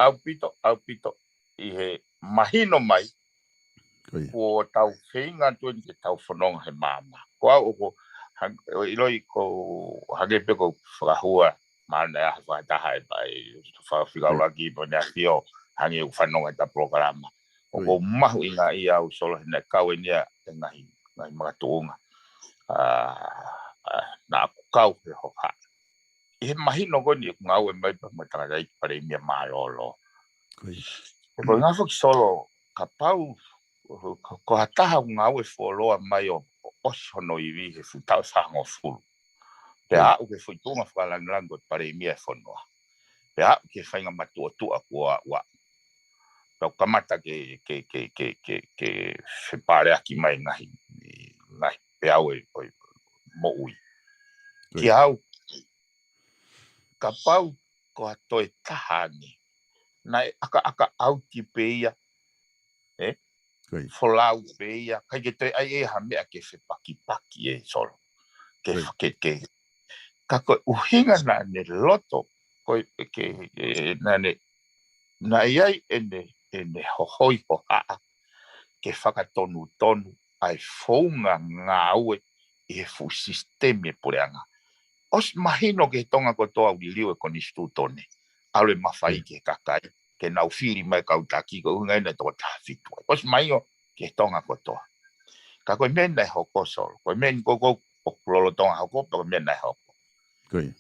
ʻaupito, ʻaupito ʻi he mahino mai Ko ia. Kuo tau feinga atu eni ke tau fononga he maama. Ko au ʻoku hang-, ʻo ʻiloʻi ʻoku hangē pē ko e fakahua, mahalo naʻe ʻi ai ha fakataha ʻe pā ʻe fakafika Ko ia. ʻUluaki pē ʻEne ʻAfio, hangē ʻoku fanongo ʻeta polokalama. ʻOku Ko ia. ou mahuʻingaʻia au Solo he naʻe kau eni ia ʻe ngaahi, ngaahi makatuʻunga. ʻA, ʻa, naʻa ku kau he hohaʻa. ʻI he mahino ko eni ʻeku ngāue mai pea mo e tangataʻeiki palēmia mālōlō. Ko ia. Ko e ngaahi foki Solo, kapau, ko, ko ha taha ʻoku ngāue fuoloa mai ʻo, ʻo ʻosi hono ivi he fuʻu taʻu ʻe fāngofulu. Pea Ko ia. aʻu ki he foʻi tuʻunga fakalāngilangi ko e palēmia ʻo e fonua. Pea aʻu ki he faʻahinga matuʻotuʻa kuo aʻu ai. Pea ʻoku kamata ke, ke, ke, ke, ke, ke fepaleaki mai ngaahi, ngaahi peau ʻo e, ʻo e moʻui. Ko ia. Kiate au, kapau ko ha toe taha ange, naʻe ʻakaʻaka ʻauti pē ia, ē? Ko ia. Folau pē ia, ʻikai ke toe ʻi ai ʻe ha meʻa ke fepakipaki ē Solo. Ke, Ko ia. ke, ke. Ka ko e ʻuhinga naʻa ne loto, ko e, ke, e, naʻa ne, naʻe ʻi ai ʻene, ʻene hohoi hohaʻa, ke fakatonutonu ʻa e founga ngāue ʻi he fuʻu sisitemi ʻo e puleʻanga. ʻOsi mahino ki he Tonga kotoa ʻoku liliu e konisitūtone. ʻAlu e mafai Ko ia. ki he kakai, ke nau fili mai e kau taki, ko e ʻuhinga ia naʻe toko taha fitu ai. ʻOsi mahino ki he Tonga kotoa. Ka ko e meʻa naʻe hoko Solo. Ko e meʻa eni ko ē ʻoku lolotonga hoko, pea ko e meʻa naʻe hoko. Ko ia.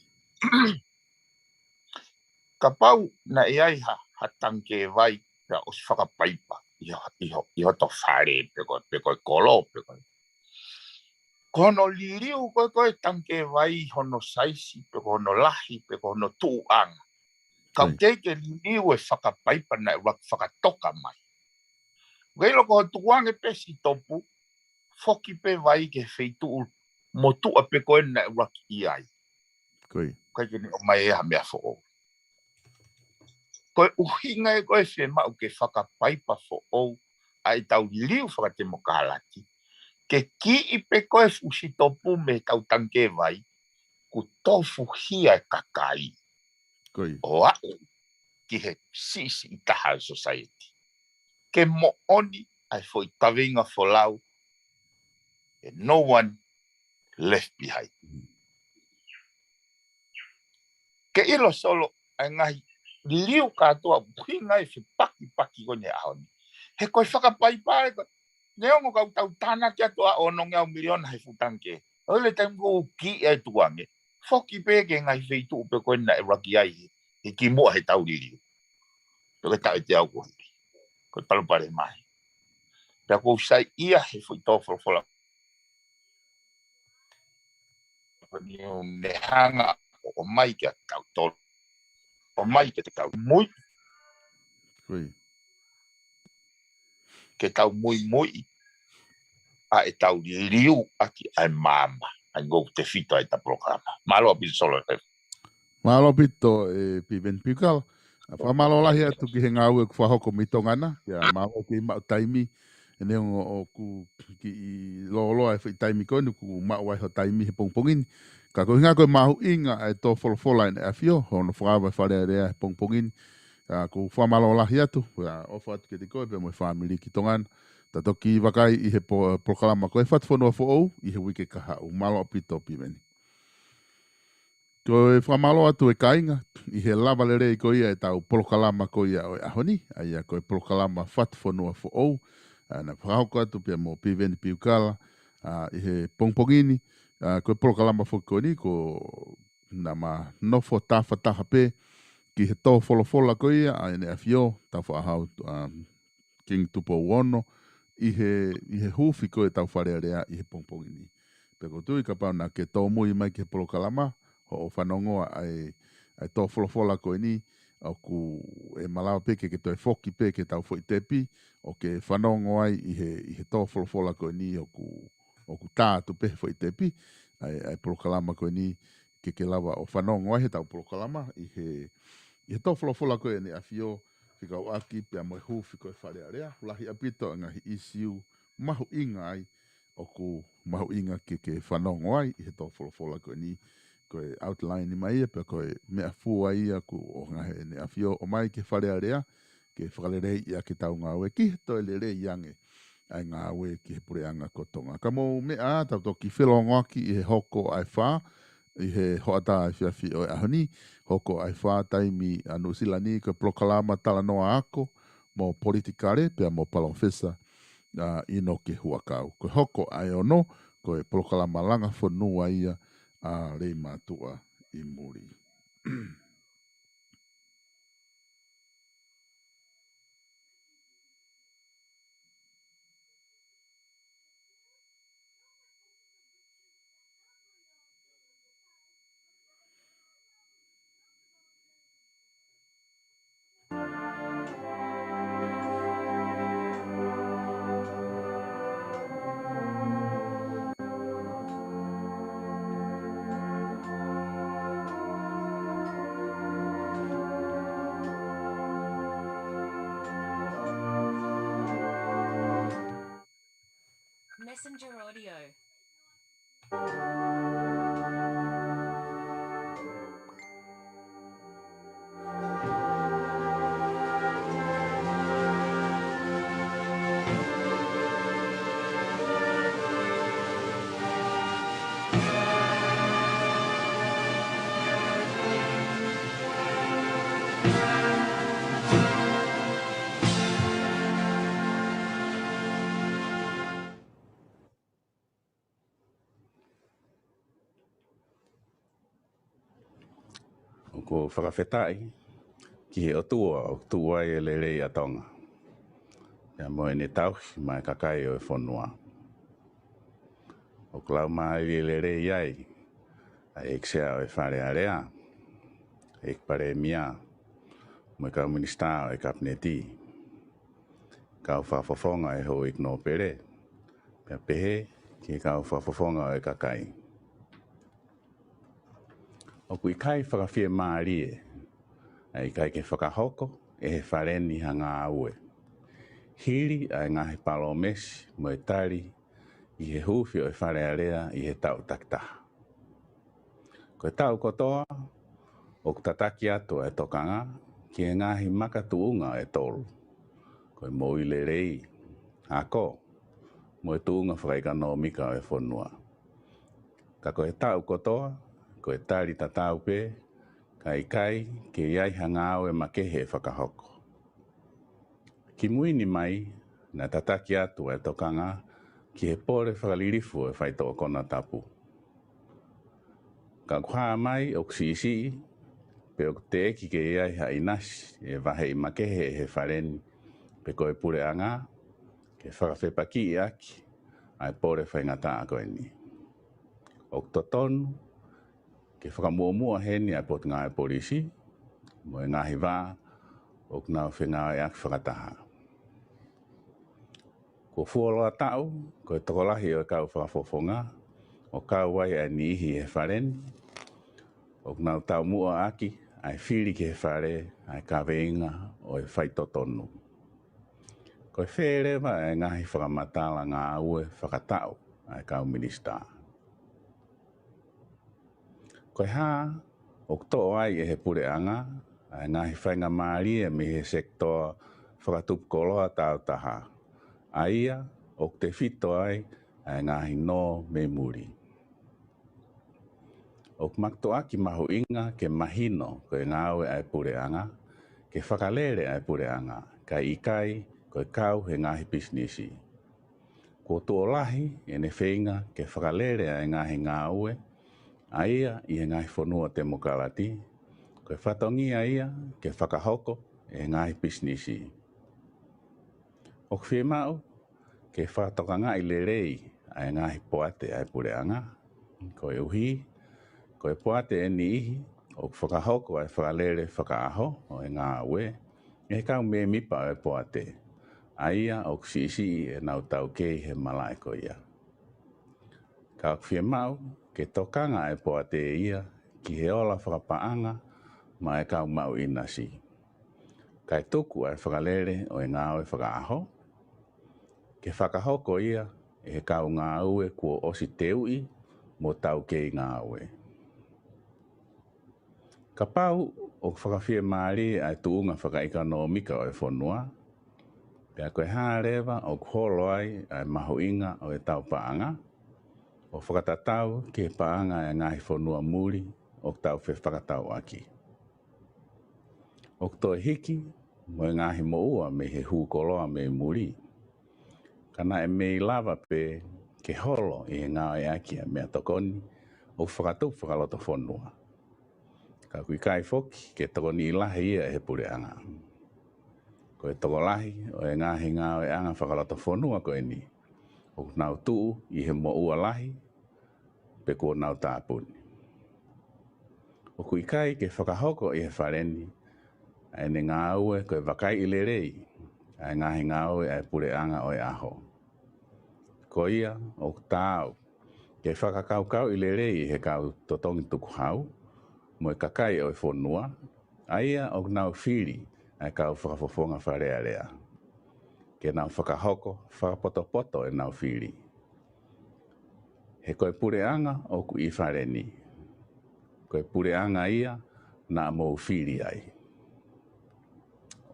Kapau naʻe ʻi ai ha, ha tangikē vai, pea ʻosi fakapaipa, ʻi ho, ʻi ho, ʻi hoto fale, pe ko, pe ko e kolo, pe ko. Ko hono liliu ko ē, ko e tangikē vai, hono saisi, pe ko hono lahi, pe ko hono tuʻuʻanga. Ka Ko ia. ʻoku teʻeki ke liliu e fakapaipa naʻe ʻuluaki fakatoka mai. ʻOku ʻilo ko ho tukuange pē Sitopu, foki pē vai ki he feituʻu motuʻa pē ko ē naʻe ʻuluaki ʻi ai. Ko ia. ʻIkai ke ne ʻomai ʻe ha meʻa foʻou. Ko e ʻuhinga ia ko e fiemaʻu ke fakapaipa foʻou ʻa ʻetau liliu fakatemokalati. Ke kiʻi pē ko ē fuʻu Sitopu mei heʻetau tangikē vai, kuo tofuhia e kakai. Ko ia. ʻO aʻu ki he siʻisiʻi taha ʻo e society. Ke moʻoni ʻa e foʻi kaveinga folau, ʻe no one left behind. Ke ʻilo Solo ʻa e ngaahi liliu kātoa ʻoku ʻuhinga ai e fepakipaki ko eni he ʻaho ni. He ko e fakapaipa ē ko, neongo ʻoku tau tānaki atu ʻa e ono ngeau miliona he fuʻu tangikē. ʻO ʻi ai e taimi ʻoku kiʻi ai tukuange. Foki pē ki he ngaahi feituʻu pē ko ē naʻe ʻuluaki ʻi ai he, he kimuʻa heʻetau liliu. Pea ko e taʻu ʻe teau kuo hili. Ko e palopalema ia. Pea ʻoku ou saiʻia he foʻi tō folofola. Ko eni ʻoku ne hanga ʻo, ʻomai kiate kitautolu. ʻOmai kiate kitautolu. Muimui. Ko ia. Ke tau muimui ʻa ʻetau liliu ʻaki ʻa e maama. ʻA ia ʻoku tefito ai ʻeta polokalama. Mālō ʻaupito Solo. Mālō ʻaupito ē Piveni Piukala. ʻA, fakamālō lahi atu ki he ngāue kuo fakahoko mei Tonga na. Pea mālō kei maʻu taimi. ʻE neongo ʻoku kiʻi lōloa e foʻi taimi ko eni kuo maʻu ai ho taimi he pongipongi ni. Ka ko e ʻuhinga ko e mahuʻinga ʻa e tō folofola ʻa ʻEne ʻAfio, hono fakaava e Fale Alea he pongipongi ni. ʻA, ʻoku ou fakamālō lahi atu, ʻa, ʻofa atu kiate koe pea mo e fāmili ki Tonga na. Ta toki vakai ʻi he po-, polokalama ko e Fatu Fonua Foʻou ʻi he uike kahaʻu. Mālō ʻaupito Piveni. Ko e fakamālō atu e kāinga ʻi he lava lelei ko ia ʻetau polokalama ko ia ʻo e ʻaho ni, ʻa ia ko e polokalama Fatu Fonua Foʻou, ʻa, naʻe fakahoko atu pea mo Piveni Piukala, ʻa, ʻi he pongipongi ni, ʻa, ko e polokalama foki ko eni ko naʻá ma nofo tafataha pē ki he tō folofola ko ia ʻa ʻEne ʻAfio, Tāufaʻāhau, ʻa, Kingi Tupou Ono, ʻi he, ʻi he huufi ko ē ʻetau Fale Alea ʻi he pongipongi ni. Pea ʻoku ou tui kapau naʻá ke tōmui mai ki he polokalama, hoʻo fanongo ʻa e, ʻa e tō folofola ko eni, ʻoku ʻe malava pē ke ke toe foki pē ki heʻetau foʻi tepi, ʻo ke fanongo ai ʻi he, ʻi he tō folofola ko eni ʻoku, ʻoku tā atu pē he foʻi tepi, ʻa e, ʻa e polokalama ko eni ke ke lava ʻo fanongo ai heʻetau polokalama ʻi he, ʻi he tō folofola ko ē ʻEne ʻAfio, fekauʻaki pea mo e huufi ko ē Fale Alea, lahi ʻaupito e ngaahi ʻīsiu mahuʻinga ai, ʻoku mahuʻinga ke ke fanongo ai ʻi he tō folofola ko eni, ko e outline mai ia, pea ko e meʻafua ia ʻoku ʻoange ʻe ʻEne ʻAfio ʻo ʻomai ki he Fale Alea, ke fakaleleiʻi ʻaki ʻetau ngāue ki he toe lelei ange ʻa e ngāue ki he puleʻanga ko Tonga. Ka mou meʻa ā, tau toki felōngoaki ʻi he hoko ʻa e fā, ʻi he hoʻatā efiafi ʻo e ʻaho ni, hoko ʻa e fā taimi ʻa Nuʻusila ni, ko e polokalama talanoa ako mo politikale, pea mo Palōfesa, ʻa, ʻInoke Huʻakau. Ko e hoko ʻa e ono, ko e polokalama langa fonua ia ʻa Leimātuʻa ʻi muli. Messenger Audio. ʻOku ou fakafetaʻi ki he ʻOtua ʻoku tuʻu ai e lelei ʻa Tonga, pea mo ʻene tauhi maʻa e kakai ʻo e fonua. ʻOku laumālie lelei ai ʻa e ʻEiki Sea ʻo e Fale Alea, ʻEiki Palēmia, mo e kau minisitā ʻo e Kapineti, kau fakafofonga ʻo e Houʻeiki Nōpele, pea pehē ki he kau fakafofonga ʻo e kakai. ʻOku ʻikai fakafiemālie ʻa e ʻikai ke fakahoko ʻe he Fale ni ha ngāue, hili ʻa e ngaahi palōmesi mo e tali ʻi he huufi ʻo e Fale Alea ʻi he taʻu takitaha. Ko e taʻu kotoa, ʻoku tataki atu ʻa e tokanga ki he ngaahi makatuʻunga ʻe tolu. Ko e moʻui lelei, ako, mo e tuʻunga fakaʻekonōmika ʻo e fonua. Ka ko e taʻu kotoa, ko e tali tatau pē, ka ʻikai ke ʻi ai ha ngāue makehe ʻe fakahoko. Kimui ni mai, naʻe tataki atu ʻa e tokanga ki he pole fakalilifu ʻo e faitoʻo konatapu. Ka ʻoku hā mai ʻoku siʻisiʻi, pe ʻoku teʻeki ke ʻi ai ha ʻinasi ʻe vaheʻi makehe ʻe he Fale ni, pe ko e puleʻanga, ke fakafepakiʻi ʻaki ʻa e pole faingataʻa ko eni. ʻOku totonu ke fakamuʻomuʻa heni ʻa e Potungāue Polisi mo e ngaahi vā ʻoku nau fengāueʻaki fakataha. Kuo fuoloa taʻu, ko e tokolahi ʻo e kau fakafofonga, ʻo kau ai ʻa e niʻihi he Fale ni, ʻoku nau taumuʻa ʻaki ʻa e fili ki he Fale ʻa e kaveinga ʻo e faitotonu. Ko e fē leva ʻa e ngaahi fakamatala ngāue fakataʻu ʻa e kau minisitā? Ko e hā ʻoku toʻo ai ʻe he puleʻanga ʻa ʻa e ngaahi faingamālie mei he sekitoa fakatupu koloa tāutaha, ʻa ia ʻoku tefito ai ʻa e ngaahi nō mei muli. ʻOku mātuʻaki mahuʻinga ke mahino ko e ngāue ʻa e puleʻanga, ke fakalele ʻa e puleʻanga, kae ʻikai ko e kau he ngaahi pisinisi. Kuo tuʻo lahi ʻene feinga ke fakalele ʻa e ngaahi ngāue, ʻa ia ʻi he ngaahi fonua temokalati, ko e fatongia ia ke fakahoko ʻe he ngaahi pisinisi. ʻOku fiemaʻu ke fakatokangaʻi lelei ʻa e ngaahi poate ʻa e puleʻanga, koeʻuhi ko e poate ʻe niʻihi ʻoku fakahoko ʻa e fakalele fakaʻaho ʻo e ngāue ʻe he kau mēmipa ʻo e poate, ʻa ia ʻoku siʻisiʻi ʻenau taukei he malaʻe ko ia. Ka ʻoku fiemaʻu ke tokanga ʻa e poate ia ki he ola fakapaʻanga maʻa e kau maʻu ʻinasi, kae tuku ʻa e fakalele ʻo e ngāue fakaʻaho ke fakahoko ia ʻe he kau ngāue kuo ʻosi teuʻi mo taukei ngāue. Kapau ʻoku fakafiemālie ʻa e tuʻunga fakaʻekonōmika ʻo e fonua, pea ko e hā leva ʻoku holo ai ʻa e mahuʻinga ʻo ʻetau paʻanga, ʻo fakatatau ki he paʻanga ʻa e ngaahi fonua muli ʻoku tau fefakatauʻaki. ʻOku toe hiki mo e ngaahi moʻua mei he hū koloa mei muli, ka naʻe mei lava pē ke holo ʻi he ngāueʻaki ʻa e meʻatokoni ʻoku fakatupu fakalotofonua. Ka ʻoku ʻikai foki ke tokoniʻi lahi ia ʻe he puleʻanga. Ko e tokolahi ʻo e ngaahi ngāueʻanga fakalotofonua ko eni, ʻoku nau tuʻu ʻi he moʻua lahi, pe kuo nau tāpuni. ʻOku ʻikai ke fakahoko ʻi he fale ni ʻa ʻene ngāue ko e vakaiʻi lelei ʻa e ngaahi ngāue ʻa e puleʻanga ʻo e ʻaho. Ko ia ʻoku taau ke fakakaukauʻi lelei ʻe he kau totongi tukuhau mo e kakai ʻo e fonua, ʻa ia ʻoku nau fili ʻa e kau fakafofonga Fale Alea, ke nau fakahoko fakapotopoto ʻenau fili. He ko e puleʻanga ʻoku ʻi fale ni, ko e puleʻanga ia naʻa mou fili ai.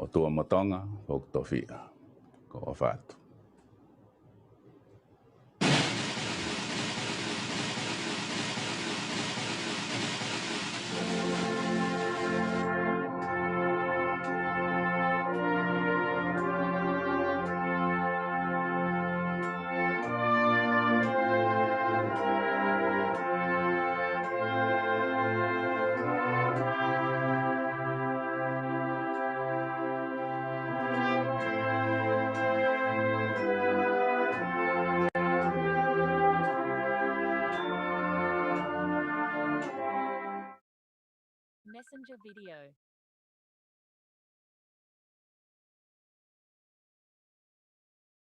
ʻOtua mo Tonga, ʻoku tofiʻa. Ko e ʻofa atu. Messenger video.